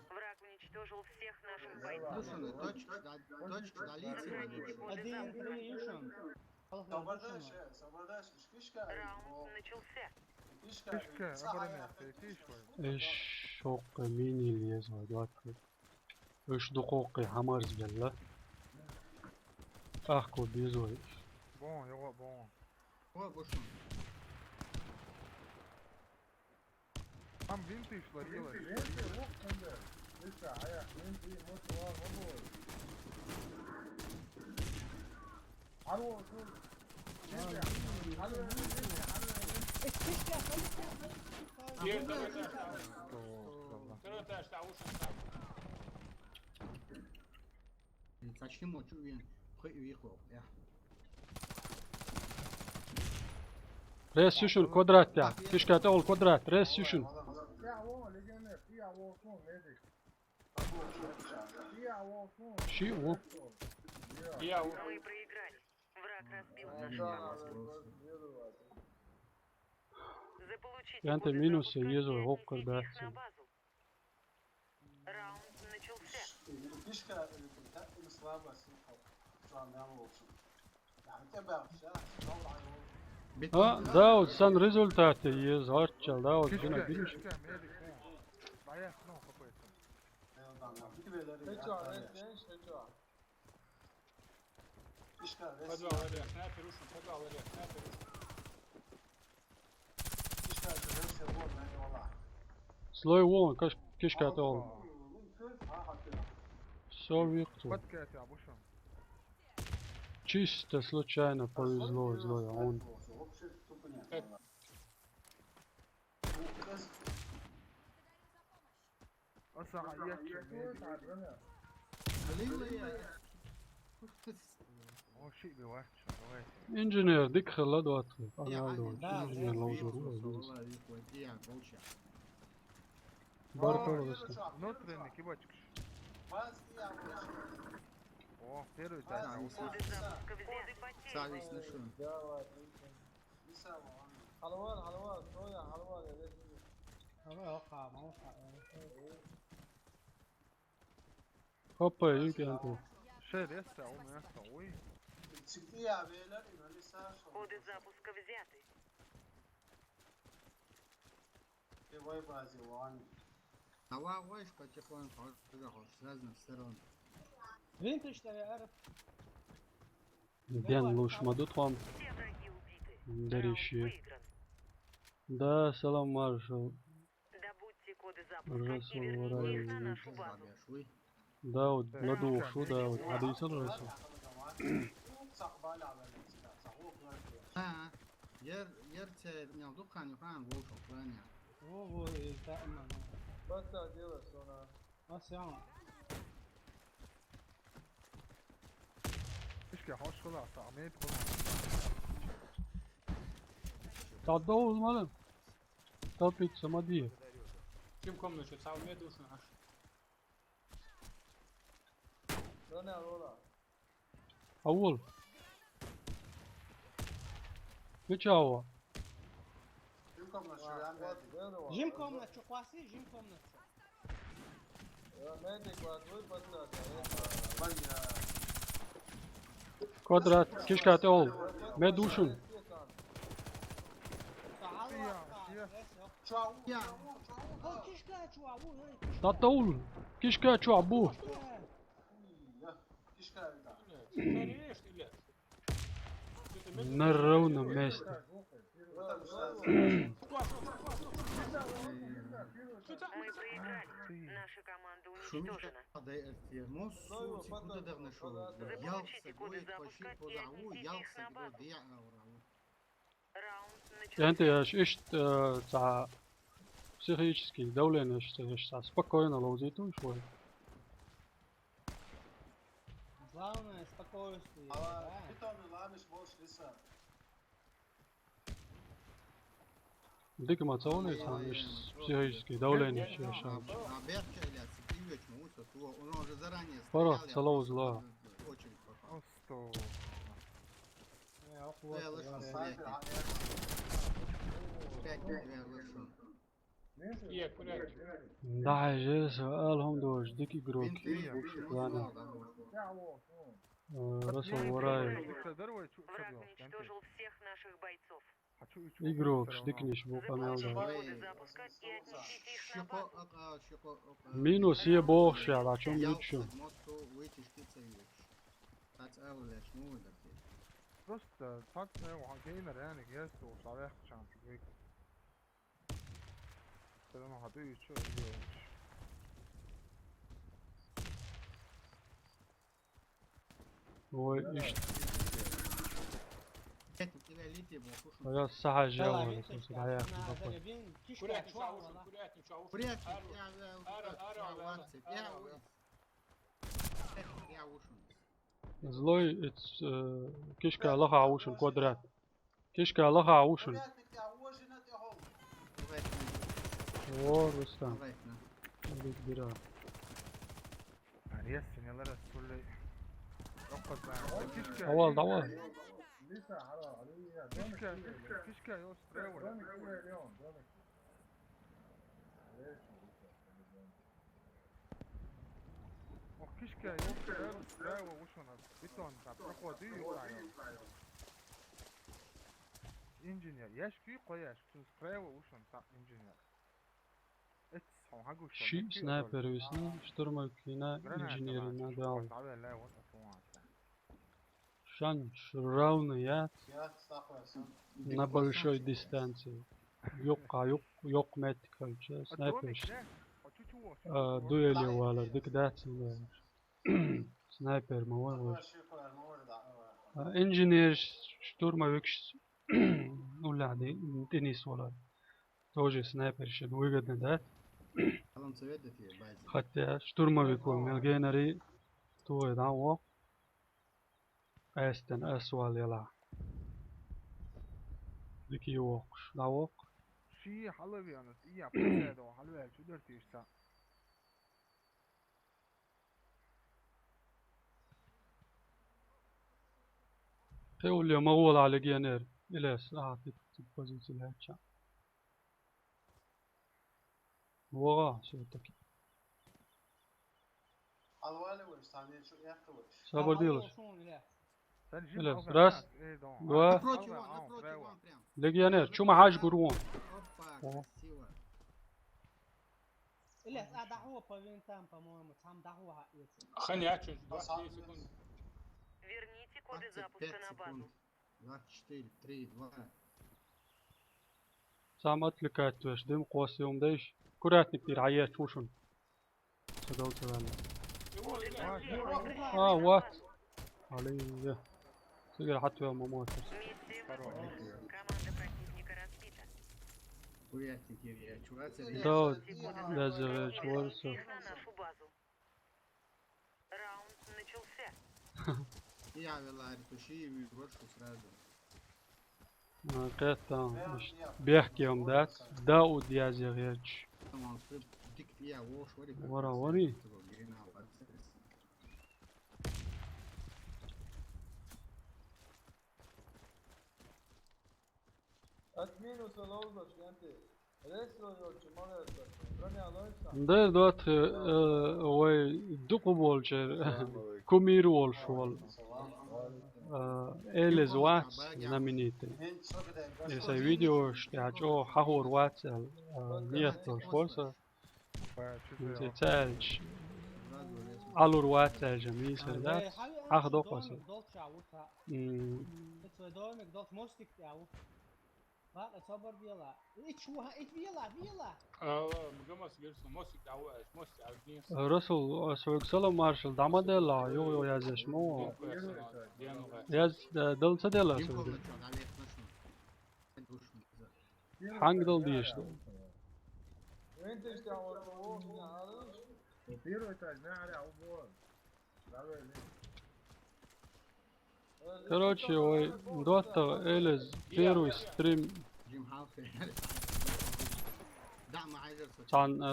Враг уничтожил всех наших бойцов. Точка, да, точка, да, лица. Один, три, Юшин. Раунд начался. Кишка, обороняйся, кишка. Эш, шокка мини лезла, двадцать. Эш дукхоккхе хьамарз белла. Ахко безой. Бон, йо, бон. О, бушун. Там винты шла делать. Рес юшун квадрат, я. Кишка, это ол квадрат, рес юшун. Ши, о. Мы проиграли. Враг Как раз бил нашего. Заполучите коды запуска и отнесите их на базу. Раунд начался. Ха, Дауд, сан результаты еза, гьарччал, Дауд, дина билиш. Подвал вале, снайпер ушун, подвал вале, снайпер ушун. Злой вон, киш-, кишка тол. Всё, викту. Чисто случайно повезло, злой он. Аса, я чё, медик. О, ши, бывает, чё, давай. Инженер, дик хила дуат. Погнал дуат. Инженер лоудер. Баркал васта. Внутренний кибачкаш. О, первый тайм. Коды запуска взяты. Савис нашёл. Давай. Halval, halval, Troya, halval, evet. Ama yok abi, yok abi. Hoppa, you can do. Şey, resta, o mu yoksa, oy. Çıktı ya, beyler, inanırsa. Коды запуска взяты. Давай, базе, вон. Давай, войш, потихоньку, с разных сторон. Винтаж, наверное. Ден луш ма ду тхоам. Дариши. Да, салам, маршал. Добудьте коды запуска и верните их на нашу базу. Дауд, ладугӀуш ву, Дауд. Хьадийцал Расул. Яр, яр церни дуккха а юхан вовшах ваня. Во, во, и та, ма, ма. Просто дело, что она Ас яма. Ишке хош хила, та амет хила. Та довул малы. Та пит самади. Ким комноча, та амет душна хаш. Дона рола. Авул. Мича ава? Жим комнат чу, я медик. Жим комнат чу, къваси, жим комнат чу. Я медик, ва, дуй патра, я. Квадрат, кишка тӀе ол. Мед душун. Чу, я. Татаул. Кишка чу абу. На ровном месте. Мы проиграли. Наша команда уничтожена. Заполучите коды запуска и отнесите их на базу. Раунд начался. Янте яш ишт, э, ца психический давление, что я щас спокойно ловзит, уж вот. Главное, спокойствие, да? Дика ма цавуни ца, иш психический давление, иш яшам. Пара, ца ловзла. Осто. Да, жеса, алхамдулиллах, дика игрок. Ладно. Э, Расул Вараев. Враг уничтожил всех наших бойцов. Игрок, дикниш бу каналда. Минус е бохш, я, а чё мне чё? Просто так, ну, геймер, я не геймер, я не геймер. Ой, ишт. Ая сахьа жа вара, кусу дая, кусу дая. Злой, э, кишка лаха вушун квадрат. Кишка лаха вушун. О, Рустам. Алек бира. Арес, сенелер, Расуль. Авал, давай. Кишка, кишка, ёс, тревор. Ох, кишка, ёс, тревор, тревор, ушона. Бетон, там, проходи, юкайо. Инженер, яшки, кояш, чу, тревор, ушон, там, инженер. Эц, сон, хагу, шон, Ши эцки, снайпер озор. Висна, штурмовикна, инженерна, дал. Шан, равно я. На большой дистанции. Юкъа, юкъ, юкъ меткалча, снайпер. А, дуэли валар, дик дац, да. Снайпер ма вай вай. А, инженер, штурмовик, улади, теннис валар. Тоже снайпер шин выгодно, да? Хотя штурмовик вал мел генари, туй да вох. Эстен эсвал яла. Дики вохш, да вох. Ши халавианас, ия, пасадо, халавиал, чудер тишса. Хеулия магъула легионер. Илес, а, тип, тип позиция ляча. Вога, всё-таки. Алвали веш, сани шу яхта веш. Сабар дилаш. Илес, раз, два. Напротив, он, напротив, он прям. Легионер, чума хаш гурвон. Опа, красиво. Илес, а даху по винтам, по-моему, там даху ха. Хани, а чё, двадцать секунд. Верните коды запуска на базу. Двадцать четыре, три, два. Сам отвлекать веш, дым косъем дайш. Курятник тир, хаяч ушун. Садал садал. А, вот. Алия. Сигер хатвел мамотер. Миссия выполнена. Команда противника разбита. Курятник, я чувствую. Да, да, за чувствую. Нашу базу. Раунд начался. Я велари туши и выброшу сразу. А, кэтам, иш, бехкем, да? Да, удьязе герч. Тамам, ты дик я вош вари. Вара вари. От минуса лоуза, шкенти. Ресо, ёлчи, молодец. Броня лоуса. Да, да, ты, э, ой, дукъу болчер. Кумир волш вол. Э, Элез вац, знаменитый. Эса видео, что я чё, хахур вац, э, нет, волш вол, со. Инзецаьлча, алур вацаьлча мийсар дац, ах докъоса. М. Расул, ас вайга салам маршал, дама дела, югъ-югъ язъеш ма. Яз, э, дал ца дела ас вайга. Хьанг дал деш да? Короче, ой, Дота Элез первый стрим. Цан, э,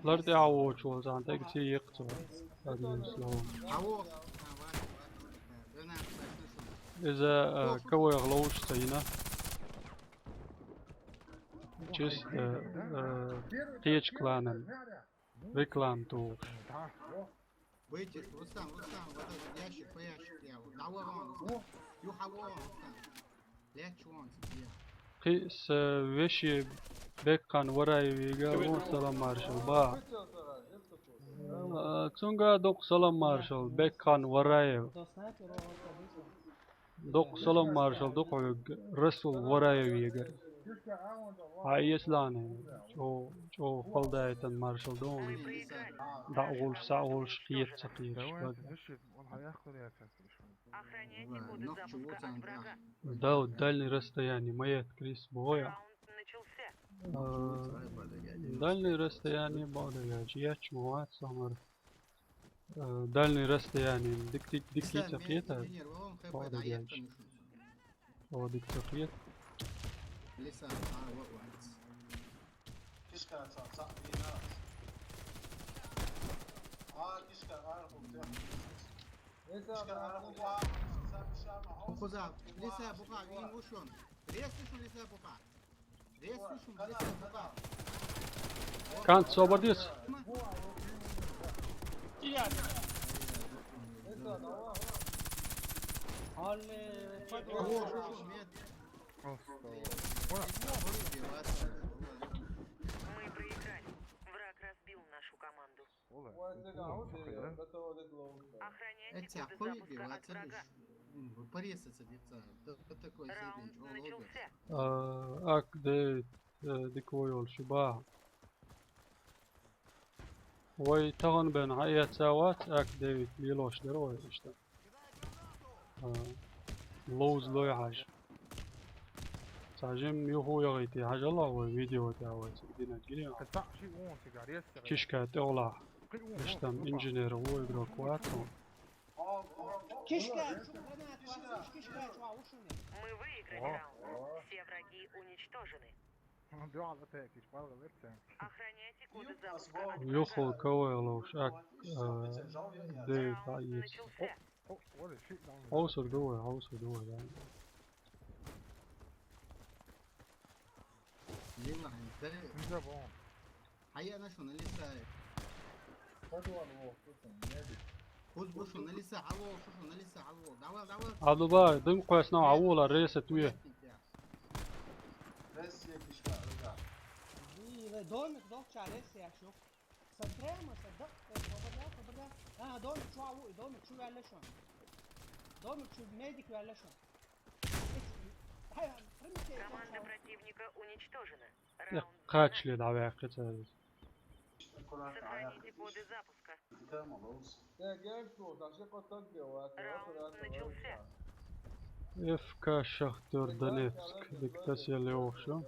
лар тӀехьа воцуш вол, цан тӀега ца екъац вай. Одним словом. Иза, э, КВ-гӀа ловш ца йина. Чисто, э, кхечу кланан реклама тухуш. Выйти, Рустам, Рустам, вот этот ящик, по ящику я. Давай вон, Рустам. Юха вон, Рустам. Лечу вон, я. Кхин а вешин Бекхан Вараевига вон салам маршал ба. А, цунга дукха салам маршал, Бекхан Вараев. Дукха салам маршал ду хьоьга Расул Вараевига. Хьан эслане, чӀо-, чӀогӀа хала дайтан маршал ду хьуна. ДӀа а гӀулш, схьа а гӀулш, кхета ца кхеташ бага. Да, дальний расстояние, ма етта крис боху я. А, дальний расстояние бакъдерг аьлча, етташ ма вац со мара. Э, дальний расстояние дик, дик, дик ца кхета. О, дик ца кхета. Куза, лиса буха, вин ушун. Рез ушун лиса буха. Рез ушун лиса буха. Кан, собар дес. Алле, О, ушун мед. Остоо. Ой, убивать. Мы проиграли. Враг разбил нашу команду. Ole. Охраняйте Эти коды охуи запуска от убивать, врага. Вы порезаться дивца. Да такой Раунд задний, о, логос. Начался. Ак Дэвид, диквой олши ба. Вай тахан бен хьаэцавац, Ак Дэвид лелош дер вай ишта. Лоуз лой хьаж. Цажим юху ягъити хьажала вай видео тя вай дина гири. Ka sa shi un sigari esse. Чишка тёла. Ki un. Иштам инженер вай игрок вату. Кишка, чу гранат, кишка, чу ушуни. Мы выиграли О. раунд. Все враги уничтожены. Dual attack iş balga versen. Охраняйте коды запуска от Юху врага. кавай лоуш, Ак Дэвид Раунд аис. Начался. Oh, what is shit down there? Хаусур дувай, хаусур дувай, да. Лила, да, Ninja bomb. хьая на шуна лиса. Куз бу шуна лиса, алло, шу шуна лиса, алло. Давай, давай. Абдулбай, дым къвесна, авула, ресет уе. Рез ие кишка, да. Лила, домик, док, ча, рез ие, шу. Са прямо, са да, э, побрда, побрда. А, домик, чу, алло, домик, чу, вялла шуна. Домик, чу, медик, вялла шуна. Хай, примите, Команда противника уничтожена. Раунд Къачле давай къицариз. Сохраните коды запуска. Tamam olsun. Раунд начался. Ф К Шахтёр Донецк, диктас яле охшо.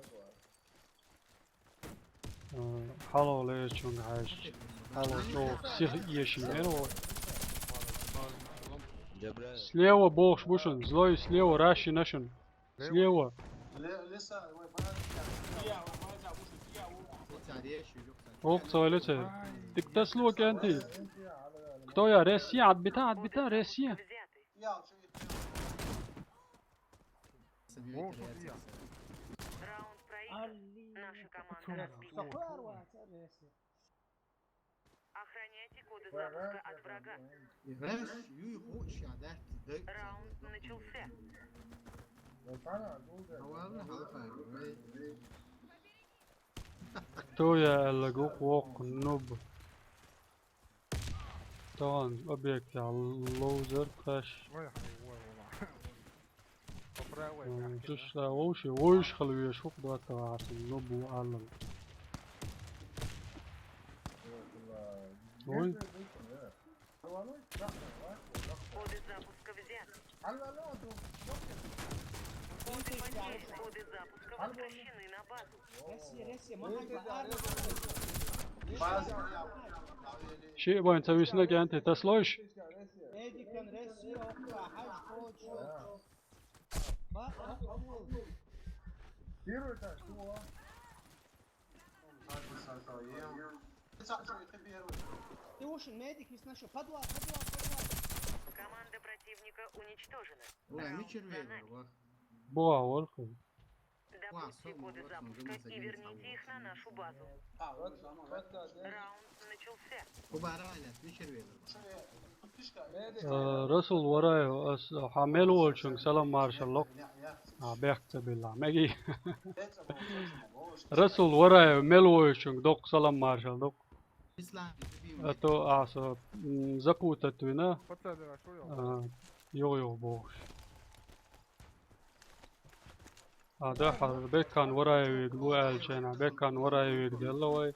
Хало лечунг хьаж. Хало шо сих еши меро. Слева бохш бушун, злой слева, раши нашун. Слева. Лиса, ой, Эти ореши, ёпта. Ох, цойле це. Диктас лук энти. Кто я? Россия, отбита, отбита, Россия. Взяты. Ya şu Самим О, теряется. я. Раунд проигран. Алли. Наша команда разбита. Какой арваца, Ресси? Охраняйте коды запуска от врага. Играешь, юй, хуй, ща, да? Раунд начался. Давай, ну, халка, давай. Кто я, Эллегу, ох, нуб. Тон, объект, я, лоузер, кэш. Ой, хай, ой, ой. По правой мягкий, да? Жуша, вообще, ойш халвеш, хук, да, та, нуб, аллам. Ой, Коды запуска взяты. Коды потеряны. Коды запуска возвращены на базу. Ресси, Ресси, Bazı ya. ши байн цависна кэнти, таслойш? Эдикан, Ресси, окра, хаш, коч. Ба, а, а, а. Первый так, что? Hadi sen daha iyi. Sen şu ete bir yere bak. Ты уши, медик, если нашел. Подвал, подвал, подвал. Команда противника уничтожена. Ой, мичер вейвер, вах. Боа, орху. Добудьте коды запуска и верните их на нашу базу. Ha, o zaman. Раунд начался. Кубара, блядь, мичер вейвер. Şuraya tutuşka. Расул Вараев, ас, ха, мел волчунг, салам маршаллок. Ya, ya. А, бехца билла. Меги. Hepsi bu. Расул Вараев, мел волчунг, док, салам маршаллок. Ислам, А то, а, со, м, запутать вина. Подсадила, что я? А, йо, йо, бохш. А, да, хар, беккан Вараевиг лу элчена, беккан Вараевиг делла вай.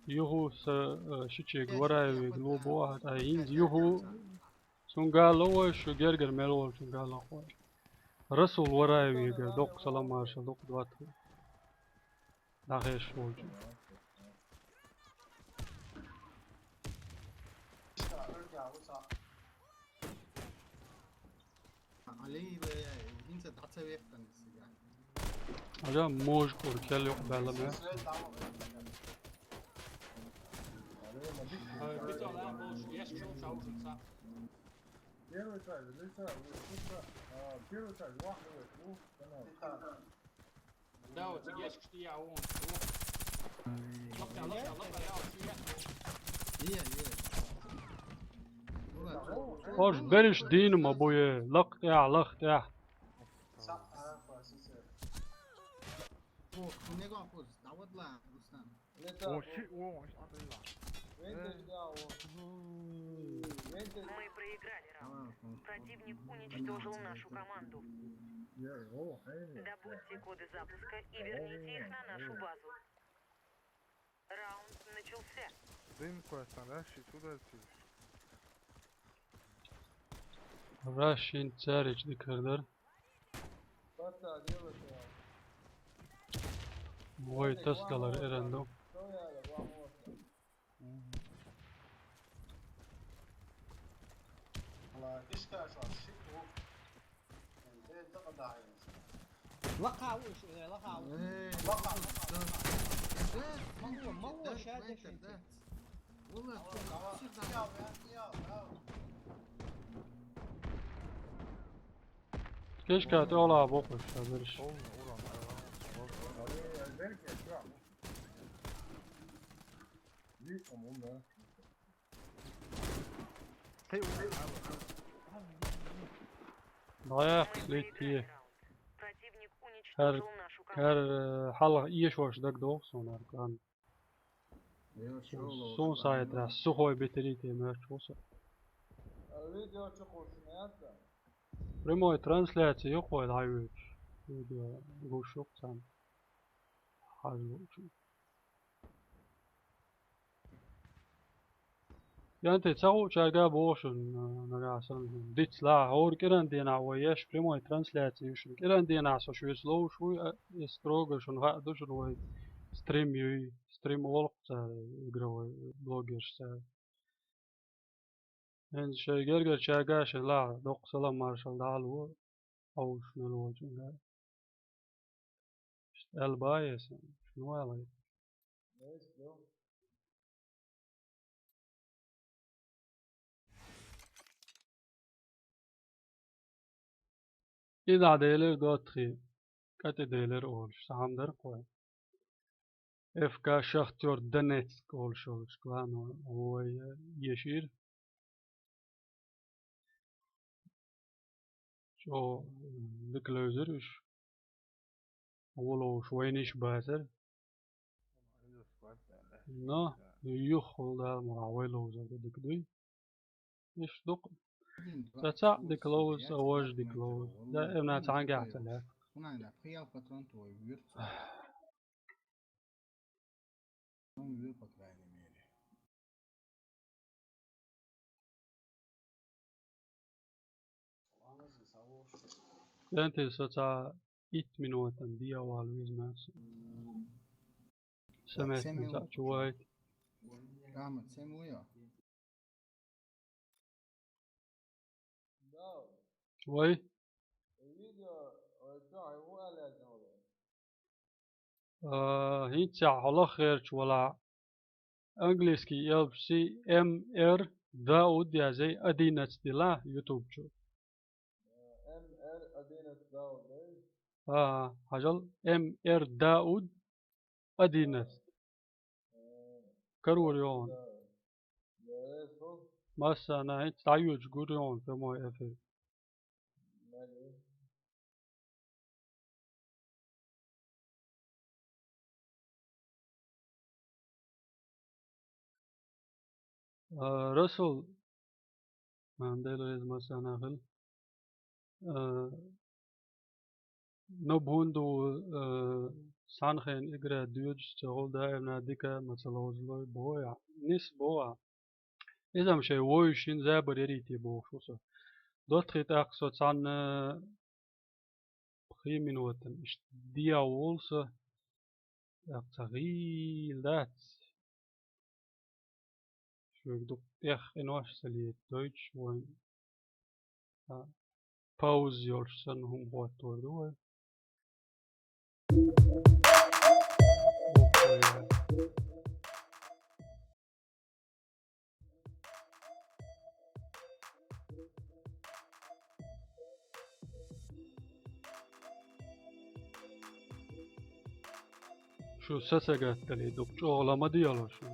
Юху са, э, шичиг Вараевиг лу бу, а, а, инз юху сун гала вай, шу гергер мел вай, сун гала вай. Расул Вараевиг, док, салам маршаллок, двадцать. Дахеш волчу. Али, бля, инца дацавехтан сега. Ага, мож кур, кел ёкъ бэлэм, э. Tamam. Битола болуш, яш чул чаушунса. Первый этаж, или второй, или второй. А, первый этаж, вахтовый, ну, канал. Да, вот здесь, что я вон. Ош бериш дийнам абуе, лакътӀехь, лакътӀехь. Ох, не гохуз, давадла, Руслан. О, ши, о, о, ши, атайла. Мы проиграли раунд. Противник уничтожил нашу команду. Добудьте коды запуска и верните их на нашу базу. Раунд начался. Дым квастан, да, ши туда ти. Russian царич дикардар. Вой, тас далар эренду. Лакха уш, э, лакха уш. Мало, мало, ща да. Кешка, ты ола бокуш, а бериш. Даях летти. Противник уничтожил нашу команду. Хьер, э, хьалха эшош дагадогӀу суна, Аркан. Сун сайта сухой бетерите мягчуса. Видео чу кхуссина яц? Прямой трансляция ю кхой дӀайоьдуш. Видео гуш ю-кх царна. Хьажа луучу. Янте, ца хуучаьрга боху шуна, нагахь санна. Дицлахь, хӀора кӀиран денахь вай еш прямой трансляция ю шуна. КӀиран денахь со шуьца ловш вуй, а, и строго шуна хаа ду шуна вай стрим юй, стрим олу-кх цара игровой блогерш цара. ХӀинца шайн гергарчаьрга шайн лахьа доккха салам маршалла дӀа а ло, хьовсуш мел волчуьнга. Иштта аьлла баьхьа сан, шуна валай. И дӀа делира доттагӀий, кӀа тӀе делира олуш, цхьа хӀума дара-кх вай. Ф К Шахтёр Донецк олуш йолчу клано вай ешира. ЧӀогӀа дика левзира уьш. Вон ловзуш вайнаш бацара. Но, юххехула Дала мукъ лахь вай ловзар ду дика дуй. Иштта ду-кх. Сан цхьаъ дика ловза, сан вож дика ловза. Даимна цхьаьнгахь ца лаьцна. Янте, со цхьа итт минотан дӀавала везна аса. Самаьршо цхьаъ чу вайта. Вай? А, хӀинццехь хьо лаххарчу валахь, английский элпашций М Р Дауд язъяй, одиннадцать дилла YouTube чу. А, хьажал, М Р Дауд, одиннадцать. Карор йогӀун. Массарна хӀинца дӀайоьдуш гур йогӀун прямой эфир. А, Расул, а, Дела реза массарна хила. А, Наб хӀунда ву, э, цхьана хенахь игра доьдуш ца хуьлу, даимна дика ма ца ловзалой боху ахь. Нис боху ахь. Иза-м шайн вовшашна забар ярийта бохуш ву со. ДоттагӀий, тӀаккха со цхьана пхи минотан иштта дӀа а волу со, тӀаккха ца гӀийла дац. Шуьга дукха тӀех къинош ца летадойтуш вайн, а, пауза йолуш санна хӀума хӀоттор ду вай. Şu sese getdeli, dopçu oğlama diyorlar şu.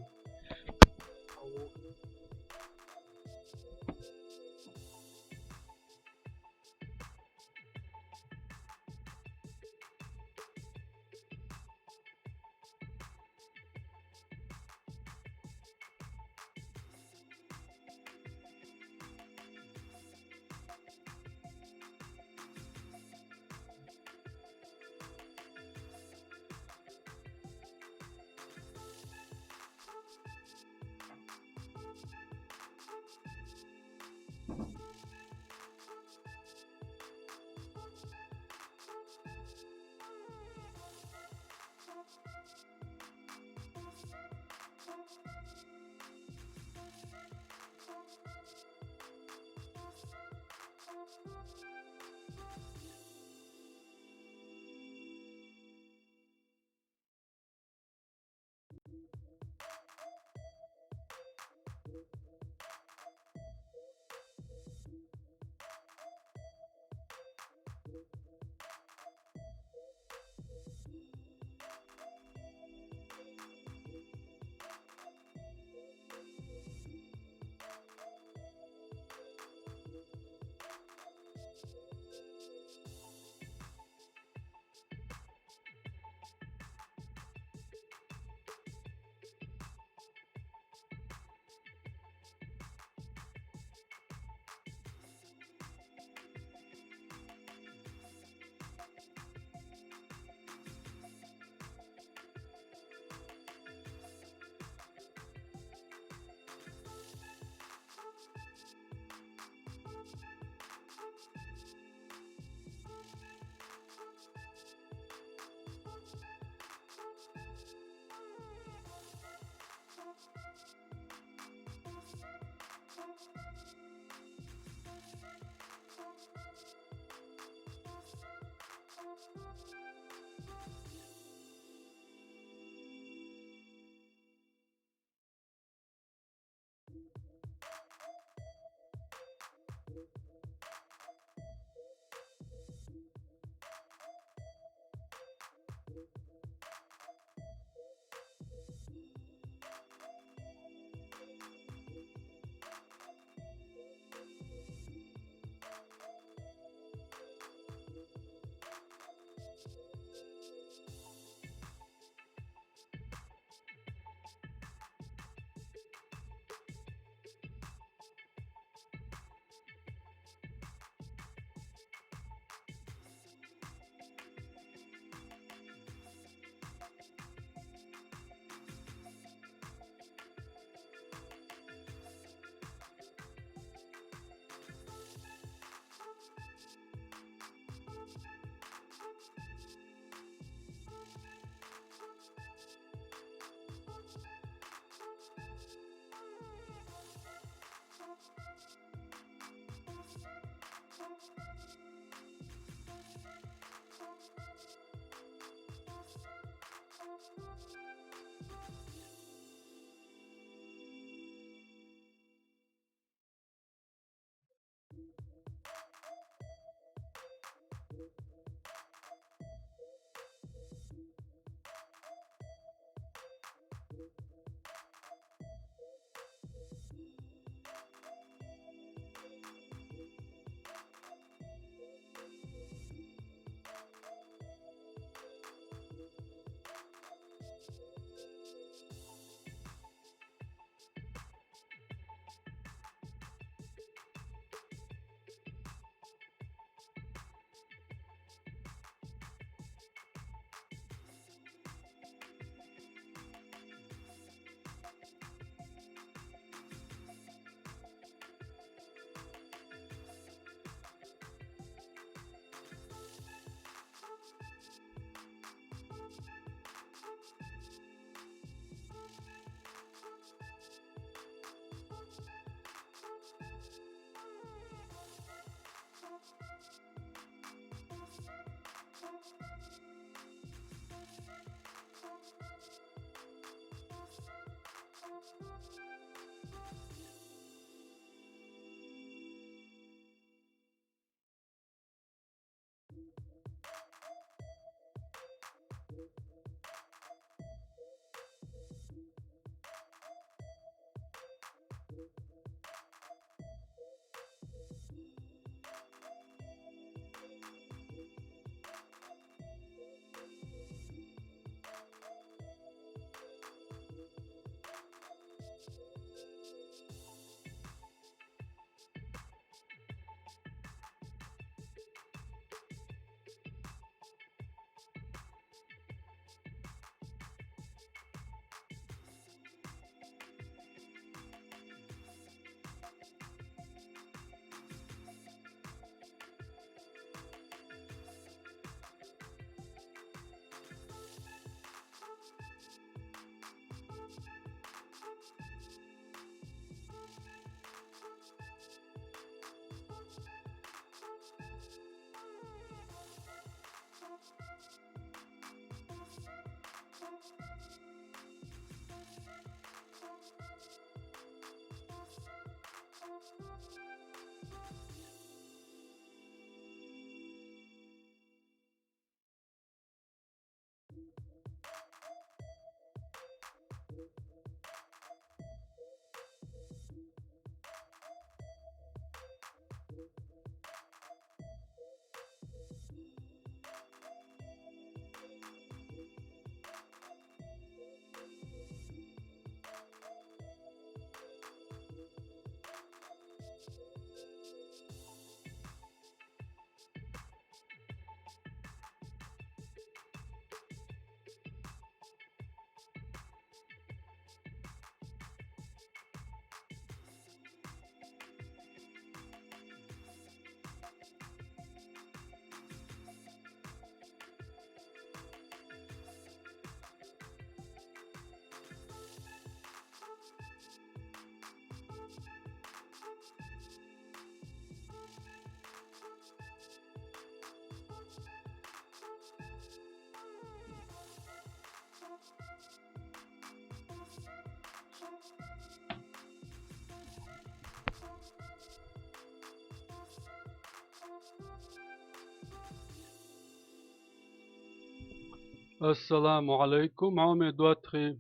Ассаламу алейкум, хьоме доттагӀий.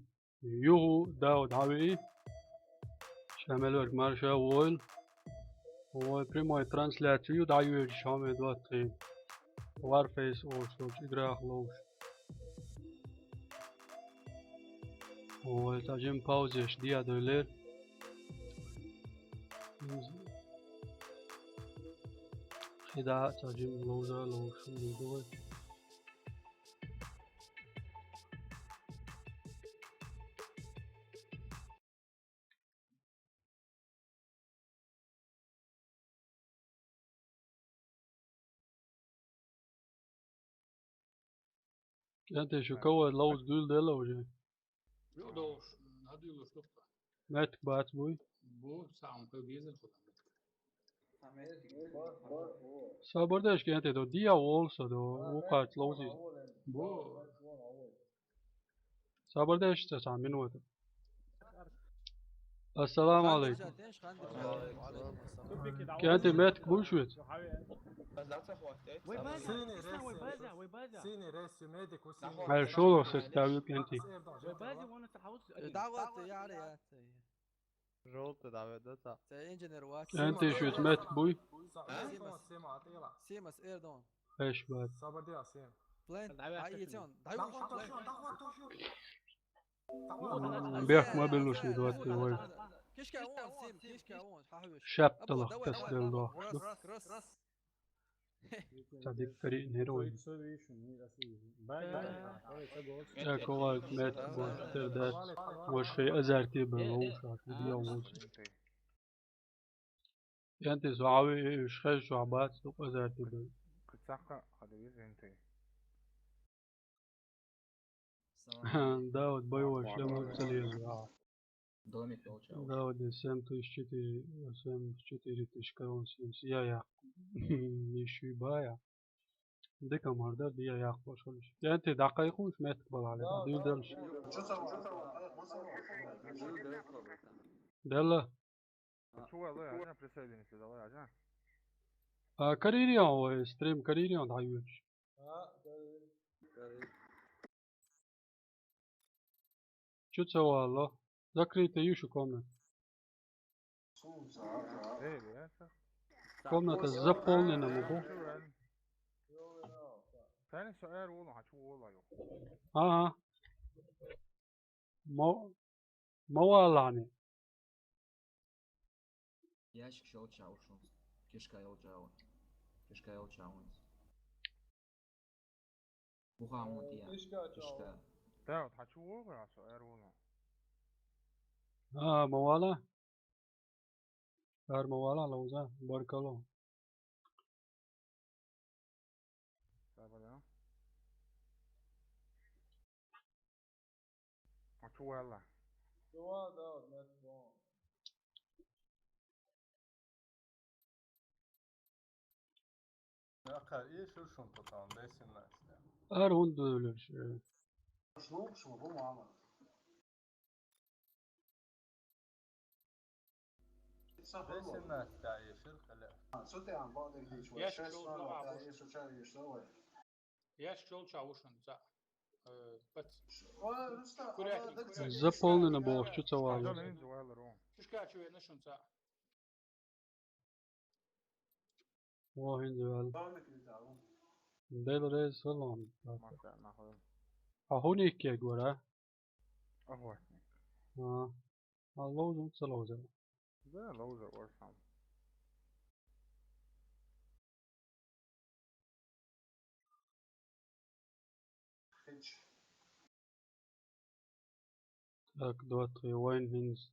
Юху Дауд хьавеи. Ша мел верг марша войла. Вай прямой трансляцию дӀайоьдуш, хьоме доттагӀий. Warface олуш долчу играх ловш. Вай цхьа жима паузеш дӀадойлира. ХӀинца а цхьа жима ловза, ловш хӀума ду вай. КӀентий, шу ковид ловза дуьйладелла уже? Юхадолуш, м, хьадуьйлуш ду-кх. Меттиг бац буй? Бу, цхьа хӀума хила безар хӀуна меттиг. Собар деш, КӀентий, до дӀаволла со, до вукхарца ловзийта. Бу. Собар деш, цхьа цхьа минута. Ассаламу алейкум. КӀентий, меттиг буй шуьца? Синий рейс, синий рейс, медик у синий. Ай, шолгӀа составил, КӀентий. Желтый, да, ведь, да, цхьа. КӀентий, шуьца меттиг буй? Сема, Сема, ТӀела. Сема, Эрдон. Эш бац. Собар де, Сема. Плен. Бехк ма биллуш ду вай. Шаьпталах тасаделла дохуш ду. Ца дика кариънера вай. Ша ковид меттиг бу, тера дац. Вай шайн азарте бен ловш, аш дӀаволуш. КӀентий, со хьавеи, уьш хезчохь бац дукха азарте бен. Кхин цхьаъ хьан дивиза ХӀинтий. Дауд, боевой шлем ца леза. Домик волча. Дауд, семь тысяч четыре, семь четыре тысячи корон, семь. Я, я. Ещё и бая. Дика мар дар, я, я, пошёл. КӀентий, дӀакхайкхуш, меттиг бала хьале, дӀадуьйладеллаш. Делла. Чу валла, я, присоединиться, давай, я. А, карийра вай, стрим карийра дӀайоьдуш. Чу ца валло. Закрытая ю шу комната. Комната заполнена ма бу. Ага. Ма, ма валлахьани. Ящик йолча уьш хӀинца. Кишка йолча ван. Кишка йолча ван. Буха хӀунда я? Кишка. Да, вот хочу выбрать, что я ровно. А, ма вала? Ар ма вала, ловза, баркало. Сабадан. А чу вала? Чу вала, да, вот, меттиг бу. Акхар, и шуьшун потом, десять семнадцать. Ар хӀунда дуьйлуш, э? Шлуп, шлуп, мама. Десять семнадцать, да, и шир, халя. А, цу тӀе ам бакъдерг дийш вай, шесть ноль, да, и шуча, и что вай? Ящик йолча уьш хӀинца. Э, бац. Курятник, курятник. Заполнено бохуш чу ца валло. Кишка чу веана шуьнца. Во хӀинца ваьлла. Дела реза хила хьуна. Хьо хӀун йиккерг вара? Охотник. А. Хьо ловза ца ловза? Да, ловза вара хьо. Так, двадцать, вайн хӀинца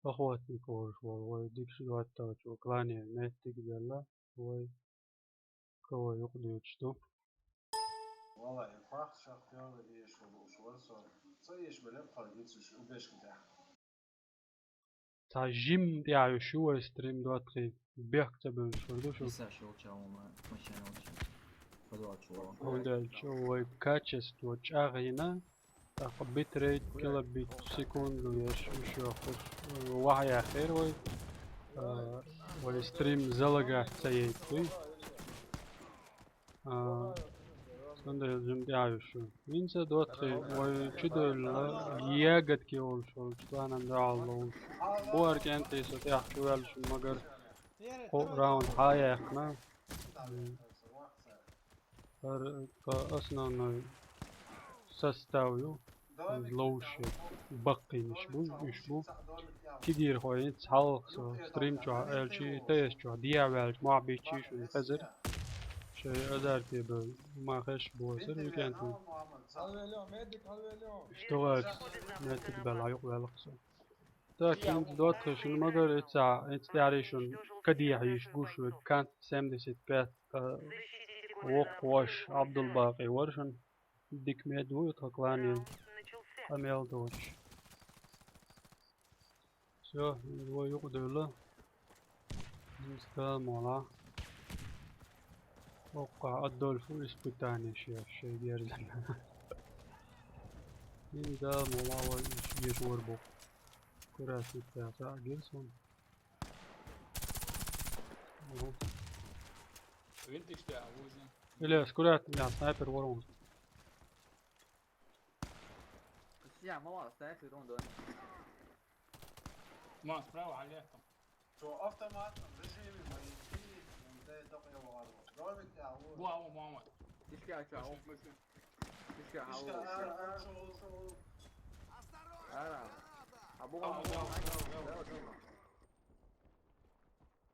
охотник волуш волу, вай дикачу двадцать клане меттиг а делла, вай кого юкъа дуьйцуш ду. Валлахи, пахчах йолу эшо лууш вара со. Ца эшабелира тхо гицуш убешка тӀехь. Цхьа жимма тӀехь ю шу вай стрим доттагӀий, бехк ца бевзаш хир ду шу. ХӀунда аьлча вай качество чӀагӀйина, тӀаккха битрейт, килобит в секунду еш, уьш йохуш, вахьаяьккхира вай. А, вай стрим залагать ца яйтуй. А, Цундела жима тӀаьхьа йиш ю. ХӀинца доттагӀий вай чудевлла, ягодки олуш волчу цӀахь нана дуьхьал ловлуш. Бу ара кӀентий со тӀехь чу ваьллачун, магар кхо раунд хьа а яьккхина. ХӀара тхан основной состав ю, иза ловш ю, баккхийнаш бу, уьш бу. Кегийрхой, хӀинца хьалха со стрим чохь аьлчи, ТС чохь дехьа ваьлча, мохь биччи шуна хезира. Шайн азарте бевлла, ма хезаш боцура уикендехь. Иштта гӀайгӀа меттиг баьлла, хьан юкъа ваьлла со. Так, хӀинца доттагӀий шуна магар, ица, ица тӀаьхьарий шуна кадехьа йиш гуш верг, Кант семьдесят пять, а, воккхаваш Абдулбакъи вара шуна. Дика мед ву и тхан клане къамел доцуш. Всё, хӀинца вай юкъа девлла. ХӀинца Дала мукъ лахь. Оккхахь Адольфу испытанеш еш шайга ерзина. ХӀинца Дала мукъ лахь вай уьш еш вара бу. Курас итта цхьаъ гира суна. Ого. Винтиш тӀе а вузна. Ильяс, аккуратно, я снайпер вара хьуна. Сия, ма вара снайпер вара хьуна. Ма, справа, а левом. Цо автоматном режиме маяки, он тӀе дакъе вагӀар вара. Домик тӀе а вузна. Во, во, во, во. Тишка а ча, он. Тишка, ара, ара, ара. Ара. А бу, а бу, а бу.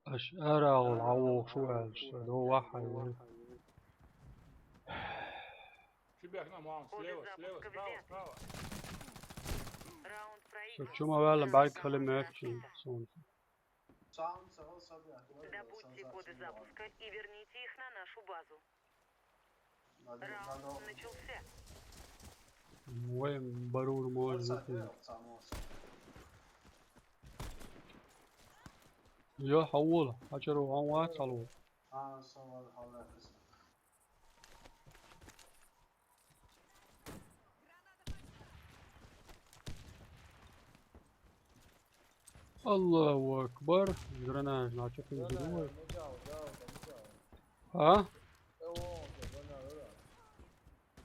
Аш ара гӀолла хьан вогӀуш ву аьлча, со до вахьа ву. Чу бехна, мам, слева, слева, справа, справа. Со чу ма ваьлла, бӀаьрг хила моьтту суна. Добудьте коды запуска и верните их на нашу базу. Раунд начался. Вай барур может быть. Йо, хьавола, хьачаро хьан вац хьалво. Аллаху акбар. Гранаж начал ты. А?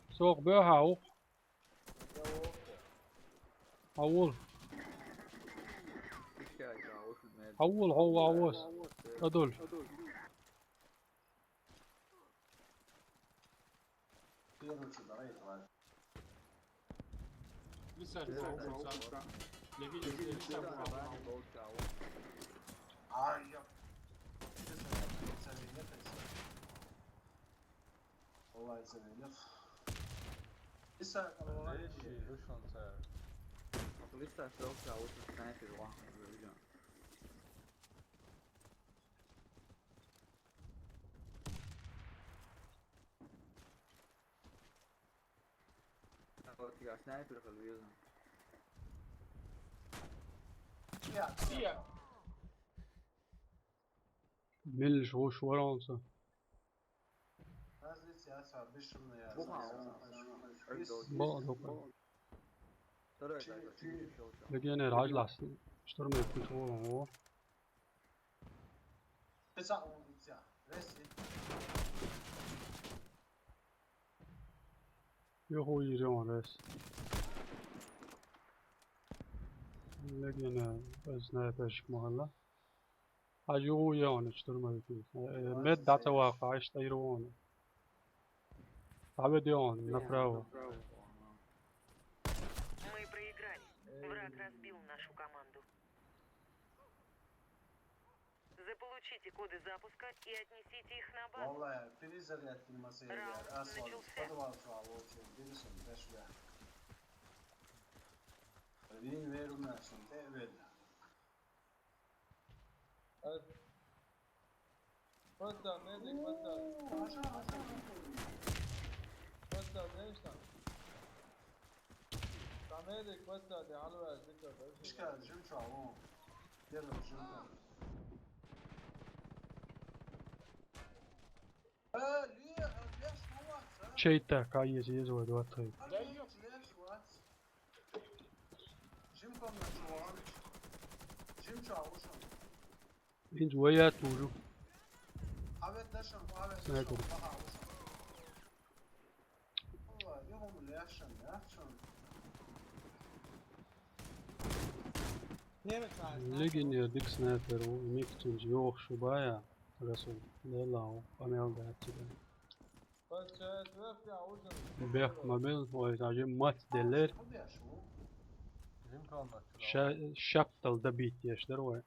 Сох бе хьаух. Хьавул. Хьавул, хьо ваус. Адольф. Меллаш гӀуш вара хьуна со? Бакъ дукха. Легионер хьажа лахь, штурмовик кучу гӀолахь ву. Юху йийр йогӀун рес. Легионер, снайперщик ма хилла. Хьажа юху йогӀун штурмовик. Э, мед дӀа ца ваккха, иштта йийр вогӀун. ДӀаведа йогӀун, направо. Мы проиграли. Враг разбил нашу команду. Заполучите коды запуска и отнесите их на базу. Валлахи, перезарядка нема. Раунд начался. Вин веру мешан, те вед. Подда, медик, подда. Подда, нечто. Та медик, подда, де алва, дика, да. Ишка, жим чуа, о. Первый жим чуа. Э, ле, э, леш, молодца. Чей-то, каез, ез, вот, вот. Да, леш, леш, вот. Жим комнат чуа. Жим чуа, ушам. Инж вая тужу. Авет дашам, авет дашам, ага, ушам. Легионер дика снайпер ву, миксинчу йохуш шу бая, Расул, Делла ву, къамел дац цигара. Бехк ма бел, вай, даже мац деллер. Ша-, шаптал добить еш дара вай.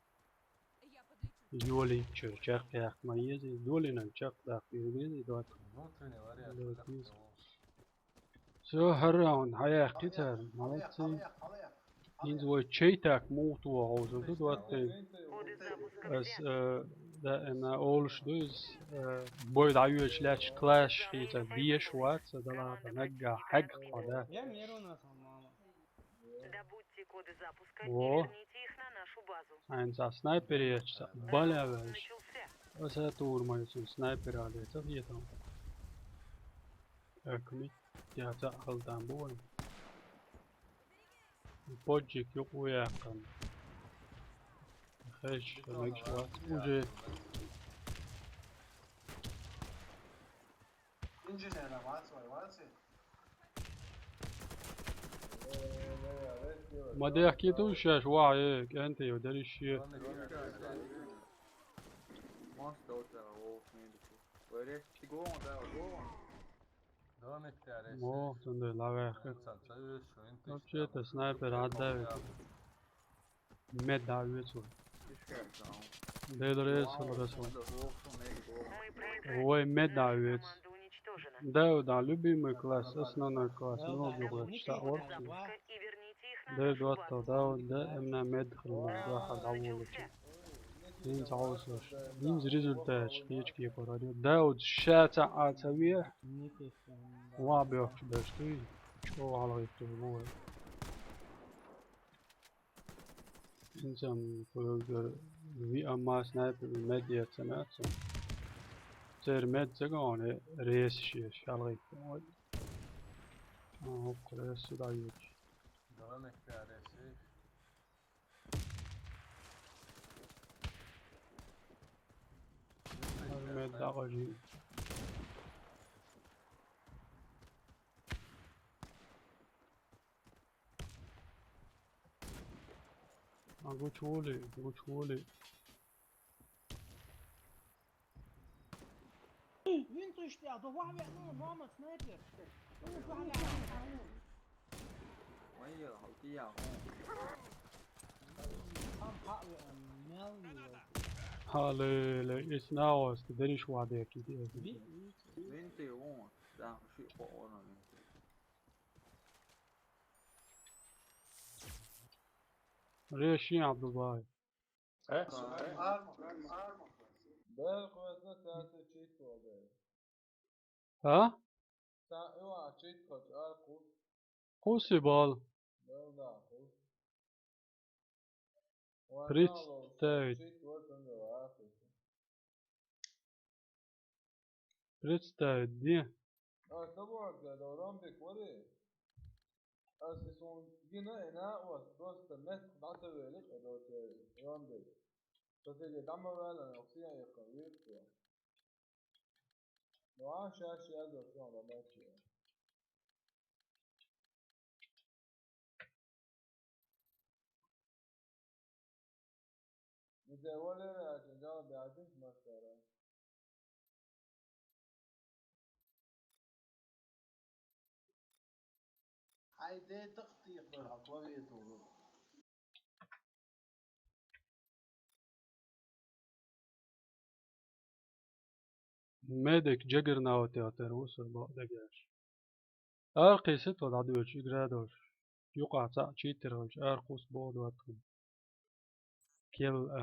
Йолин чуьра чекхъяккха ма еза, йолина чекхдаккха еза, дот. Внутренний вариант. Дот еза. Всё, хӀара раунд хьаяьккхи цара, молодцы. ХӀинца вай чайтак муха тоха хьовсур ду, дот тӀе. Ас, э, даимна олуш ду иза, э, бой дӀайоьдуш лаьтташ класс хийца деш вац, аса далахьа наггахь хьегна кхо да. Добудьте коды запуска и верните их на нашу базу. Хьайна цхьа снайпер ечу цхьа баля ваьлча. Аса тур ма ю цунна снайпер а ле, ца хетам. Экми, я цхьа хьалтам бу вайн. Поджик юкъа ву яьккхина. Хеш, хемеш вац. Уже. Инженера вац вай, вац и? Ма дехке ду шаьш, ваха, э, кӀентий, йо, дерриш шен. Мо, цундела лавехка. Вообще-то снайпер хьадавит. Мед дӀа а оьцу вай. Дела реза хила деза вай. Вай мед дӀа а оьцу. Дауд, а, любимый класс, основной класс, много ваьш, цхьаъ вара. Дела доттагӀа Дауд, да, эмна мед хила, дохьа дӀаволлучу. ХӀинца хьовсуш. ХӀинца результаташ кхечу кепара. Дауд ша цхьаъ а ца вехь, ваха боьхкуш берш дуй, чӀогӀа хьалхийтта ву вай. ХӀинца-м кхуьнгара виъ амма снайпер мед яц ца меца. Церан мед ца гахьуна, ресаш еш, хьалхийтта вай. А, хӀокху ресаш дӀайоьдуш. Мед дӀакъажийна. А, гучуволий, гучуволий. Вин туьшта, а, до вахьа веана, мама, снайпер. Вай, хьалтия, хьо. Хьалеле, эс нагӀоста дерриш вахьа деркийти эс. Вин? Вин тӀе вон, да, шиъ кхоъ вара вин тӀе. Реши, Абдулбай. Э? Бер кхоьссина цаьрца чит валде. А? Ца, ю, а, чит кхоьссу, а, кху. Кхуссий бала. Бер да, кху. Представить. Представить, де? А, тобой, да, да, ромбик, вари. Ас и сон гина, и на, вот, просто мет дӀатавели, короче, ромбик. Соседи дома вела, но все я их вижу. Ну, а щас я до всё, ромбик. Хьайн де такхтийкхар хьо клавиатуру. Медик Джаггернаут яхтар ву сан бакъдерг аьлча. Аркхийса тхо дӀадоьдуш, игра долуш. Юкъахь цхьаъ читтар хилча, аркхуссу боху доттагӀа. Кел, а,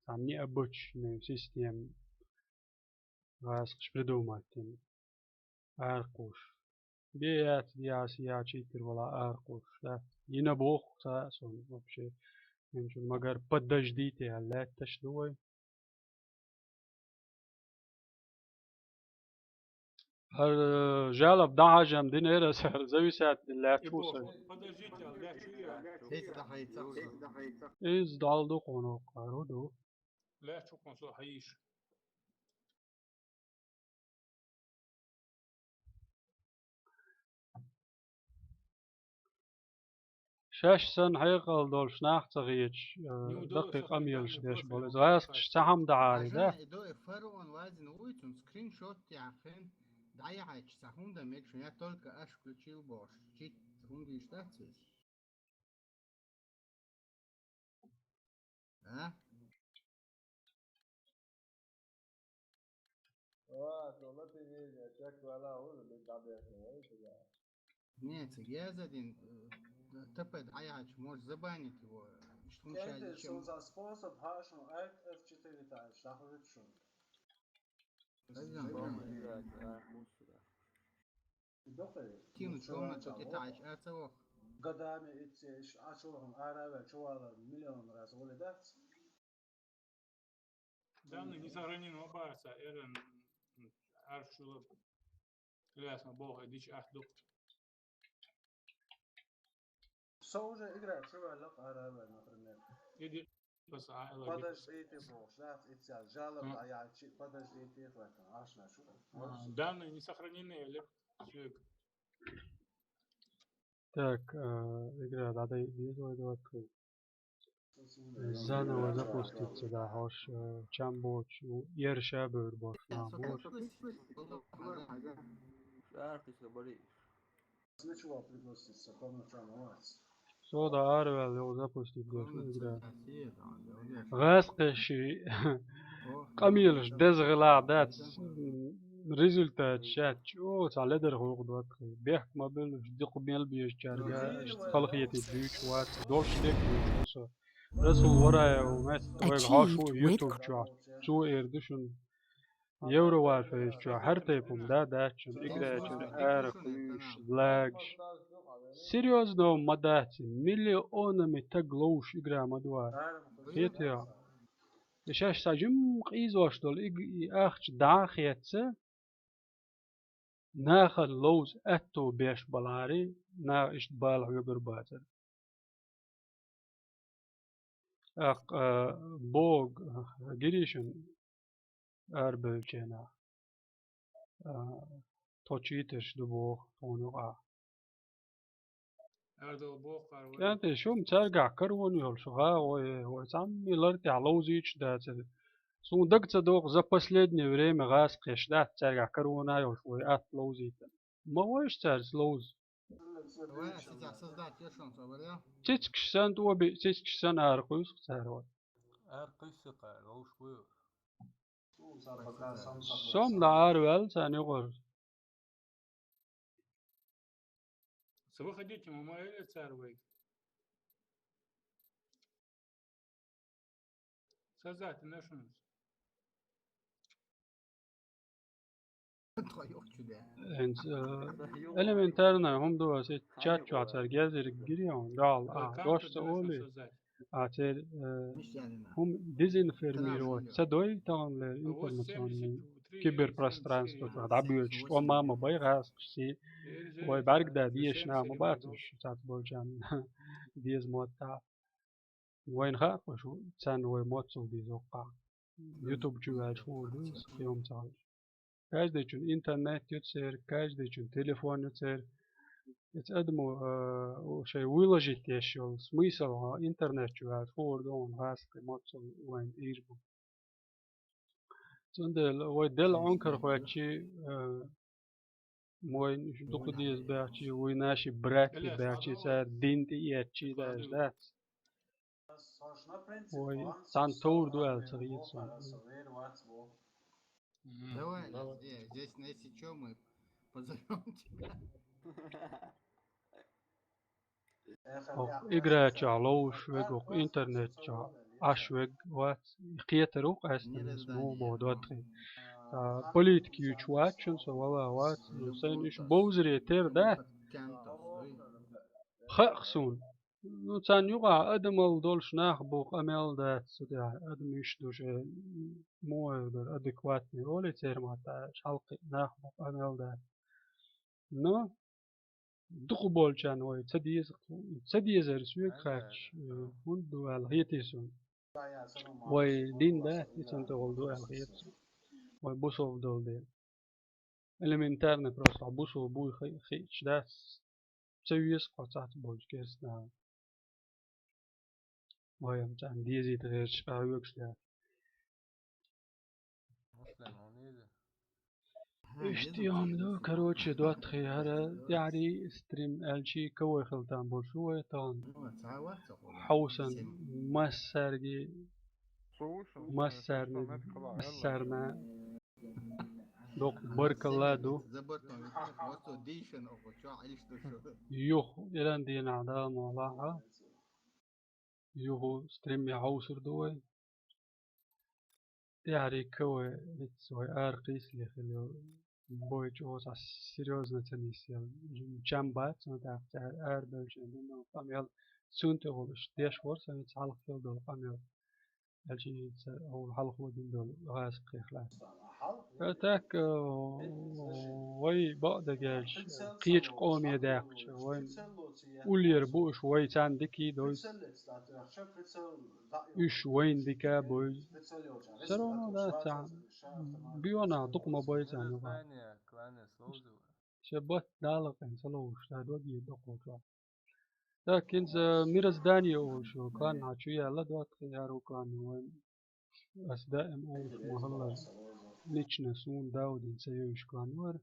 цхьа необычная система гӀазкхаша придумать йина. Аркхуш. Бе яц, яц, я читтар вала аркхуш, да? Йина боху цхьаъ сон вообще. Хьинчул магар подождите аьлла лаьтташ ду вай. ХӀара жалоб дӀахьажам динера аса, хӀара зависят дина лаьтташ ву сан. Подождите, а лаьтташ ву я? ХӀетта хьайца. Иза дӀал ду кхуна хӀокху гӀаро ду. Лаьтташ ву кхуна со хьайийша. Шаьш санна хьекъал долуш нах ца хеташ, э, даккхий къамелаш деш болу. Иза гӀазкхаша ца хьамда Ӏари, да? Хьажа, и до, и фараон вазина вуй, цунна скриншот яьккхина, дӀаяхьача цхьа хӀума дан мегаш, я только аш включил бохуш, чит хӀума дийш дац веза? А? О, со латинезе, чек вала, уже бен дабешна, ой, туда. Не, ца яза дин, э, тапет, а я, может забанить его, что он Кстати, сейчас что зачем? За способ, хашну, F четыре та, шахрит шун. Пойдём. Дома играть, а, пусть сюда. Кинуть комнату, ты тач, а целых. Годами идти, иш, а чё, ара, чё, миллион раз, оли, да? Данных не сохранено, баса, эрен, аршула, клясно, бога, дич, ах, дух. Со уже играет, чё, лак, ара, например. Иди, баса, а, эла, подождите, бог, ждать, идти, жалоб, а я, чи, подождите, хватит, аж на, чё? А, данные не сохранены, или? Всё. Так, э, игра, надо, надо открыть. Заново запуститься, да, хьош, э, чам боч, ну, ер ша бер бош, на, бош. Со да арвел, йо, запустить бош, игра. ГӀазкхаша къамелаш деза гӀила дац, результат шаьчча, о, цхьа ледар гӀуллакх ду. Бехк ма беллаш, дукха мел безачаьрга, иштта халахетий буьйцуш вац, долуш дерг буьйцуш ву со. Расул Вараев, метта вайга хьош ву YouTube чохь, цо эр ду шуна. Евроварфейс чохь хӀара тайпа хӀума да дац шуна, играчун ара хуьйш, лагаш. Серьёзно ма дац, миллионами таг ловш игра ма ду вара. Хетий хьо? И шаьш цхьа жимма къийзош долу иг-, и ахча дӀа а хетта, нахана ловза аьтто беш баларе, наха иштта бала хьоьгур бацара. Аккха, а, бог, а, гиришин арабевлченах. А, тхо чийтарш ду боху тхуна юкъахь. Ардо боху кхара вай. КӀентий, шу-м цаьргахь корона йолуш гӀа, вай, вай цхьамма лар тӀехь ловзуьйтуш дацара. Суна дага ца догӀу, за последнее время гӀазкхаша дац цаьргахь корона йолуш вай атта ловзуьйтуш. Ма вайша цаьрца ловза. Давай, сейчас создать, я что, говорю? Цицкаш санна, тӀоби, цицкаш санна ара кхуьйсу цара вай. Ара кхуьйсу кхара, ловш вуй. Сом да ара ваьлла царна юкъара. Ца выходите, ма ма элира цара вайга. Создать, ты нашел. ХӀинца, э, элементарно хӀума ду аса чат чохь цара герзарг гире хьуна, дала, а, дош ца олий, а, церан, э, хӀума дезинформировать ца дой таханлера информационный киберпространство чохь дӀабоьдуш, тӀом а ма бай гӀазкхашций, вай бӀаьрг дан дезаш нах ма бац уьш, цац болчарна деза мотт а. Вайна хаьа-кх шу, царна вай моццул деза воккхахь. YouTube чу ваьлча хӀун ду, кхин хӀума ца хилча. Каждайчун интернет ю церан, каждайчун телефон ю церан. Иза адамо, а, шайн выложить еш йолу смысл, а, интернет чу ваьлча хуур ду, вайна хаьа-кх кхин моццул вайна тӀийр бу. Цундела вай делла Ӏункар хоьттучи, а, вайна уьш дукха деза баьхчи, вай наши братья баьхчи, цара дин тӀе эцчи даже дац. Вай цхьана товр ду аьлла ца хета суна. Давай, давай. Здесь, если чё, мы позовём тебя. Окху игра чохь ловш верг, окху интернет чохь Ӏаш верг вац, кхетар ву-кх аьсна, муха боху доттагӀий. А, политика юьйцуш вац шуна со, вала вац, ну, сайна уьш бовзаре тера дац. Хаьа-кх суна. Ну, царна юкъахь адамалла долуш нах бу, къамел дац, цу тӀехь адам уьш ду шайн, муха эр дара, адекватный олий церан маттахь, хьалкхиъ нах бу, къамел дац. Но дукха болчарна вай ца деза, ца дезара соьга хаьттича, э, хӀунда ду аьлла хетий суна. Вай дин дац, и цунна тӀехула ду аьлла хета суна. Вай бусалба долу дела. Элементарно просто хьо бусалба вуй хи-, хиъча дац, ца веза-кх хьо цхьацца болчу керстанахана. Вай, ам цӀан дезийта гӀерташ къахьоьгуш дац. Муслим, хьуна иза? Иштта йома ду, короче, доттагӀий, хӀара тӀаьхьарий стрим аьлчи, кавай хила там болуш ву вай тахана. Хьовсан массаьрги, массаьрна, массаьрна доккха баркалла ду. Юха, иран дийнахь Дала мукъ лахь, юха стрим хьовсур ду вай. ТӀаьхьарий кавай, виц вай ара кхийсале хила йолу бой чӀогӀа цхьа серьёзно ца нисъелла. Чам бац, но тӀаккха цара арабевлча дина долу къамел, цунна тӀе волуш деш вара сан виц хьалха хила долу къамел. Аьлча, хӀинца хьуна хьалха дина долу гӀазкхех лаьцна. А так, э, вай бакъдерг аьлча, кхечу къоме даьккхича, вайн уллера бу уьш, вай царна дика довза. Уьш вайна дика бовза. Всё равно, да, цхьа буьйонах дукха ма бай царна юкъахь. Шен бат Дала къен ца ловзуш, да, дог йийр ду кхочохь. Так, хӀинца мироздание олуш йолу клан хьан чу яьлла, доттагӀий, хӀара клан вайн. Ас даим олуш ма хилла, лично суна Даудин ца йовзуш клан вара.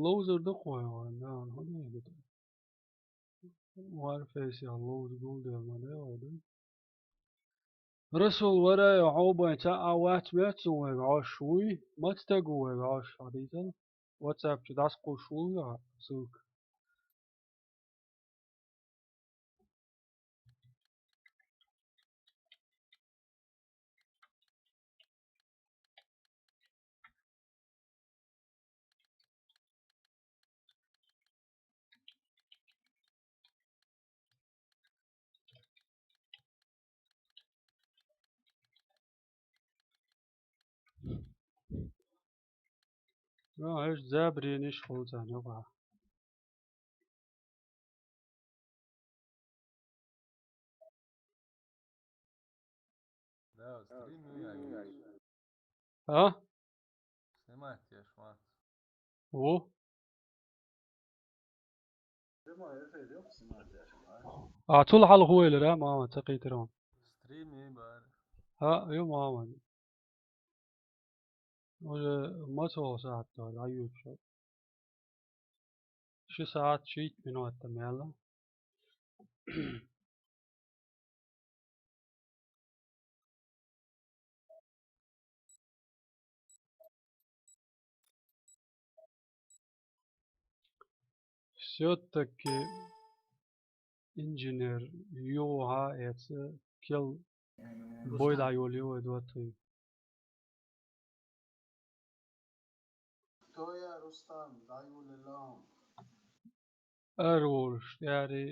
Ловзар ду кхо вайн, да, хӀун ду? Варфейсехь ловза гулдела ма де вай ду. Расул, варай, хьо байн цхьа а вац моьтту суна вайга Ӏаш вуй? Маца стаг ву вайга Ӏаш, хьадийцал? WhatsApp чу дӀасакхуьйсуш ву вайга ссылка? Ва, хӀуьш забаренаш хуьлу царна юкъахь. Да, стрим ю я. А? Снимать еш вац. Ву? А, цул хьалха ву элира, мама, ца кхийтира ван. Стрим ю бара. А, ю, мама. Уже мацо сахьат дара, дӀайоьдуш. Ши сахьат шийтта минот дан мел. Всё-таки инженер юха эца кел бой дӀайолайо вай доттагӀий. Кто я, Рустам? ДӀайолайо хьуна. Ара волуш, яри.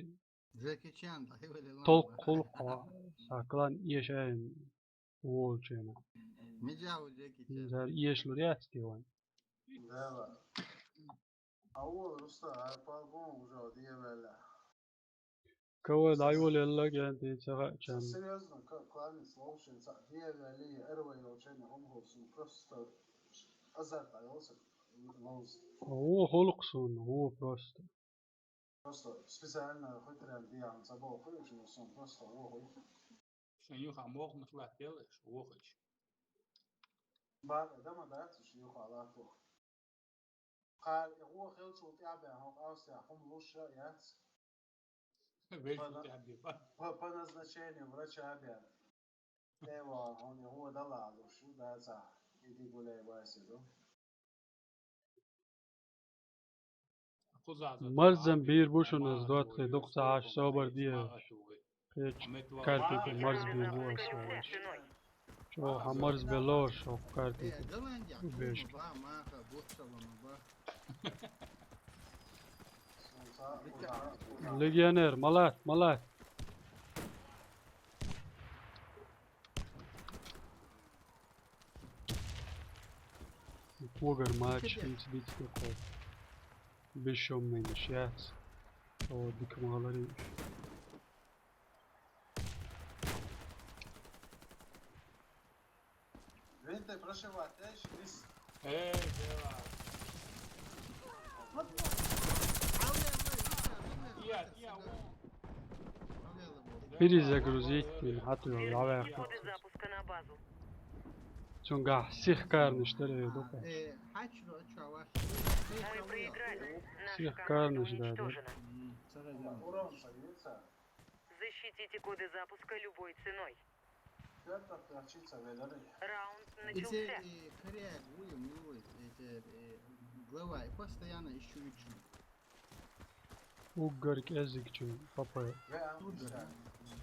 Джеки Чан, дӀайолайо хьуна. Толк хулу хьо, сан клан эшайна волчу хенахь. Мижа ву Джеки Чан. Цара эшалур яц те вайн? Да ладно. А вон, Рустам, а по-любому уже дӀавелла. Кого дӀайолаелла генти ца хаьа чам. Серьёзно, к-, кланец ловшин цхьаъ дӀавелла, эрвай йолчерна хӀума хӀусун просто азарт дӀайолсаг ловз. Вон хулу-кх суна, вон просто. Просто специально хуьттаран дехьа ца боху, уьш сон просто вон хуьлу. Шен юха мохнах латтаелла иш, вохуьйтуш. Бакъ дама дац уьш юха латтаво. Кхара и гӀо хилчул тӀаьхьа бен хӀокху Австрияхь хӀума луш а яц. Вешан По на-, тӀаьхьа бен ба. По, по назначению врача а бен. ТӀе вахана хӀуна и гӀо дала а луш ю, дацахь, и дигулей вайса ду. Марзан бийр бу шуна, ас доттагӀий, дукха ца Ӏаш собар де. Кхечу картике марз бийр бу ас ваьллаш. ЧӀогӀа хьан марз бен лоруш хӀокху картике. Беш. Легионер, ма латта, ма латта. Угар матч, хӀинца дицде кхо. Бешом мемеш яц. О, дика ма гӀаларе. Вентиль прошивать, я ещё вис. Эй, дела. Я, я, о. Перезагрузить, блин, хату, лавяху. Коды запуска на базу. Цунгахь сих карнаш дара, э, дукха. Э, хьачро чаваш. Мы проиграли. Наша команда уничтожена. Сих карнаш дара. М, сага дам. Урон садится. Защитите коды запуска любой ценой. Раунд начался. Эти, э, коряк, будем, ну, вот, эти, э, глава, и постоянно ищу вичну. Угар кӀезигчун, папа.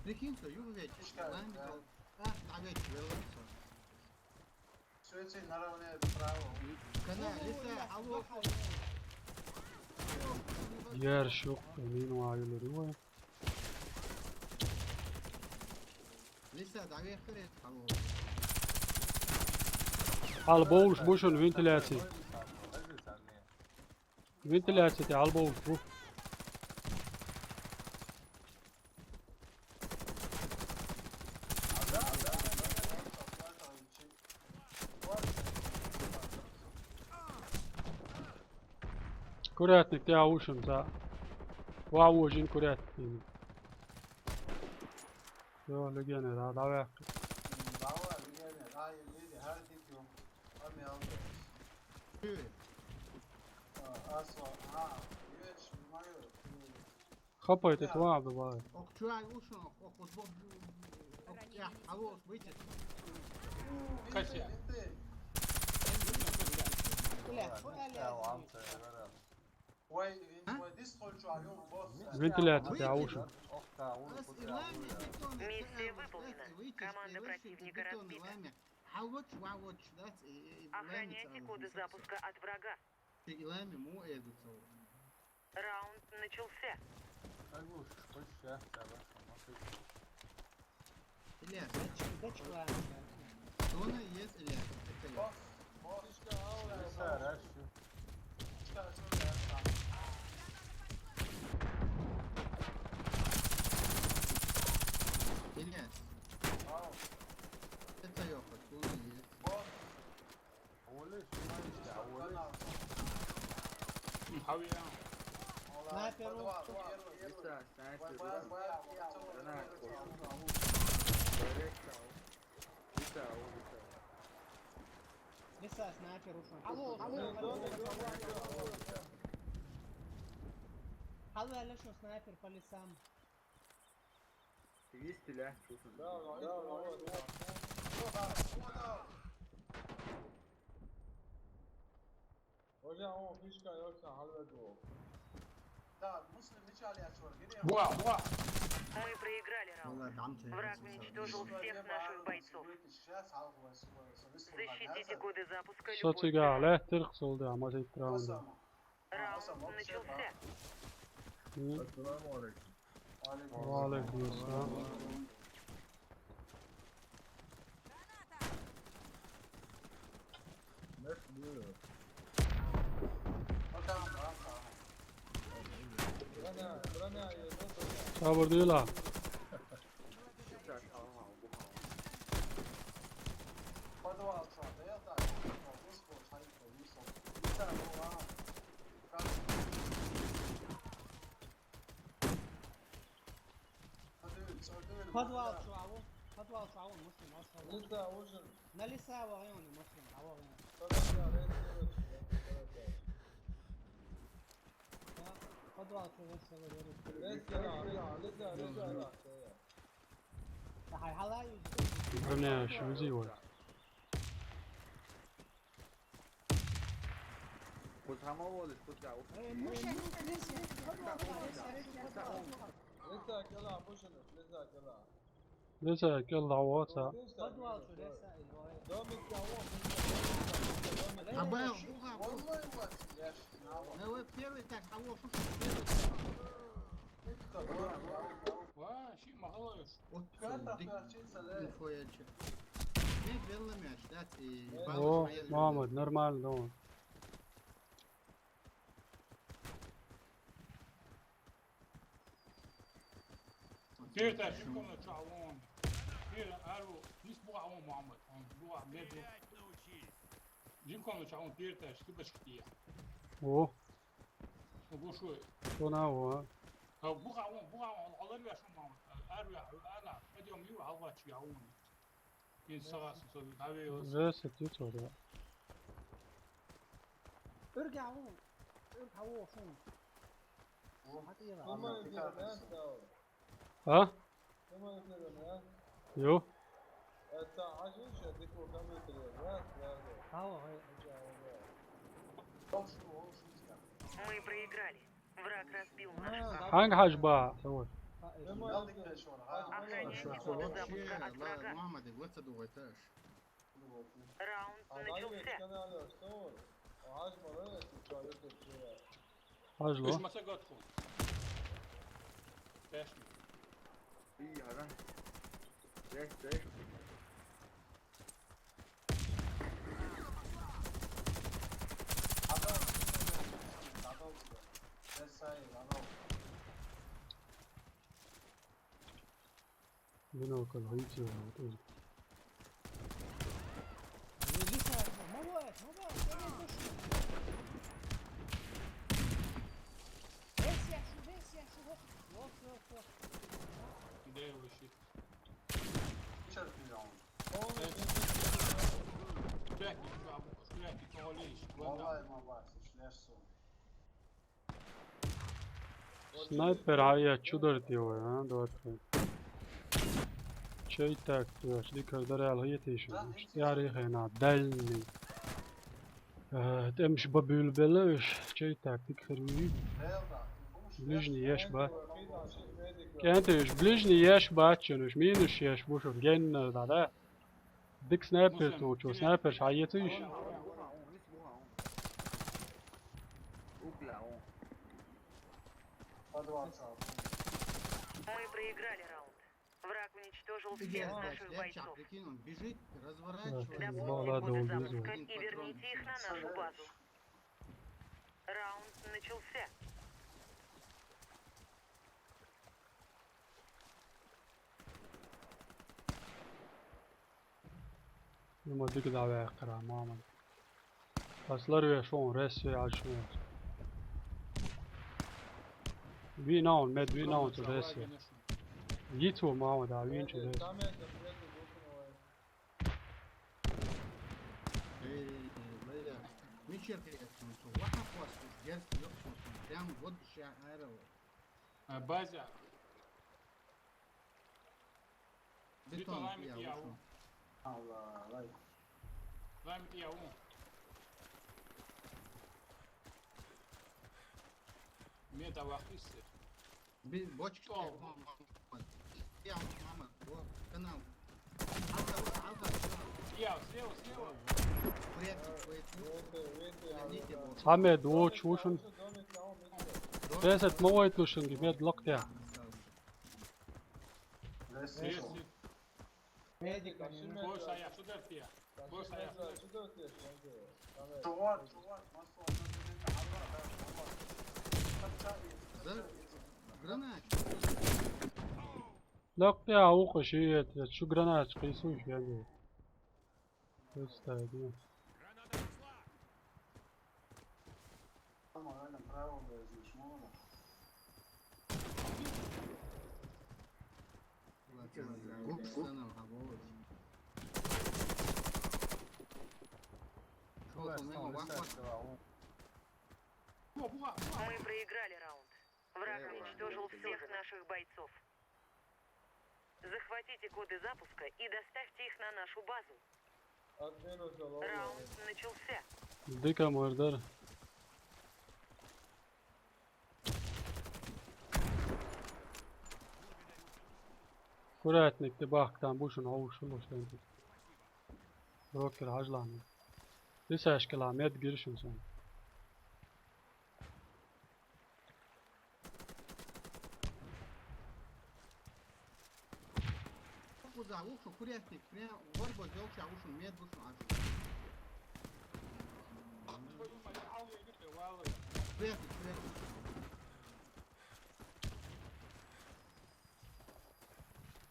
Прикинь, что юг веч, лайн, а, а веч, великий. Всё, эти наравне право. Кана, лиса, алло. Яр шух, мин вайылыр, вай. Лиса, давай хрен, алло. Хьал бовлуш бу шуна вентиляция. Вентиляция тӀе хьал бовлуш бу. Курятник тӀе а вушун цхьа. Ва вожин курятник. Всё, легионер, а, давай. Хапай, ты твоя давай. Ох, чё, ай, ушел, ох, ох, ох, ох, ох, я, а вот, выйти. Кася. Бля, вентиляция, ты а ушел. Миссия выполнена. Команда противника разбита. Охраняйте коды запуска от врага. Раунд начался. Илья, датчик, датчик, ладно. Зона есть, Илья. Илья. Это Лёха, зона есть. Снайпер. Лиса, снайпер. Лиса, снайпер ушел. Алло, алло, алло. Алло, алло, что снайпер по лесам? Есть стреляй, слушай. Hocam, o fişka yoksa hallediyor. Буа, буа. Мы проиграли раунд. Враг уничтожил всех наших бойцов. Защитите коды запуска любой ценой. Сатыга лехтер ксолда, а может, раунд. Раунд начался. Ассаламу алейкум. Ва алейкум ассалам. Сабыр дей ла. Подвал чу аву, подвал чу аву, муслим, машалла. Лиса ужин. На лиса вагъиуни, муслим, авагъиуни. Подвал чу весело верит. Лиса, лиса, лиса. Хай, хала юзи. Броня, что вызывает? Лиса, кела, пушин, лиса, кела. Лиса, кела, вот, а. Абай, уха, уха. Давай первый так, а вот, слушай, первый. Ва, ши, молодец. Вот, инфоя чё. Ты белый мяч, да, ты. О, Мамад, нормально, дома. Тирташ, жим комнат чу Ӏавон. Тир, ару, нис бугӀа Ӏавон, Мухаммад. Он бугӀа, мед. Жим комнат чу Ӏавон, тирташ, ту башки тия. О. О, бушуй. Тона о. Ха, бугӀа Ӏавон, бугӀа Ӏавон, алар вяшун, Мухаммад. Ар вя, ана, подъём ю, алва чи Ӏавон. Ин сагас, со, дави, о. Жесть, ты что, да? Ир гӀаву, ир гӀаву шун. О, хатира. Ама, иди, да, да. А? Ама, иди, да. Ё. Это Азиша, ты по комментарию, да? Да, да. Хава, хай. Мы проиграли. Враг разбил наш А, корабль. Ханг хаш ба, вот. Ама, иди, да. Охраняйте коды запуска от врага. Мухаммад, вот это дугайташ. Раунд начался. Хажло. Ишмаса гатхун. Пешни. Ий, ара. Тех, тех. Бинокл, хай чи, вот, вот. Вези сразу. Мобай, мобай, давай, пошли. Весь я шу, весь я шу. Вот, вот, вот. Где его щит? Чё ты, он? Шляпки, шляпки, шляпки, повалились. Мобай, мобай, слышишь, лес. Снайпер, а я чудо делаю, а, двадцать. Чей так, ты аж дикар дарял, я ты ещё. Я рихай на дальний. Э, там ж бабюл белыш, чей так, ты херви. Ближний ешь, ба. Кенты ж, ближний еш, ба, чё, минус еш, бушур, ген, да, да. Дик снайпер ту, чё, снайпер, а я ты ещё. Мы проиграли раунд. Враг уничтожил всех наших бойцов. Прикинь, он бежит, разворачивается. Добудьте коды запуска и верните их на нашу базу. Раунд начался. Нума дик давай кара, мама. Аслар ве шон, рес ве ачмеш. Ви наун, мед ви наун ту рес ве. Йицу, мама, да, вин чу рес. Эй, бля. Мичер, конечно, что? What the fuck, дерзкий, ёпта, прям вот ща аэро. А, база. Бетон, я вышел. Алла, лай. Лай, я вон. Мне давай хисы. Би-, бочки. О. Мама, мама. Я, мама, вот, канал. Алга, алга, алга. Слева, слева, слева. Вряд ли, вряд ли. Верните, вот. Самед, о, чушун. Десять, мовай тушунги, мед локтя. Медик, медик. Кош ая, сюда ты. Кош ая, сюда. Чувак, чувак, масло. Да? Гранат. Локтя, ухо, шиет, шу гранат, кисуй, я не. Представь, ну. Мы проиграли раунд. Враг уничтожил всех наших бойцов. Захватите коды запуска и доставьте их на нашу базу. Раунд начался. Дика мордор. Аккуратник, ты бахтан бушун, аушун, бушун. Брокер, хажлан. Ты сашкала, мед гиршин сон. Куза, ушо, курятник, прям горбо зёлча, ушо, мед ушо, аж. Курятник, курятник.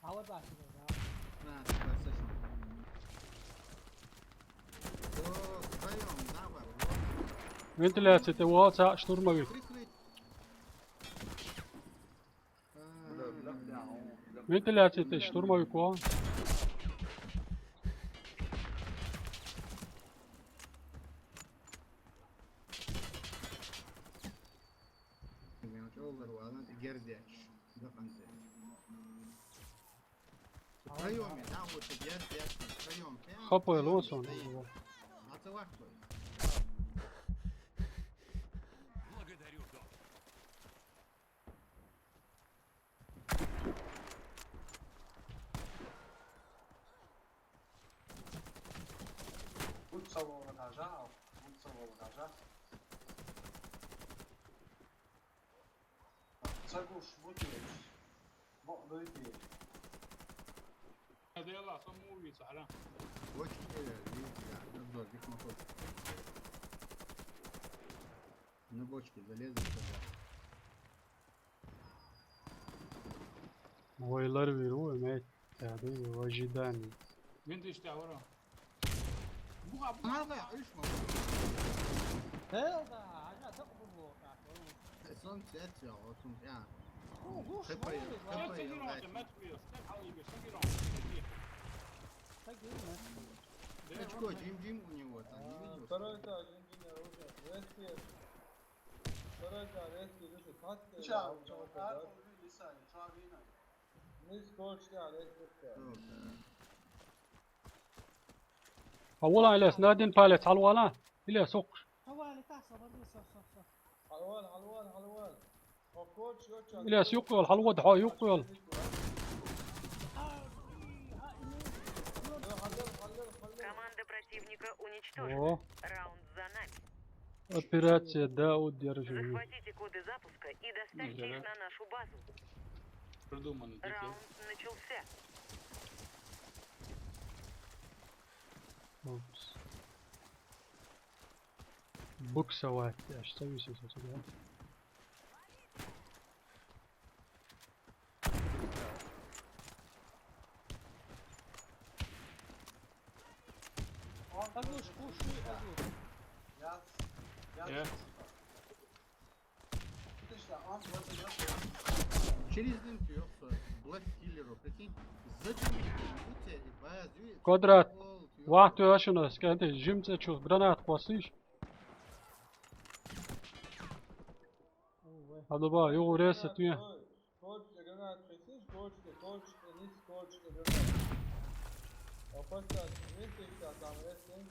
Давай, Паша, давай. На, спасибо. О, вдвоём, давай, вот. Вентиляция, ты вот, а, штурмовик. Прикрыть. А, Вентиляция, ты штурмовик, о. Мелочь, олар, ладно, ты гердяч. Да, конце. Втроём, да, вот, я, я, втроём. Прям Хапай, втроём лосон. Стоит. А ты лахтой. Благодарю, док. Будь салона нажал, будь салона нажал. Цагуш, вот есть. Мо, ну и ты. Надоело, а саму убийца, ара. Бочки, э, видите, да, обзор, здесь мотор. На бочке залезли сюда. Ойлар беру, эмет. Яды, в ожидании. Мен де иште авара. Буга, буга. Мама, уйшма. Хел да, ажа да бу бу. Сон сет я, отун я. Ху, ху, Хепай, шмолы, хепай, Sen sen yürü ya. Orada, Mert Bey, sen al gibi, sen yürü orada, sen yürü. Так и у нас. Очко, Джим Джим у него там, не видел? Второй этаж, инженер, уже. Весь свет. Второй этаж, весь свет, это катка. Ча, ча, ча, ча. Мисс Кочка, весь свет. Ну, да. Авала, Илес, надин палец, алвала. Илес, соқ. Авала, так, собор, соқ, соқ, соқ. Алвал, алвал, алвал. О, Коч, ё, ча. Илес, юқ йол, алвал, да, юқ йол. Команда противника уничтожена. О. Раунд за нами. Операция, да, удерживание. Захватите коды запуска и доставьте их на нашу базу. Продуманный дикий. Раунд начался. Упс. Буксовать, я что висит у тебя? Хорош, кушай, Азур. Я. Через дым ты, ёпта, Блэк Киллеру, прикинь. Квадрат. Вахту ашына, скажи, жимца чё, гранат хвастыш? Ой. Адуба, югу реса тюе. Коч, гранат хвастыш, коч, коч, нис, коч, гранат. Опасность, вместе там, если.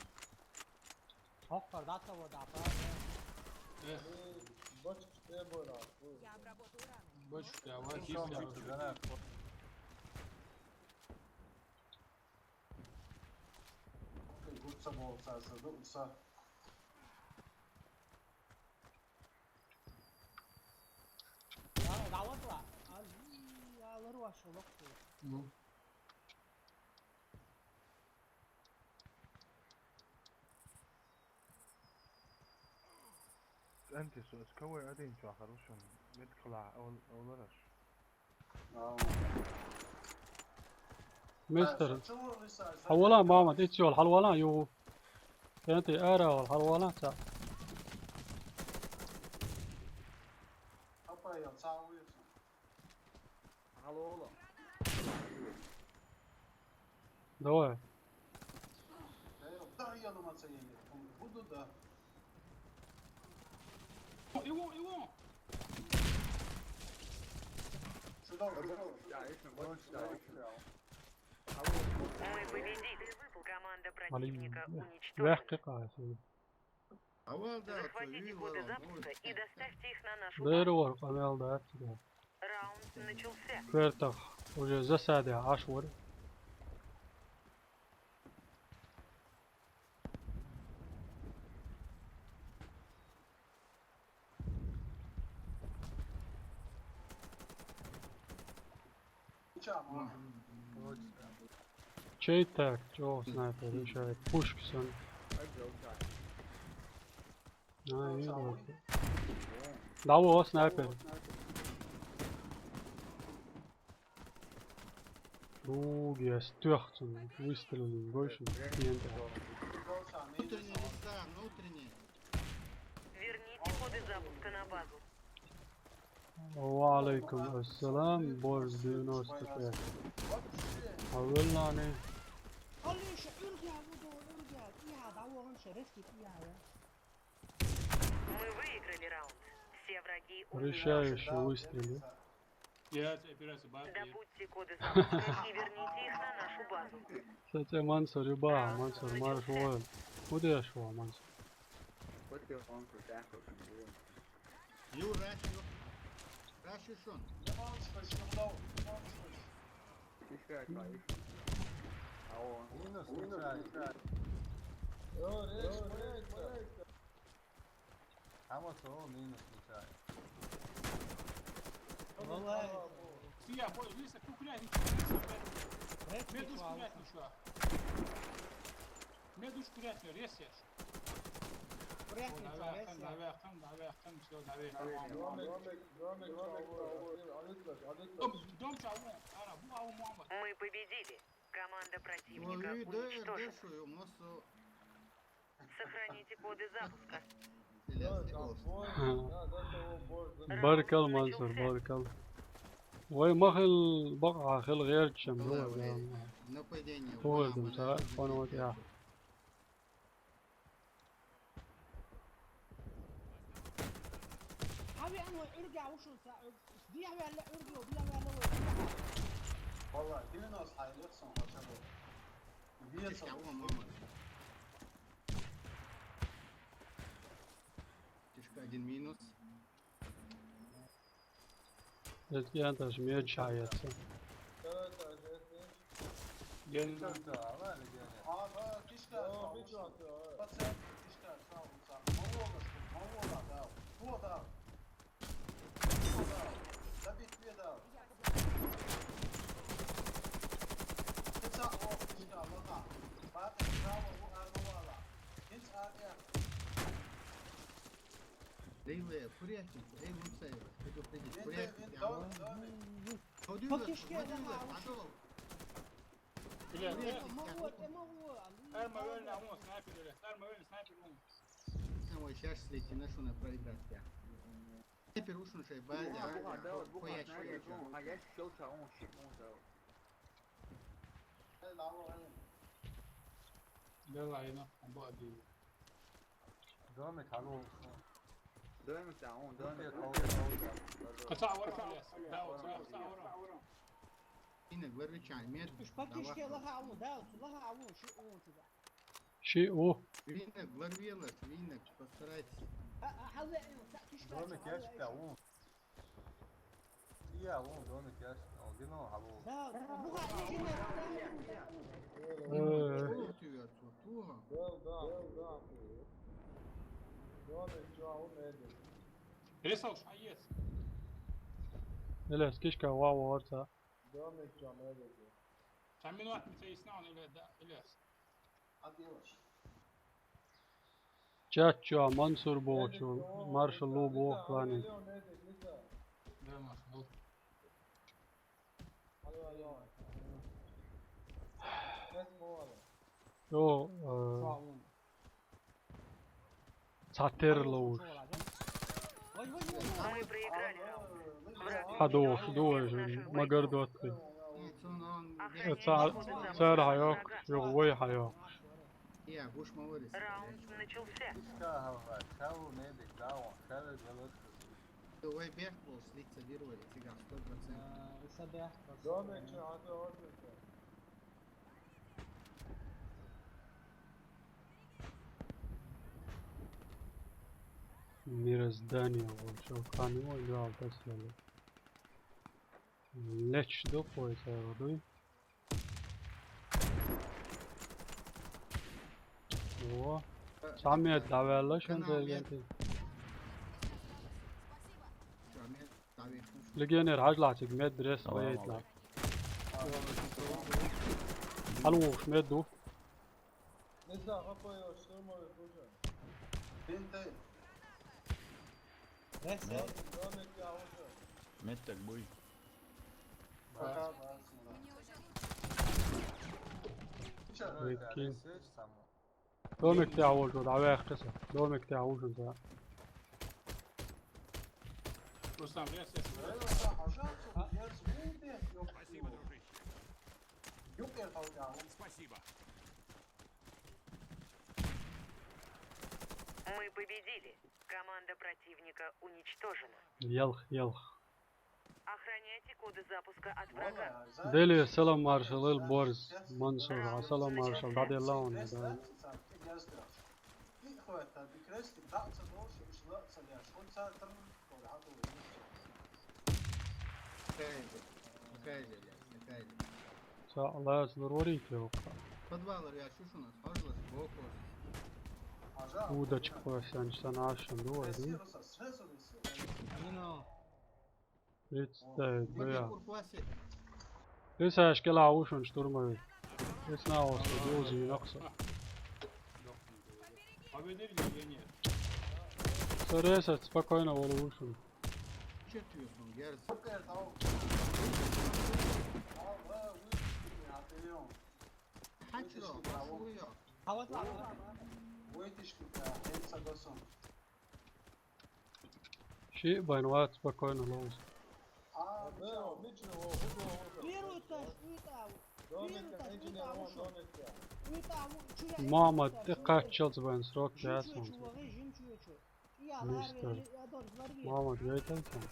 Ох, когда-то вот, да, правда? Э. Бочка, я обработаю рану. Бочка, я обработаю рану. Гутса болса, сазы уса. Давай, давай, давай. Ай, алар ваша лоқ. Ну. Анти со скавай один чё хорошо. Мет кла ол олараш. Мистер. Хавала мама, ит чё, хавала ю. Анти ара ол хавала ца. Апа я ца уйса. Алло, алло. Давай. Да я, да я на мацаене. Буду, да. Его, его. Сюда, сюда, сюда. Мы победили. Команда противника уничтожена. Захватите коды запуска и доставьте их на нашу базу. Раунд начался. Квертах уже засаде аш вор. Чей так? Чё, снайпер, решает. Пушки сон. А, не знаю. Да, вот, снайпер. Друг, я с трёх там выстрелил больше, пиента. Внутренний листа, внутренний. Верните коды запуска на базу. Ва алейкум ассалам, Борз девяносто пять. Авелланы. Алиша, ургя, вудо, ургя. Иха, да, вон, шерефки, иха, я. Мы выиграли раунд. Все враги умерли. Решающий выстрел. Я тебе операцию бабки. Добудьте коды запуска и верните их на нашу базу. Кстати, Мансур, юба, Мансур, марш вон. Куда я шел, Мансур? What the fuck was that fucking doing? You rush, you rush, you son. This guy got issues. Oh, Минус, минус, минус. О, рейс, рейс, рейс. Ама со минус, ничай. Валай. Сия, бой, Лиса, кукля, Мед душ курятнича. Мед душ курятнича, рес еш. Приятный Давай, рейс. давай, давай, все, давай. Домик, домик, домик, домик, алитлаш, алитлаш. Дом, дом чавон, ара, бу аву Муаммад. Мы победили. Команда противника Ой, да, уничтожена. дальше, у нас, э, Сохраните коды запуска. Ильяс, ты гол. Да, да, того Борз. Баркал, Мансур, баркал. Вай, махал, баха, хал герчам, Давай, давай. Нападение. Ой, Вон там, она, да, она он вот идёт. Я. Ави, ама, ургя, ушун, са, диавелла, ургя, диавелла, Валлай, девяносто хайлык сон, хотя бы. Вес Чешка, вон, мама. Чешка один минус. Jetzt gern das Meer чаяться. Ген Ага, видишь, да, пациент, видишь, да, сам, сам. Молодец, молодец, да. Кто, да? Кто, да? Забить две, да. Ты сам, о, видишь, да, вот так. Папа, право, у Арнувала. Видишь, а, э, Лейле, курятник, эй, Луцеева, предупредить. Вин, Курятник, вин, я дом, вон. дом. Ходи, Подпишки ходи, я давала. Бля, Ама, бля. ама, ама, ама, Арма вельна, он снайпер, бля. Арма вельна, снайпер, он. Там вот сейчас слети, на что на проиграть, я. Снайпер ушел, шей, база. Буха, буха, да, вот буха, Хуяч, снайпер, хуяч. ну, а я щелча, он щит, он дал. Бля, ина, он был один. Домик, алло. Домик, да, он, домик. Каца вара, бля. Да, вот, каца вара. Ина, говори, чай, мед. Уж подпишки лаха, ама, да, лаха, ама, шу, ама, туда. Ши у. Винок, ларвелок, винок, постарайтесь. А, а, халле, ама, са, кишка, Домик, я тебя, он. Я, он, домик, я, он, гено, алло. Да, буха, ине, Э, Что ты, отцу, туга? Гел, да, гел, да. Домик, чё, он, эдик. Ресал, шаец. Элес, кишка, вау, орца. Домик, чё, он, эдик. Шаминуат, мы тебя и снял, или, да, или. А делаешь? Чачо, Мансур Бочу, Маршал Лубо, Клани. Да, Махмуд. Йо, э, Цатер лоуш. Мы проиграли раунд. Враг Хадош, уничтожил дуэш, всех наших магар бойцов. дотты. Охраняйте Цар, коды запуска цар на хайок, врага. йо, вой хайок. Я, гуш маварис. Раунд начался. Кишка, халха, шау, медик, даун, шау, галат. Вай бех бол, слиться вирвали, цига, сто процентов. Сабя. Домик, чё, а ты, вот это. Мироздание, вот, шо, ханы, ой, да, алта силали. Леч, да, поэт, дуй. О, сами давала, шон Канал дергенти. Чё, мед, давай. Легионер, хажлатик, мед дрес, Давай, поэт, давай. Алуш, меду. Не знаю, какой его штурмовый хуже. Бинты. Ресе. Домик, я уже. Мед так бой. Пока, да. Мне уже лучше. Векки. Домик тя волчу, давай хкеса. Домик тя вушун за. Рустам, я сейчас. Спасибо, дружище. Спасибо. Мы победили. Команда противника уничтожена. Ялх, ялх. Охраняйте коды запуска от врага. Дели салам маршал эл борз. Мансур, а салам маршал, да де лаун, да. Са лаз лурварите окка. Подваллар я шушунас, ажлас, бокос. Удочка пасянчсан ашын дуай ди. Мина. Представь, бля. Курпаси. Эсаш кела ушун штурмовик. Эсна оста, дулзи накса. Победили или нет? Саресат спокойно волу ушун. Четвертым, герц. Хачро, шуя. Ши байнват спокойно лоуз. Первый этаж, уйта, первый этаж, уйта, ушел. Уйта, чуя. Мама, ты качал тебя срок ясно. Жим чуя, чуя. Я Мистер. Ларри, я дор, взорви. Мама, я это там.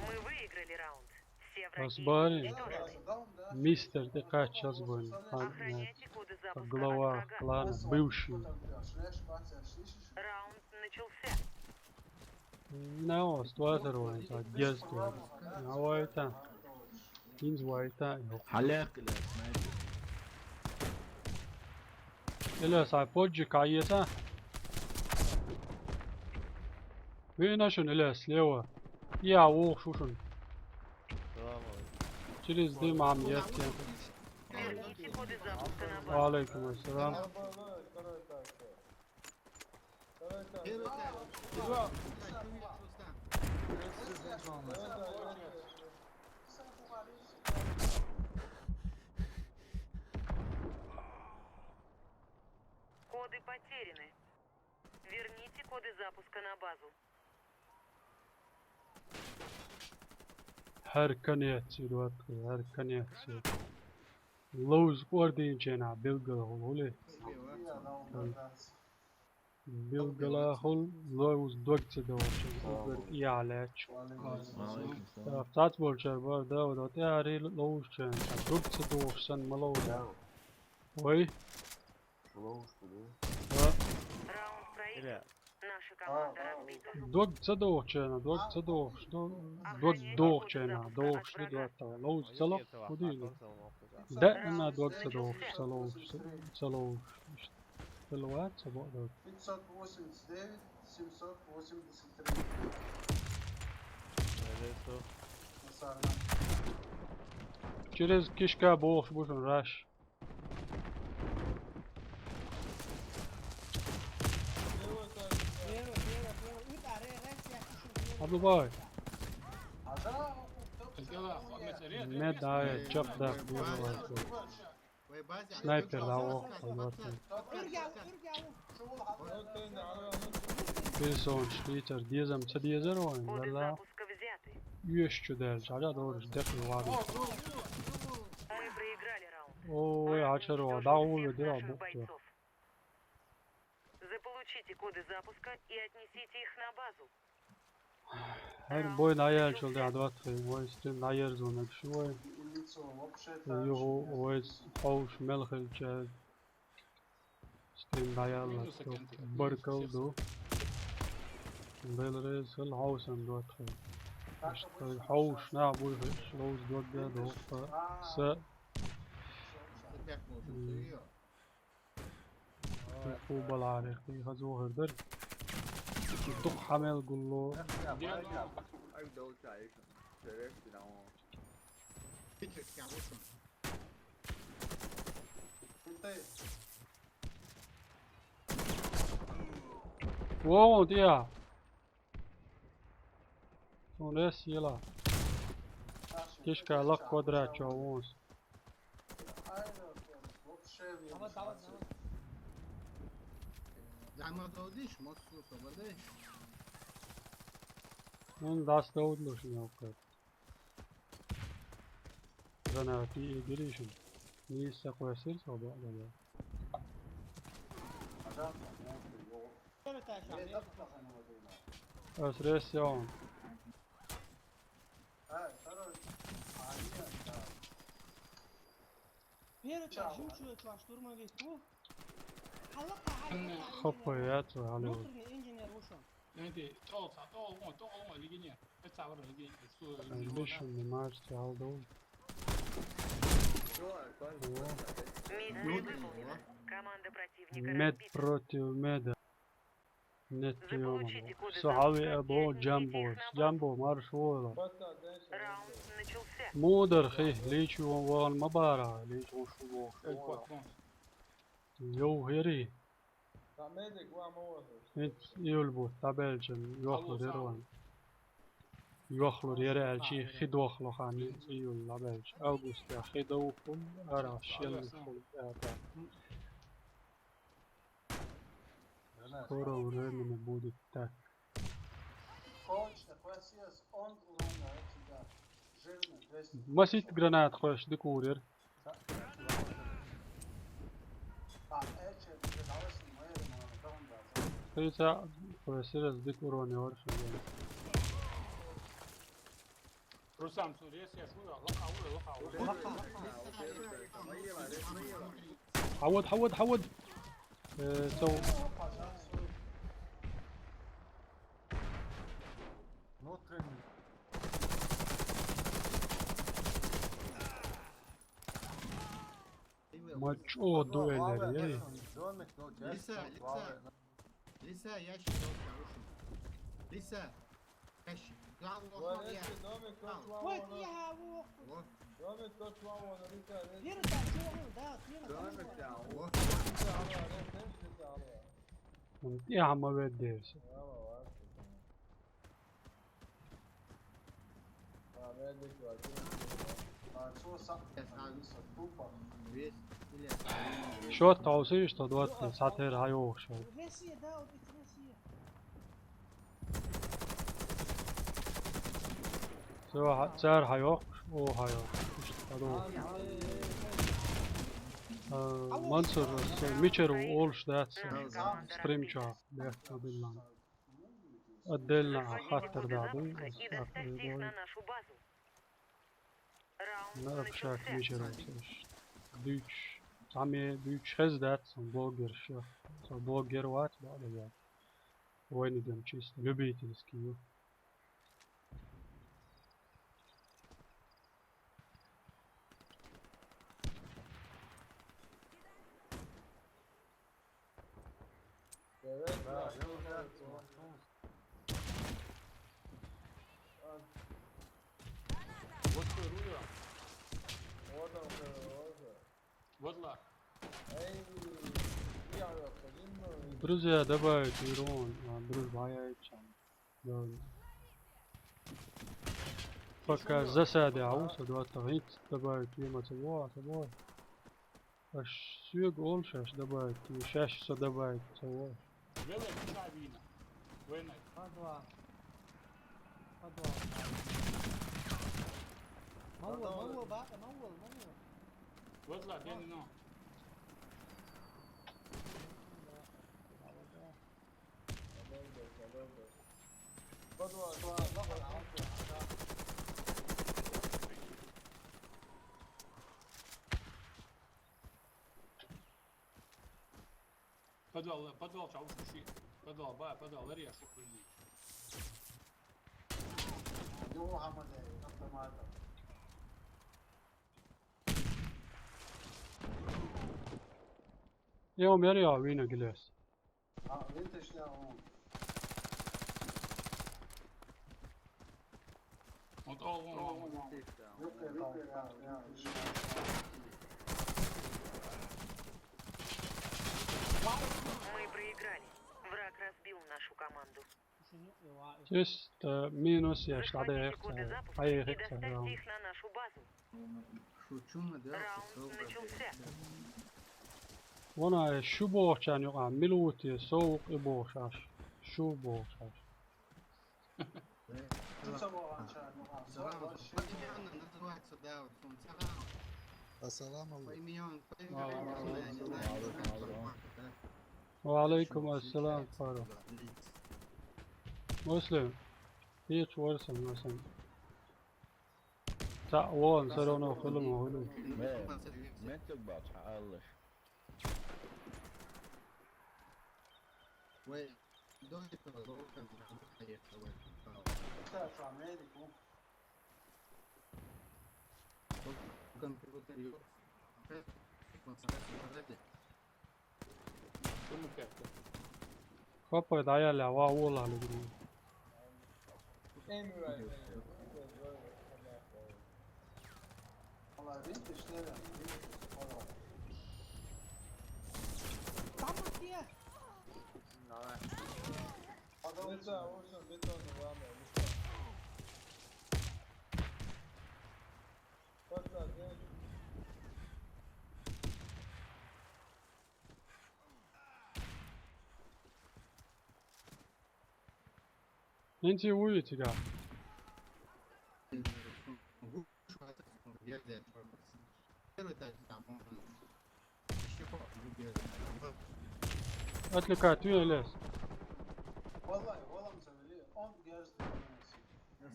Мы выиграли раунд. Все враги Асбари. уничтожены. Мистер, ты качал тебя. Охраняйте коды запуска Глава от врага. Клана, бывший. Раунд начался. Нао, ствазер вон, са герске. Авайта. Инз вайта. Халякля, снайпер. Эля, са поджи каеса. Вина шун, Эля, слева. Я вох шушун. Через дым ам есть. Верните коды запуска на базу. Ва алейкум ассалам. Коды потеряны. Верните коды запуска на базу. Her kaniyatsi duat, her kaniyatsi. Louz ordinçena bilgil hul huli. Bilgil hul louz dogtse doşu. Uber ialeç. Aleyküm selam. Tat bolçar bar da o da te hari louz çen. Dogtse doşsan malouz. Oy. Louz bu. Раунд проигран. Наша команда разбита. Dogtse doşena, dogtse doş. Dog doşena, doş ne duat. Louz salok kudili. Da na dogtse doş, salok, salok. Salok. Salok, salok. 589, 783. Сарна. Через кишка бох бушун раш. Абдулбай. Мед ая чап да бирвал. Снайпер да о. Пирсон шлитер дезам ца дезер о. Валла. Юеш чудер. Чара дорж дек вар. Мы проиграли раунд. Ой, ачаро да уве дира буква. Заполучите коды запуска и отнесите их на базу. Her boyun ayar çolda advat. Boyun üstün ayar zona bir şey var. Yoğu o es hoş melhel çe. Üstün ayarlar. Barkaldu. Belres hal hoş advat. İşte hoş ne bu hiç loz dört de dokta. Sa Fu balare, fu hazo herder. Duk hamel gullo. Wow, dia. Un es ielā. Kiškā lak kvadrāčo uns. Dai ma dodiš, mos su so badeš. Un das daudz lušņaukat. Granāti iegirīšana. Nīsa ko es ir savu bādā. Es res jaun. Вера, та жінчує чула штурмовику. Хопа, я твой Голливуд. Внутренний інженер вышел. Nē, tē, tolsā, tolmā, tolmā, līgiņā. Pēc tā var līgiņā, es to Ambition, the match, the Aldo. Миссия выполнена. Команда противника Med разбита. Против меда. Нет, Заполучите коды. Sahavi abo Jumbo. Jumbo, marš vola. Раунд начался. Mūdar, hi, līču on volan mabārā, līču ušu vošu. Jau hiri. Its iulbut tabelčan juohlu dirvan. Juohlu dirēlči hidohlu han iul labelč. Augustā hidohlu ara šielhlu ētā. Skoro vremena budit tak. Ma sit granāt, ko es dikūri ir. Teica, ko es ir, es dikūroni oršan. Rusam, su riesies, ura, lakā, ura, lakā, ura. Hawad, hawad, hawad. Ee, so. Внутренний. Mačo dueleri, ej. Lisa, Lisa. Lisa, ящик, Lisa. Лиса. Ящик. Главу. Ой, я, во. Во. Вера, да, чего вы, да, Вера, да. Во. Ам, я ма веддевся. Šo tausi, što dot, sater hajohša. Sev ha-, ser hajohš, o hajohš. Ista dot. Ā, Mansur, se Mičeru olš dāts, ā, streamčā, dēhta billan. Отдельно хаттер да бу. И доставьте их на нашу базу. Раунд начался. Бич. Сами бич хез дат, сон блогер шо. Сон блогер ват, да, да, да. Войны дем чисто. Любительский. Друзья, добавить Ирон, а, дружба, я и чам. Пока засады, а у со два то добавить, ема, со два, со два. Аш сюг олшаш добавить, и шаш со добавить, со вот. Велик чавина. Война. По два. По два. Мало, мало, бата, мало, мало. Вот ла, бен, но. Подвал, подвал, чауши. Подвал, ба, подвал, лария, шо хуйни. Joo, hamade, автомата. Joo, meri ja, viina giles. А, видиш, я он. Вот, о, о, о, о. Мы проиграли. Враг разбил нашу команду. Чисто минус я, что да я их царю. А я их царю. Шучу, мы, да, Раунд начался. Вон ай шу бохчан юкъа, милути, соук и бохшаш. Шу бохшаш. Салам. Называется, да, вот он, салам. Ассаламу алейкум. Ва алейкум ассалам, Фарух. Муслим, гьеч варсан, масан. Та вон, всё равно хулум, хулум. Мен, мен тек бач, аллаш. Wait, don't you feel a little bit of a higher for, like, uh, Компьютер, ё-, Хапа, да я ля, ва, ула, лигри. Давай. Нинти уйти га. Отвлекай, ты лес. Валлай, валам савели, он герз.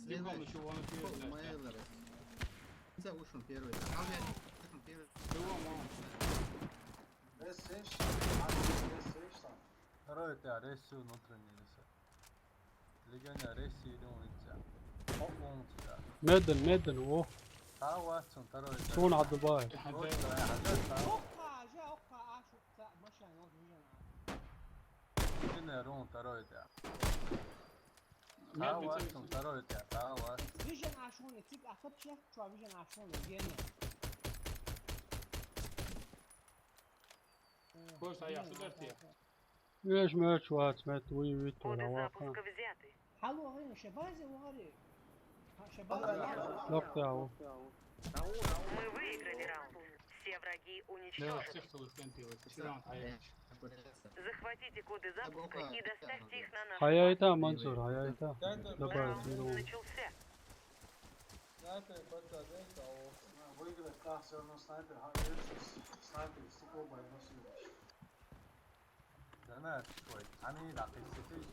Следующий. Вышел первый. Второй, ты арестую внутренний ресурс. Легионер России, думаю, нельзя. Оп, он у тебя. Медленно, медленно, о. Та ватсон, второй. Сон Абдулбаев. Просто, э, а, да, та. Окка, же, окка, а, шу, та, машина, он, машина. Легионер, он, второй, да. Та ватсон, второй, да, та ватсон. Вижен ашон, тик, а, капча, чё, вижен ашон, легионер. Кость, а я сюда тебе. Веш меч вац, мет уй вит. Коды ваха. Запуска взяты. Алло, алло, шабази, алло. Шабази. Локтау. Мы выиграли раунд. Все враги уничтожены. Да, всех целых кемпилось. Все раунд, а я. Захватите коды запуска и доставьте их на наш. Хаяйта, Мансур, хаяйта. Добавить. Раунд начался. Снайпер, подсадись, а вот. Выиграть, да, всё равно снайпер, ха, снайпер, стекло, боец. Жана, шой, ани, да, ты сидишь.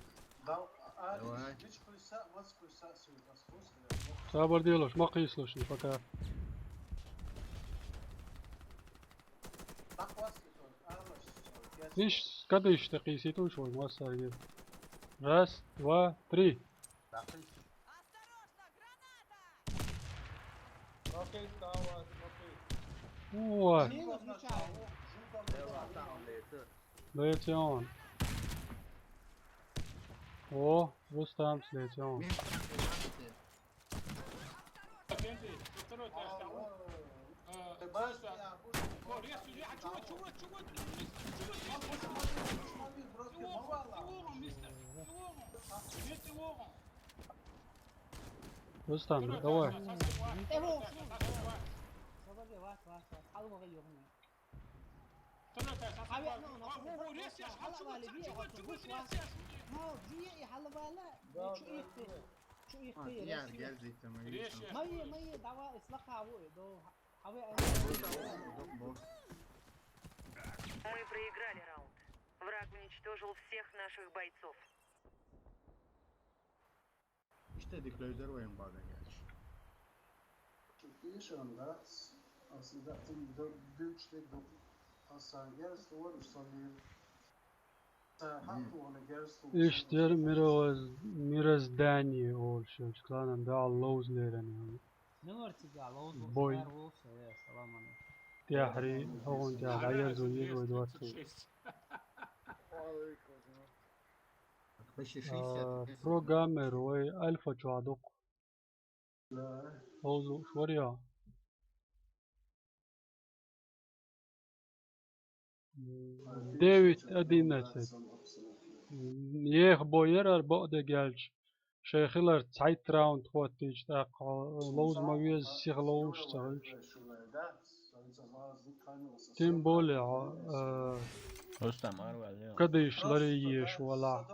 Да, а, давай. Видишь, пусть са-, вот пусть са-, всё, да, спуск, да, вот. Сабар делаешь, махай, слушай, пока. Так, вот, а, вот, я. Видишь, когда ещё такие ситуации, вот, Мастер, раз, два, три. Осторожно, граната! Окей, стало, окей. О! Слева сначала. Летит он. О, Рустам слетел. Второй этаж, там. Э, просто. О, резко, а, чего, чего, чего, чего, чего, чего, чего, мистер? Чего? Рустам, давай. Мы проиграли раунд. Враг уничтожил всех наших бойцов. İşte dikloyder oyun bana geç. Şu anda aslında dört, dört, dört, Hasan gel, Suvar Usamir. Sen haklı ona gel, Suvar. Иштер мироз-, мироздание олшо, чкланан да лоуз лерани. Милар тига лоуз бой. Лоуз, э, салам алейкум. Тяхри, хогон тяхри, аяр зуйир вай двадцать. Почти шестьдесят. А, программер, ой, альфа чуадок. Да. Олзу швария. Девять одиннадцать. Еха бой яр ара бакъдерг аьлча, шайн хиларца цхьайтта раунд хӀоттийча тӀаккха ловза ма веза, сиха ловзуш ца хилча. Тем более, а, Рустам, арваьлла, йо. Кадыш ларъеш валахь.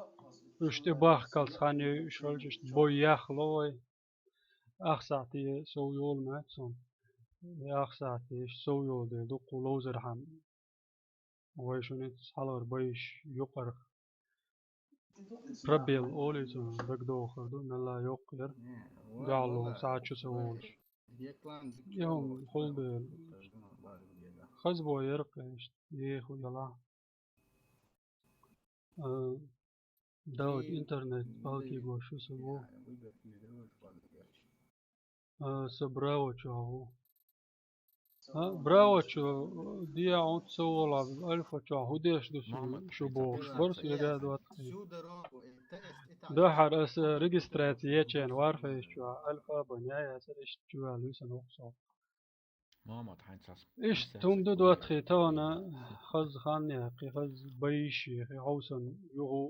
Уьш тӀебахкалц хан йойуш хилча, иштта бой яхло вай. Ах сахьте сов йолу ма яц суна. Ах сахьте иштта сов йолу дела дуккха ловзархьама. Вай шуна иза хьалхара байш юкъарх пробел олий цунах, дагадогӀур ду, мелла йоккха яра. ГӀалло сахьат чу ца волуш. Йо, хӀулдела. Хаза бой яра-кх иштта, еха ялахь. А, Дауд, интернет балкийгош ю со ву. А, со Браво чохь ву. А, Браво чу, диа хьуна со волахь, Альфа чохь хӀун деш ду шу, шу бохуш бара со вегадоттагӀий. Дуьххьара аса регистраци ечен варфейс чохь Альфа бан яй, аса иштта чу ваьлла висана ву со. Мамат, хьайн цас. Иштта хӀума ду доттагӀий тахана, хаза хан яьккхи, хаза байш ехи, хьовсан юху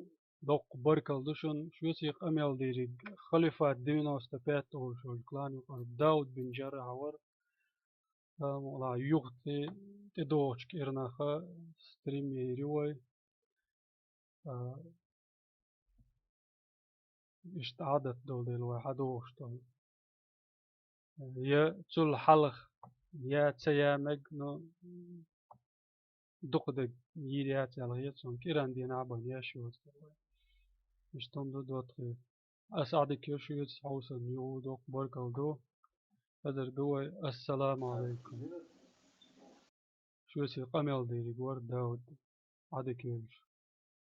доккха баркалла ду шуна, шуьца къамел дийриг, Халифат девяносто пять олуш йолчу клан юкъара Дауд бин Джаррахь вара. Амма юха тӀе-, тӀедогӀучу кӀирнаха стрим йийр ю вай. А, иштта Ӏадат долу дела вай хьадогӀуш долу. Я цул хьалха, я ца я мега, но дукха дерг йийр яц аьлла хета суна, кӀиран дийнахь бан еш йоцу. Иштта хӀума ду доттагӀий. Аса Ӏадика йо шуьца, хьовсан юху доккха баркалла ду. Хазар ду вай. Ассаламу Ӏалайкум. Шуьца къамел дийриг вара Дауд. Ӏадика йойла шу.